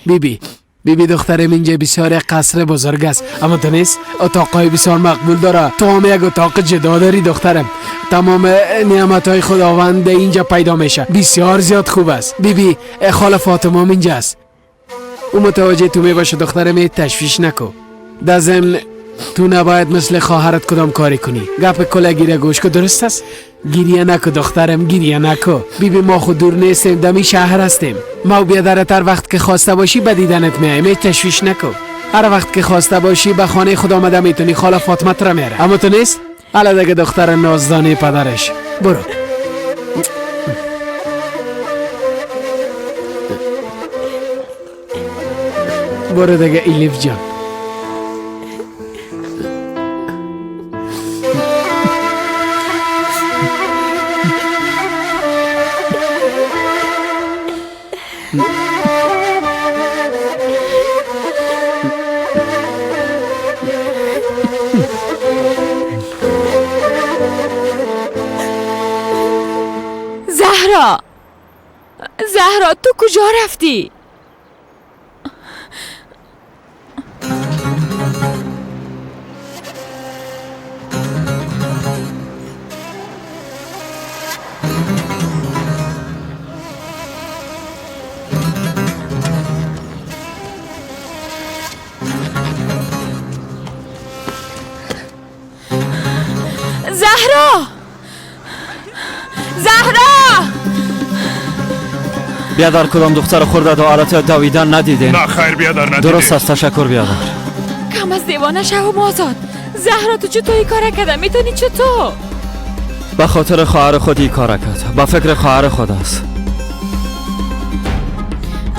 بیبی بیبی دخترم اینجا بسیار قصر بزرگ است، اما تو نیست اتاقای بسیار مقبول داره. تو هم یک اتاق جدا داری دخترم. تمام نعمت های خداوند اینجا پیدا میشه، بسیار زیاد خوب است. بیبی خاله فاطمه هم اینجا است، او متوجه تو میباشه دخترم، تشویش نکو. در ضمن تو نباید مثل خواهرت کدام کاری کنی. گپ کلگی را گوش کو، درست است؟ گریه نکو دخترم، گریه نکو. بیبی ما خود دور نیستیم، دمی شهر هستیم. ما و بیادرت هر وقت که خواسته باشی به دیدنت میایم، هیچ تشویش نکو. هر وقت که خواسته باشی به خانه خود آمده میتونی، خاله فاطمه را میاره. اما تو نیست؟ حالا دیگه دختر نازدانه پدرش. برو. برو دیگه ایلیف جان. زهرا، زهرا تو کجا رفتی؟ زهرا، زهرا! بیادر کدام دختر خورده دو آلت دویدن ندیدین؟ نه خیر بیادر ندیدیم. درست است، تشکر بیادر. کم از دیوانه شو آزاد. زهرا تو چطور این کار کرده؟ میتونی چطور؟ به خاطر خواهر خود این کار کرد. به فکر خواهر خود است.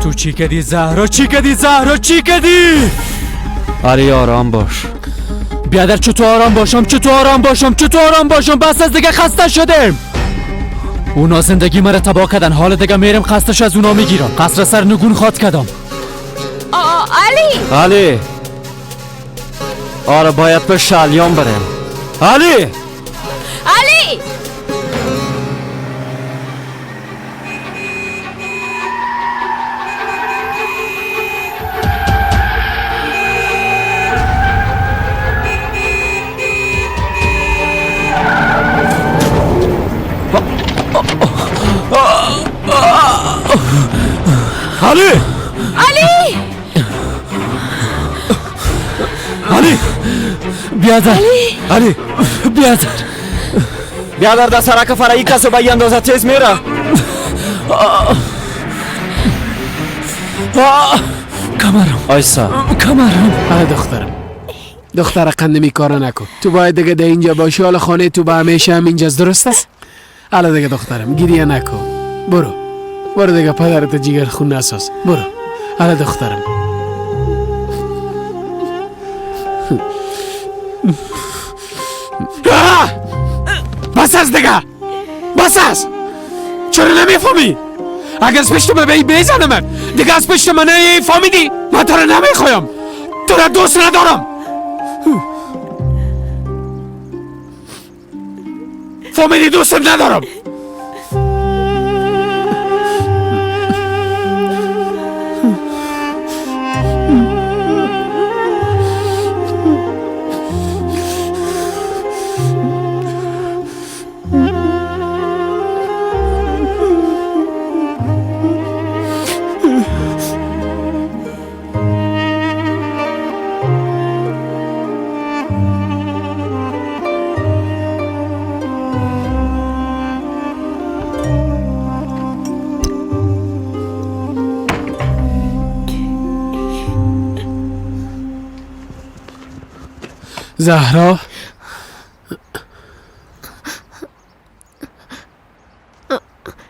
تو چی کردی زهرا؟ چی کردی زهرا؟ چی کردی؟ علی آرام باش. بیادر چطور آرام باشم؟ چطور آرام باشم؟ چطور آرام باشم؟ بس از دیگه خسته شدیم. اونا زندگی مرا تباه کردن، حال دیگه میرم خستش از اونا میگیرم. قصر سر نگون خواد کردم. علی، علی آره باید به شالیان بریم. علی، علی! علی، علی، علی بیادر، علی بیادر، بیادر در سرک فرایی کسو به این اندازه تیز میره. کمرم آیسا، کمرم. دخترم، دختر قندمی کارا نکن. تو باید دیگه در اینجا باشی. حالا خانه تو به همیشه هم اینجاست، درست است؟ حالا دیگه دخترم گریه نکن. برو برو دیگه، پدرت جیگر خون نساز. برو حالا دخترم. بس از دیگه، بس از. چرا نمیفهمی؟ اگر از پشت من به بزنم دیگه از پشت من فهمیدی؟ من تو رو نمیخوایم، تو را دوست ندارم. فهمیدی؟ دوستم ندارم. زهرا،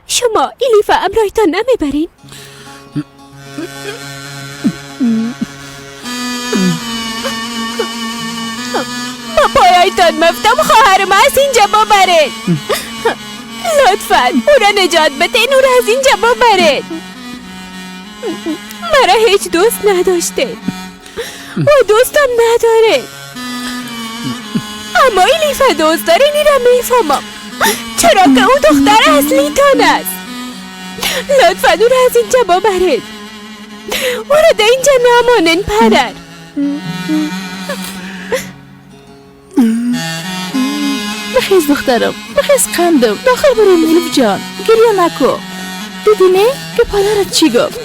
شما ایلیف امرایتان نمیبرین؟ با پایایتان مفتم خواهر ما از اینجا ببرین. لطفا او را نجات بدین، او را از اینجا ببرین. مرا هیچ دوست نداشته، او دوستم نداره، اما ایلیف دوست داره. اینی را میفهمم، چرا که او دختر اصلیتان است. لطفا او را از اینجا ببرید، او را در اینجا نمانین پدر. بخیز دخترم، بخیز قندم، داخل بریم ایلیف جان، گریه نکو. دیدی نه که پدرت چی گفت؟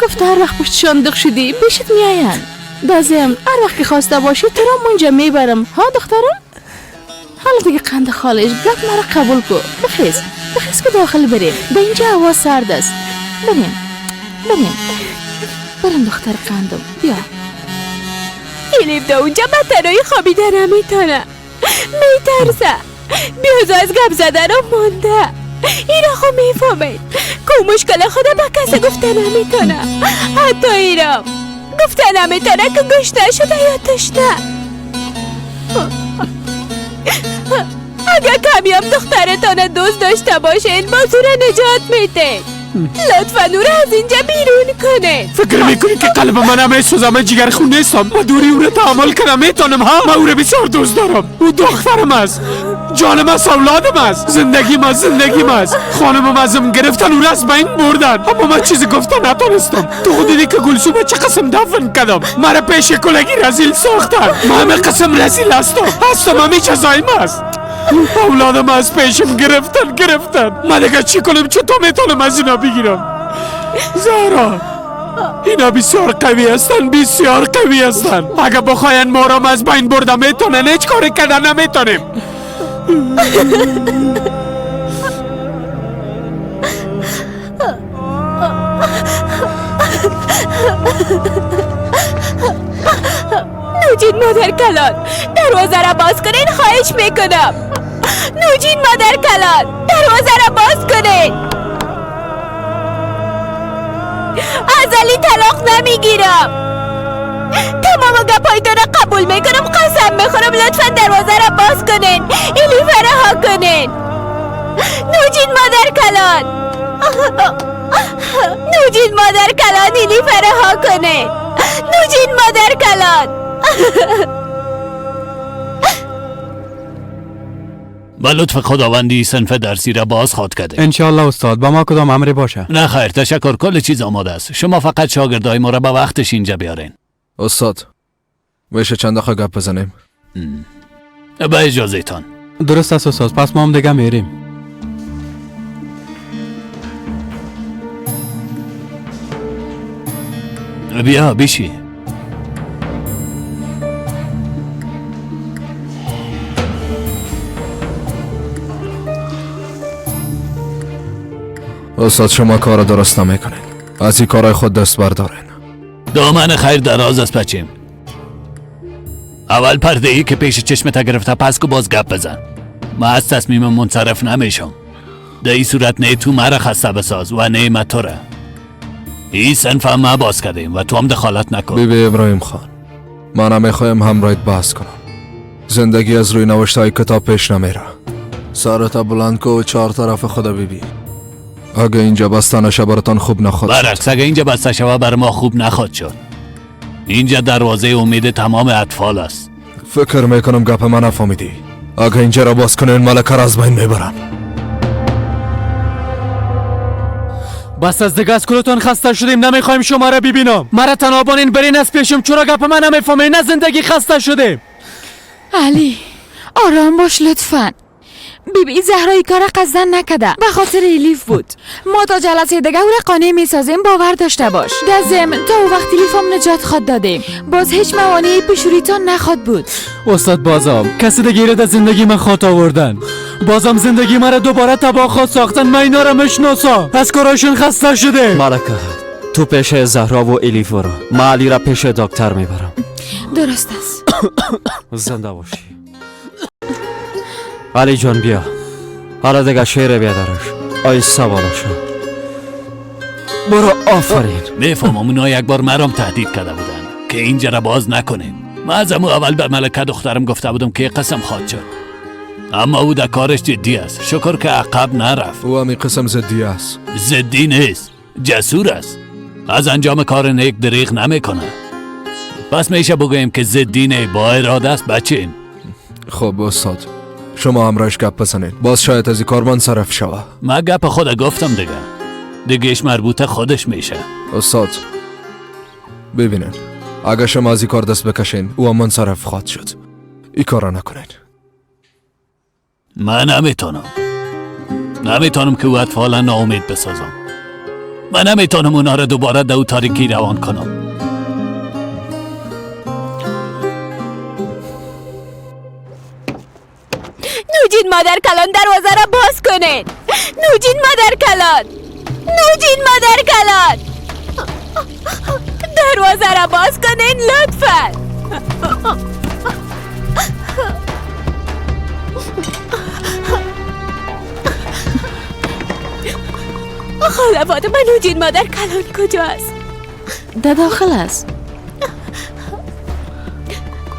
گفت هر وقت پشتشان دق شدی پیشت میآیند. دازم هر وقت که خواسته باشی تو را اونجا میبرم. ها دخترم؟ حالا دیگه قند خالش گفت مرا قبول کو. بخیز، بخیز که داخل بریم، به اینجا هوا سرد است. بریم بریم بریم دختر قندم، بیا. ایلیف دا اونجا به تنهایی خوابیده نمیتونه، میترسه، بیازو از گپ زدنم مانده. اینا خو میفهمید که مشکل خود به کسی گفته نمیتونه، حتی ایرا گفته نمیتونه که گشنه شده یا تشنه. اگه کمی هم دخترتان دوست داشته باشین باز او را نجات میده. لطفا او را از اینجا بیرون کنید. فکر میکنی که قلب من هم میسوزه؟ من جگر خون نیستم، من دوری او را تحمل کنم میتونم. ها، من او را بسیار دوست دارم، او دخترم است، جانم است، اولادم است، زندگیم است، زندگیم است. خانمم ازم گرفتن و از بین بردن، اما من چیزی گفتن نتونستم. تو خود دیدی که گلسوم چه قسم دفن کردم. مرا پیش کلگی رزیل ساختن. من همه قسم رزیل هستم، همه چیزایم است. اولادم از پیشم گرفتن. من دیگه چی کنم؟ چطور میتونم از اینا بگیرم؟ زهرا، اینا بسیار قوی هستن، بسیار قوی هستن. اگه بخواین ما را از بین برده میتونن، هیچ کاری کردن نمیتونیم. نوجین مادر کلان، دروازه را باز کنین، خواهش میکنم. نوجین مادر کلان، دروازه را باز کنین. از علی طلاق نمیگیرم. تمام گپایتان را قبول میکنم، قسم میخورم. لطفا دروازه را باز کنین، الیف رها کنین. نوجین مادر کلان، نوجین مادر کلان، الیف رها کنین. نوجین مادر کلان. با لطف خداوندی صنف درسی را باز خواد کرده. انشالله استاد، با ما کدام امری باشه؟ نه خیر، تشکر، کل چیز آماده است. شما فقط شاگردای ما را به وقتش اینجا بیارین. استاد، میشه چند دقیقه گپ بزنیم؟ به اجازه تان. درست است استاد، پس ما هم دیگه میریم. بیا بیشی. استاد، شما کار درست نمیکنین. از این کارهای خود دست بردارین. دامن خیر دراز است بچیم. اول پرده ای که پیش چشمت گرفته پس کو باز گپ بزن. من از تصمیم منصرف نمیشم. در این صورت نه تو مرا خسته بساز و نه من تو را. این صنف هم ما باز کردیم و تو هم دخالت نکن. بی بی ابراهیم خان، من نمیخوایم همراهت بحث کنم. زندگی از روی نوشته های کتاب پیش نمیره. سرت بلند کو و چهار طرف خدا ببین. اگه اینجا بسته نشه براتان خوب نخواد. برعکس، اگه اینجا بسته شوه بر ما خوب نخواد شد. اینجا دروازه امید تمام اطفال است. فکر میکنم گپ من نفهمیدی. اگه اینجا را باز کنین ملکه را از بین میبرن. بس از دیگه از کلتون خسته شدیم، نمیخوایم شما را ببینم. مرا تنها بانین، برین از پیشم. چرا گپ من نمیفهمین؟ از زندگی خسته شدیم. علی آرام باش لطفاً. بیبی زهرا کار قصدن نکده، به خاطر الیف بود. ما تا جلسه دیگه او را قانع میسازیم، باور داشته باش. در ضمن تا او وقت الیف هم نجات خواد دادیم، باز هیچ موانعی پیش رویتان نخواد بود. استاد، بازم کسی دیگه را در زندگی من خواد آوردن، بازم زندگی مرا دوباره تباه خواد ساختن. من اینا را میشناسم، از کاراشون خسته شده. ملکه، تو پیش زهرا و الیف برو، من علی را پیش دکتر میبرم. درست است. زنده باشی علی جان. بیا حالا دیگه شیر بیادرش. آیسته بالا شو، برو. آفرین. میفهمم اونا یک بار مرام تهدید کرده بودن که اینجا را باز نکنیم. من از امو اول به ملکه دخترم گفته بودم که قسم خواهد شد، اما او در کارش جدی است. شکر که عقب نرفت. او همی قسم ضدی است. ضدی نیست، جسور است. از انجام کار نیک دریغ نمیکنه. پس میشه بگوییم که ضدی نه، با اراده است بچیم. خب استاد، شما همراهش گپ بزنید، باز شاید از این کار منصرف شوه. من گپ خود گفتم دیگه، دیگهش مربوطه خودش میشه. استاد ببینن، اگه شما از این کار دست بکشین او هم منصرف خواهد شد. این کار را نکنین. من نمیتونم که او اطفالا ناامید بسازم. من نمیتونم اونا را دوباره در او تاریکی روان کنم. نوجین مادر کلان، دروازه را باز کنین. نوجین مادر کلان، نوجین مادر کلان، دروازه را باز کنین لطفا. خاله فاطمه، نوجین مادر کلان کجاست؟ در داخل است.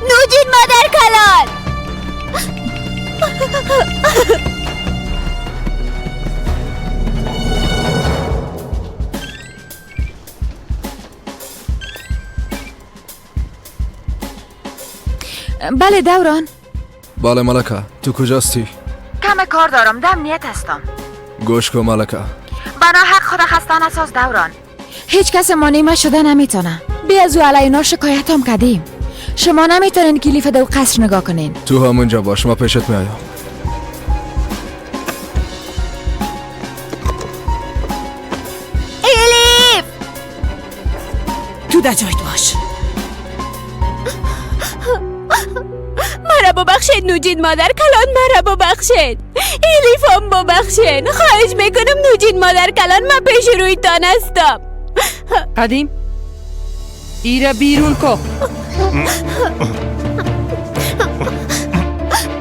نوجین مادر کلان. بله دوران. بله ملکه، تو کجاستی؟ کم کار دارم، دم نیت هستم. گوش کن ملکه. بنا حق خود خسته نساز دوران. هیچ کس مانع ما شده نمیتونه. بی از او علیه اینا شکایت هم کردیم. شما نمیتونین کلیف دو قصر نگاه کنین. تو همونجا باش، ما پیشت میایم. الیف تو در جایت باش. مرا ببخشید نوجین مادر کلان، مرا ببخشید. الیف هم ببخشید. خواهش میکنم نوجین مادر کلان، من پیش روی تان هستم. قدیم ایره بیرون کو.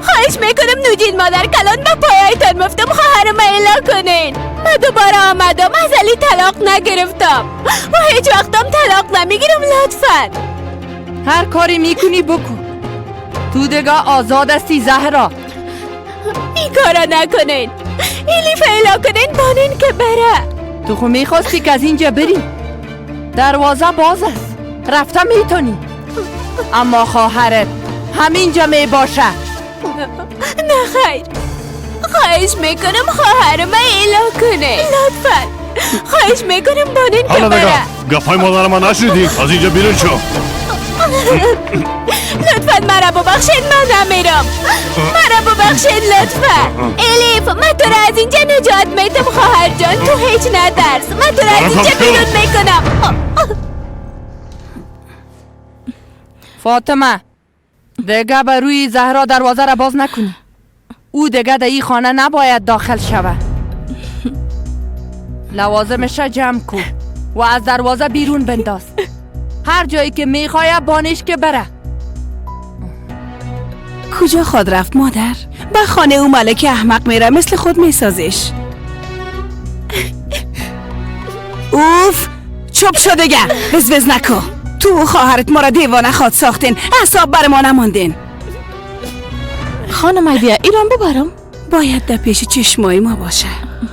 خواهش میکنم نوجین مادر کلان، به پایایتان مفتم خواهرم اعلا کنین. من دوباره آمدم، از علی طلاق نگرفتم و هیچ وقتم طلاق نمیگیرم. لطفا هر کاری میکنی بکن، تو دیگه آزاد هستی زهرا. این کارا نکنین، الیف اعلا کنین، بانین که بره. تو خو میخواستی که از اینجا بری، دروازه باز است، رفته میتونی، اما خواهرت همینجا میباشه. نه خیر، خواهش میکنم خواهرم اعلا کنه لطفا. خواهش میکنم بانین که بره. گپای مادر من نشنیدی؟ از اینجا بیرون شو. لطفا مرا ببخشید، من نمیرم. مرا ببخشید لطفا. الیف من تو را از اینجا نجات میدم خواهر جان، تو هیچ نترس، من تو را از اینجا بیرون میکنم. فاطمه دیگه به روی زهرا دروازه را باز نکنی. او دیگه در این خانه نباید داخل شوه. لوازمش را جمع کن و از دروازه بیرون بنداز. هر جایی که میخواه بانش که بره. کجا خواد رفت مادر؟ به خانه او ملک احمق میره، مثل خود میسازش. اوف چپ شو دیگه، وز وز نکن. تو و خواهرت ما را دیوانه خواد ساختین، اعصاب بر ما نماندین. خانم ایدیا ایران ببرم. باید در پیش چشمای ما باشه.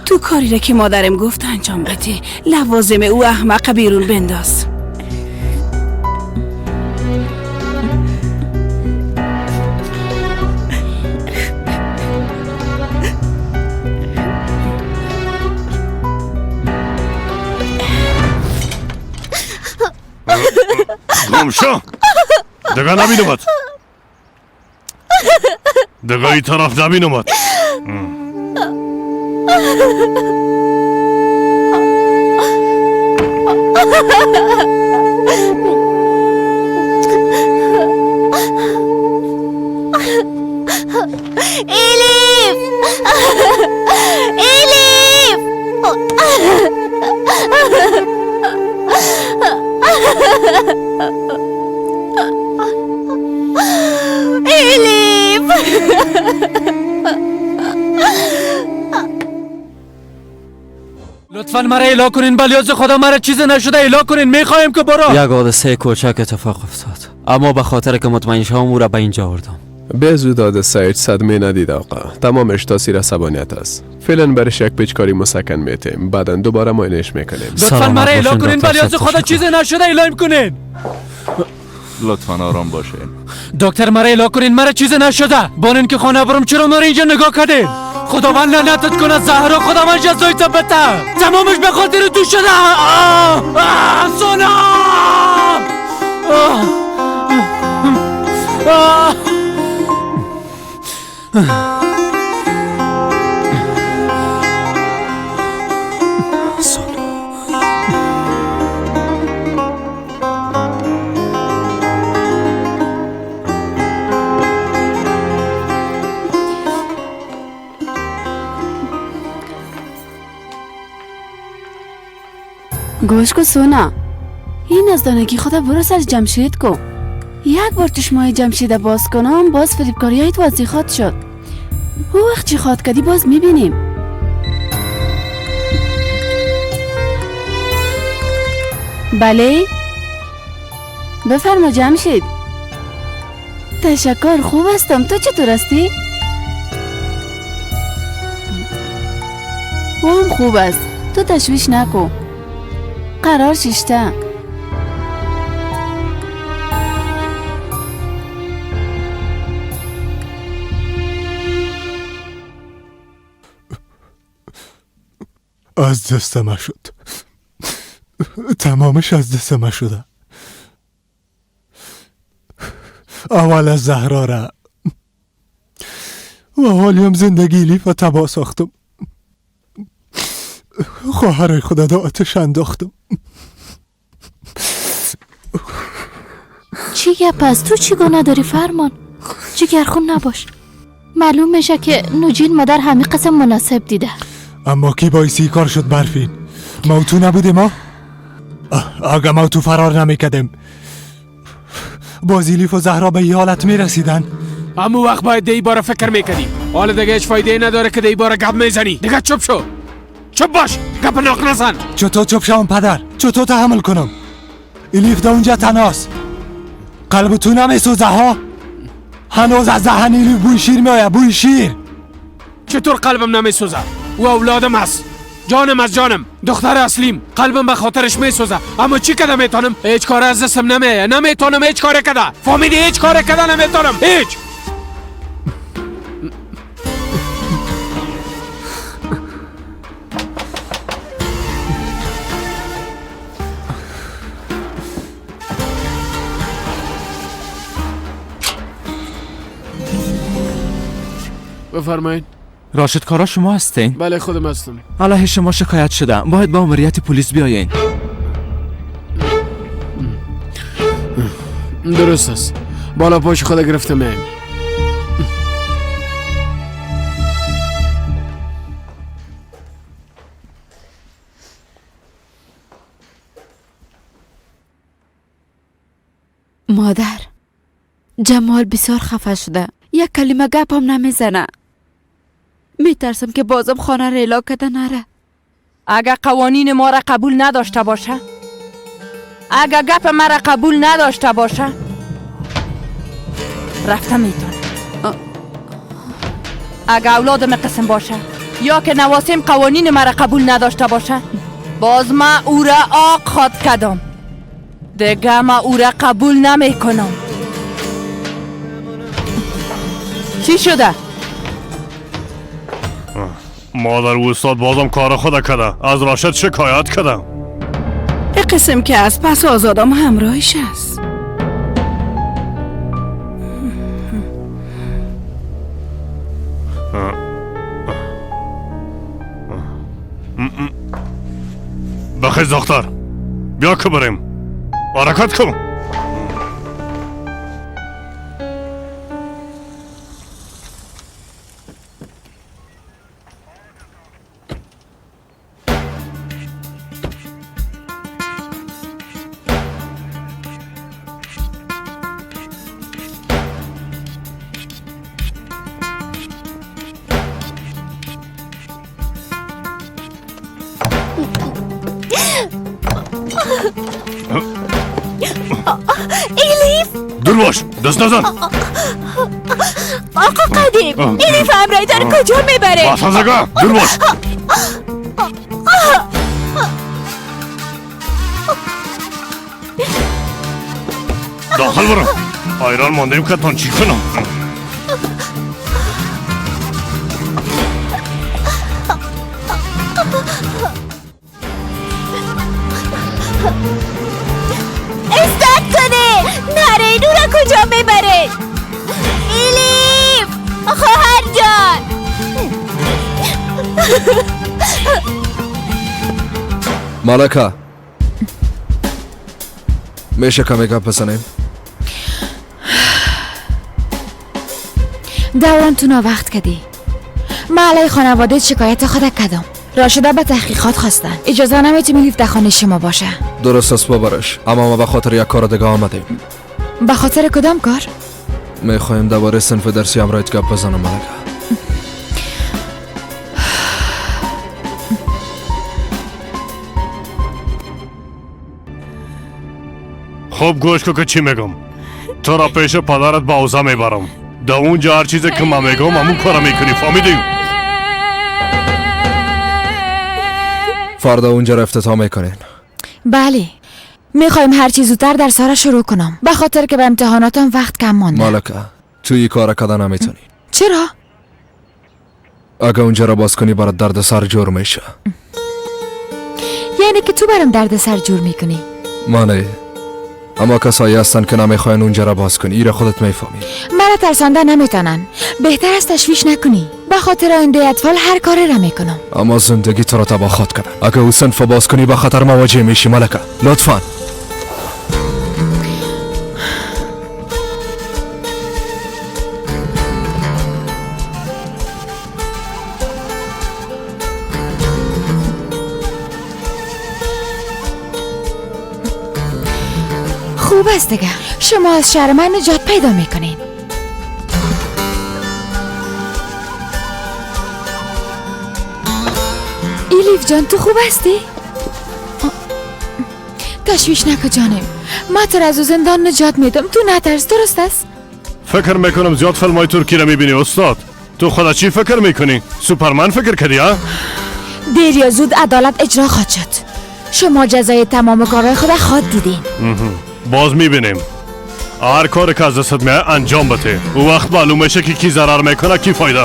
تو کاری را که مادرم گفت انجام بده. لوازم او احمق بیرون بنداز. گم شو دیگه نبینمت، دیگه این طرف نبینمت. الیف الیف الیف. لطفا مرا اعلا کنین، بلیاز خدا مرا چیز نشده اعلا کنین، میخوایم که برا. یک حادثه کوچک اتفاق افتاد، اما به خاطر که مطمئن شوم او را به اینجا آوردم. به زود حادثه هیچ صدمه ندید آقا، تمامش تاثیر عصبانیت است. فعلا برش یک پیچکاری مسکن میتیم، بعدا دوباره معاینهش میکنیم. لطفا مرا اعلا کنین، بلیاز خدا چیز نشده اعلام کنین. لطفا آرام باشین. دکتر مرا اعلا کنین، مرا چیز نشده. بانین که خانه برم، چرا مرا اینجا نگاه کردین؟ خداوند لعنتت کنه زهرا، خداوند جزای تو بده. تمامش به خاطر تو شده. سونا گوش کو سونا، این از دانگی خدا برو سر جمشید کو. یک بار چشمای جمشید باز کنم، باز فریبکاریایت واضح خواد شد. او وقت چی خواد کدی باز میبینیم. بله بفرما جمشید. تشکر، خوب هستم. تو چطور هستی؟ او هم خوب است، تو تشویش نکن. قرار شیشته. از دست ما شد، تمامش از دست ما شده. اول از زهرا را و حالیم زندگی لیف و تباه ساختم. خواهر خدا دا آتش انداختم. چی گپ است؟ تو چی گناه داری فرمان؟ جگرخون نباش. معلوم میشه که نوجین مادر همه قسم مناسب دیده. اما کی باعث کار شد برفین؟ ما تو نبودیم ما؟ اگه ما تو فرار نمیکردیم باز الیف و زهرا به این حالت میرسیدن. اما وقت باید دی باره فکر میکردیم. حالا دیگه هیچ فایده نداره که دی باره گپ میزنی. دیگه چپ شو، چپ باش، گپ ناق نزن. چطور چپ شوم پدر؟ چطور تحمل کنم؟ الیف در اونجا تناست. قلب تو نمیسوزه ها؟ هنوز از دهن الیف بوی شیر میآید، بوی شیر. چطور قلبم نمیسوزه؟ او اولادم است، جانم از جانم، دختر اصلیم، قلبم به خاطرش میسوزه. اما چی کده میتونم؟ هیچ کار از دستم نمیآید، نمیتونم هیچ کار کده. فهمیدی؟ هیچ کار کده نمیتونم، هیچ. بفرمایید. راشد کارا شما هستین؟ بله خودم هستم. علیه شما شکایت شده، باید با آمریت پلیس بیاین. درست است، بالا پاش خود گرفتم. مادر، جمال بسیار خفه شده، یک کلمه گپ هم نمیزنه. میترسم که بازم خانه را اعلا کده نره. اگه قوانین ما را قبول نداشته باشه، اگه گپ ما را قبول نداشته باشه، رفته میتونه. اگه اولادم قسم باشه یا که نواسیم قوانین ما را قبول نداشته باشه، باز ما او را آق خواد کدم. دیگه ما او را قبول نمی کنم. چی شده؟ مادر و استاد بازم کار خود کرده، از راشد شکایت کرده. این قسم که از پس آزادم همراهش است. بخیز دختر، بیا که بریم. حرکت کن. الیف، دور باش، دست نزن. آقا قدیم، الیف همراهی داره کجا میبره؟ باسازگاه، دور باش. داخل برو. حیران ماندیم که تان چی کنم. استاد کنه، نره اینو را کجا میبره؟ الیف، خواهر جان. ملکه، میشه کمی گپ بزنیم؟ دوران تو ناوقت کدی. من علیه خانواده شکایت خود کدم. راشده به تحقیقات خواستن. اجازه نمیتیم الیف در خانه شما باشه. درست است ببرش، اما ما به خاطر یک کار دیگه آمدیم. به خاطر کدام کار؟ میخوایم دوباره صنف درسی همراهت گپ بزنم ملکه. خوب گوش کن که چی میگم. تو را پیش پدرت با اوزا میبرم. در اونجا هر چیزی که من میگم همون کارا میکنی، فهمیدی؟ فردا اونجا را افتتاح میکنین؟ بله، میخوایم هر چیز زودتر در سارا شروع کنم، به خاطر که به امتحاناتم وقت کم مانده. ملکه، تو این کار کده نمیتونی. چرا؟ اگه اونجا را باز کنی برات درد سر جور میشه. یعنی که تو برام دردسر جور میکنی. ما نه، اما کسایی هستن که نمیخواین اونجا را باز کنی. ایره خودت میفهمی. مرا ترسانده نمیتونن. بهتر است تشویش نکنی. به خاطر آینده اطفال هر کاری را میکنم. اما زندگی تو را تباه خواد کردن. اگه او صنف باز کنی به خطر مواجه میشی ملکه. لطفا. خوب است دیگه. شما از شر من نجات پیدا میکنین. ایلیف جان تو خوب هستی؟ تشویش نکن جانم، من تو را از زندان نجات میدم. تو نترس، درست است؟ فکر میکنم زیاد فیلم های ترکی را میبینی استاد. تو خدا چی فکر میکنی؟ سوپرمن فکر کردی ها؟ دیر یا زود عدالت اجرا خواهد شد. شما جزای تمام کارهای خود خواهد دیدین. باز میبینیم. هر کار که از دستت میاد انجام بده. او وقت معلوم میشه که کی ضرر میکنه کی فایده.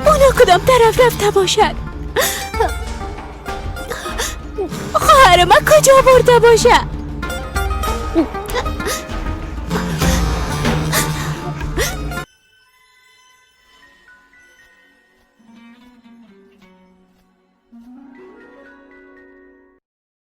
اونا کدام طرف رفته باشد؟ خواهر من کجا برده باشه؟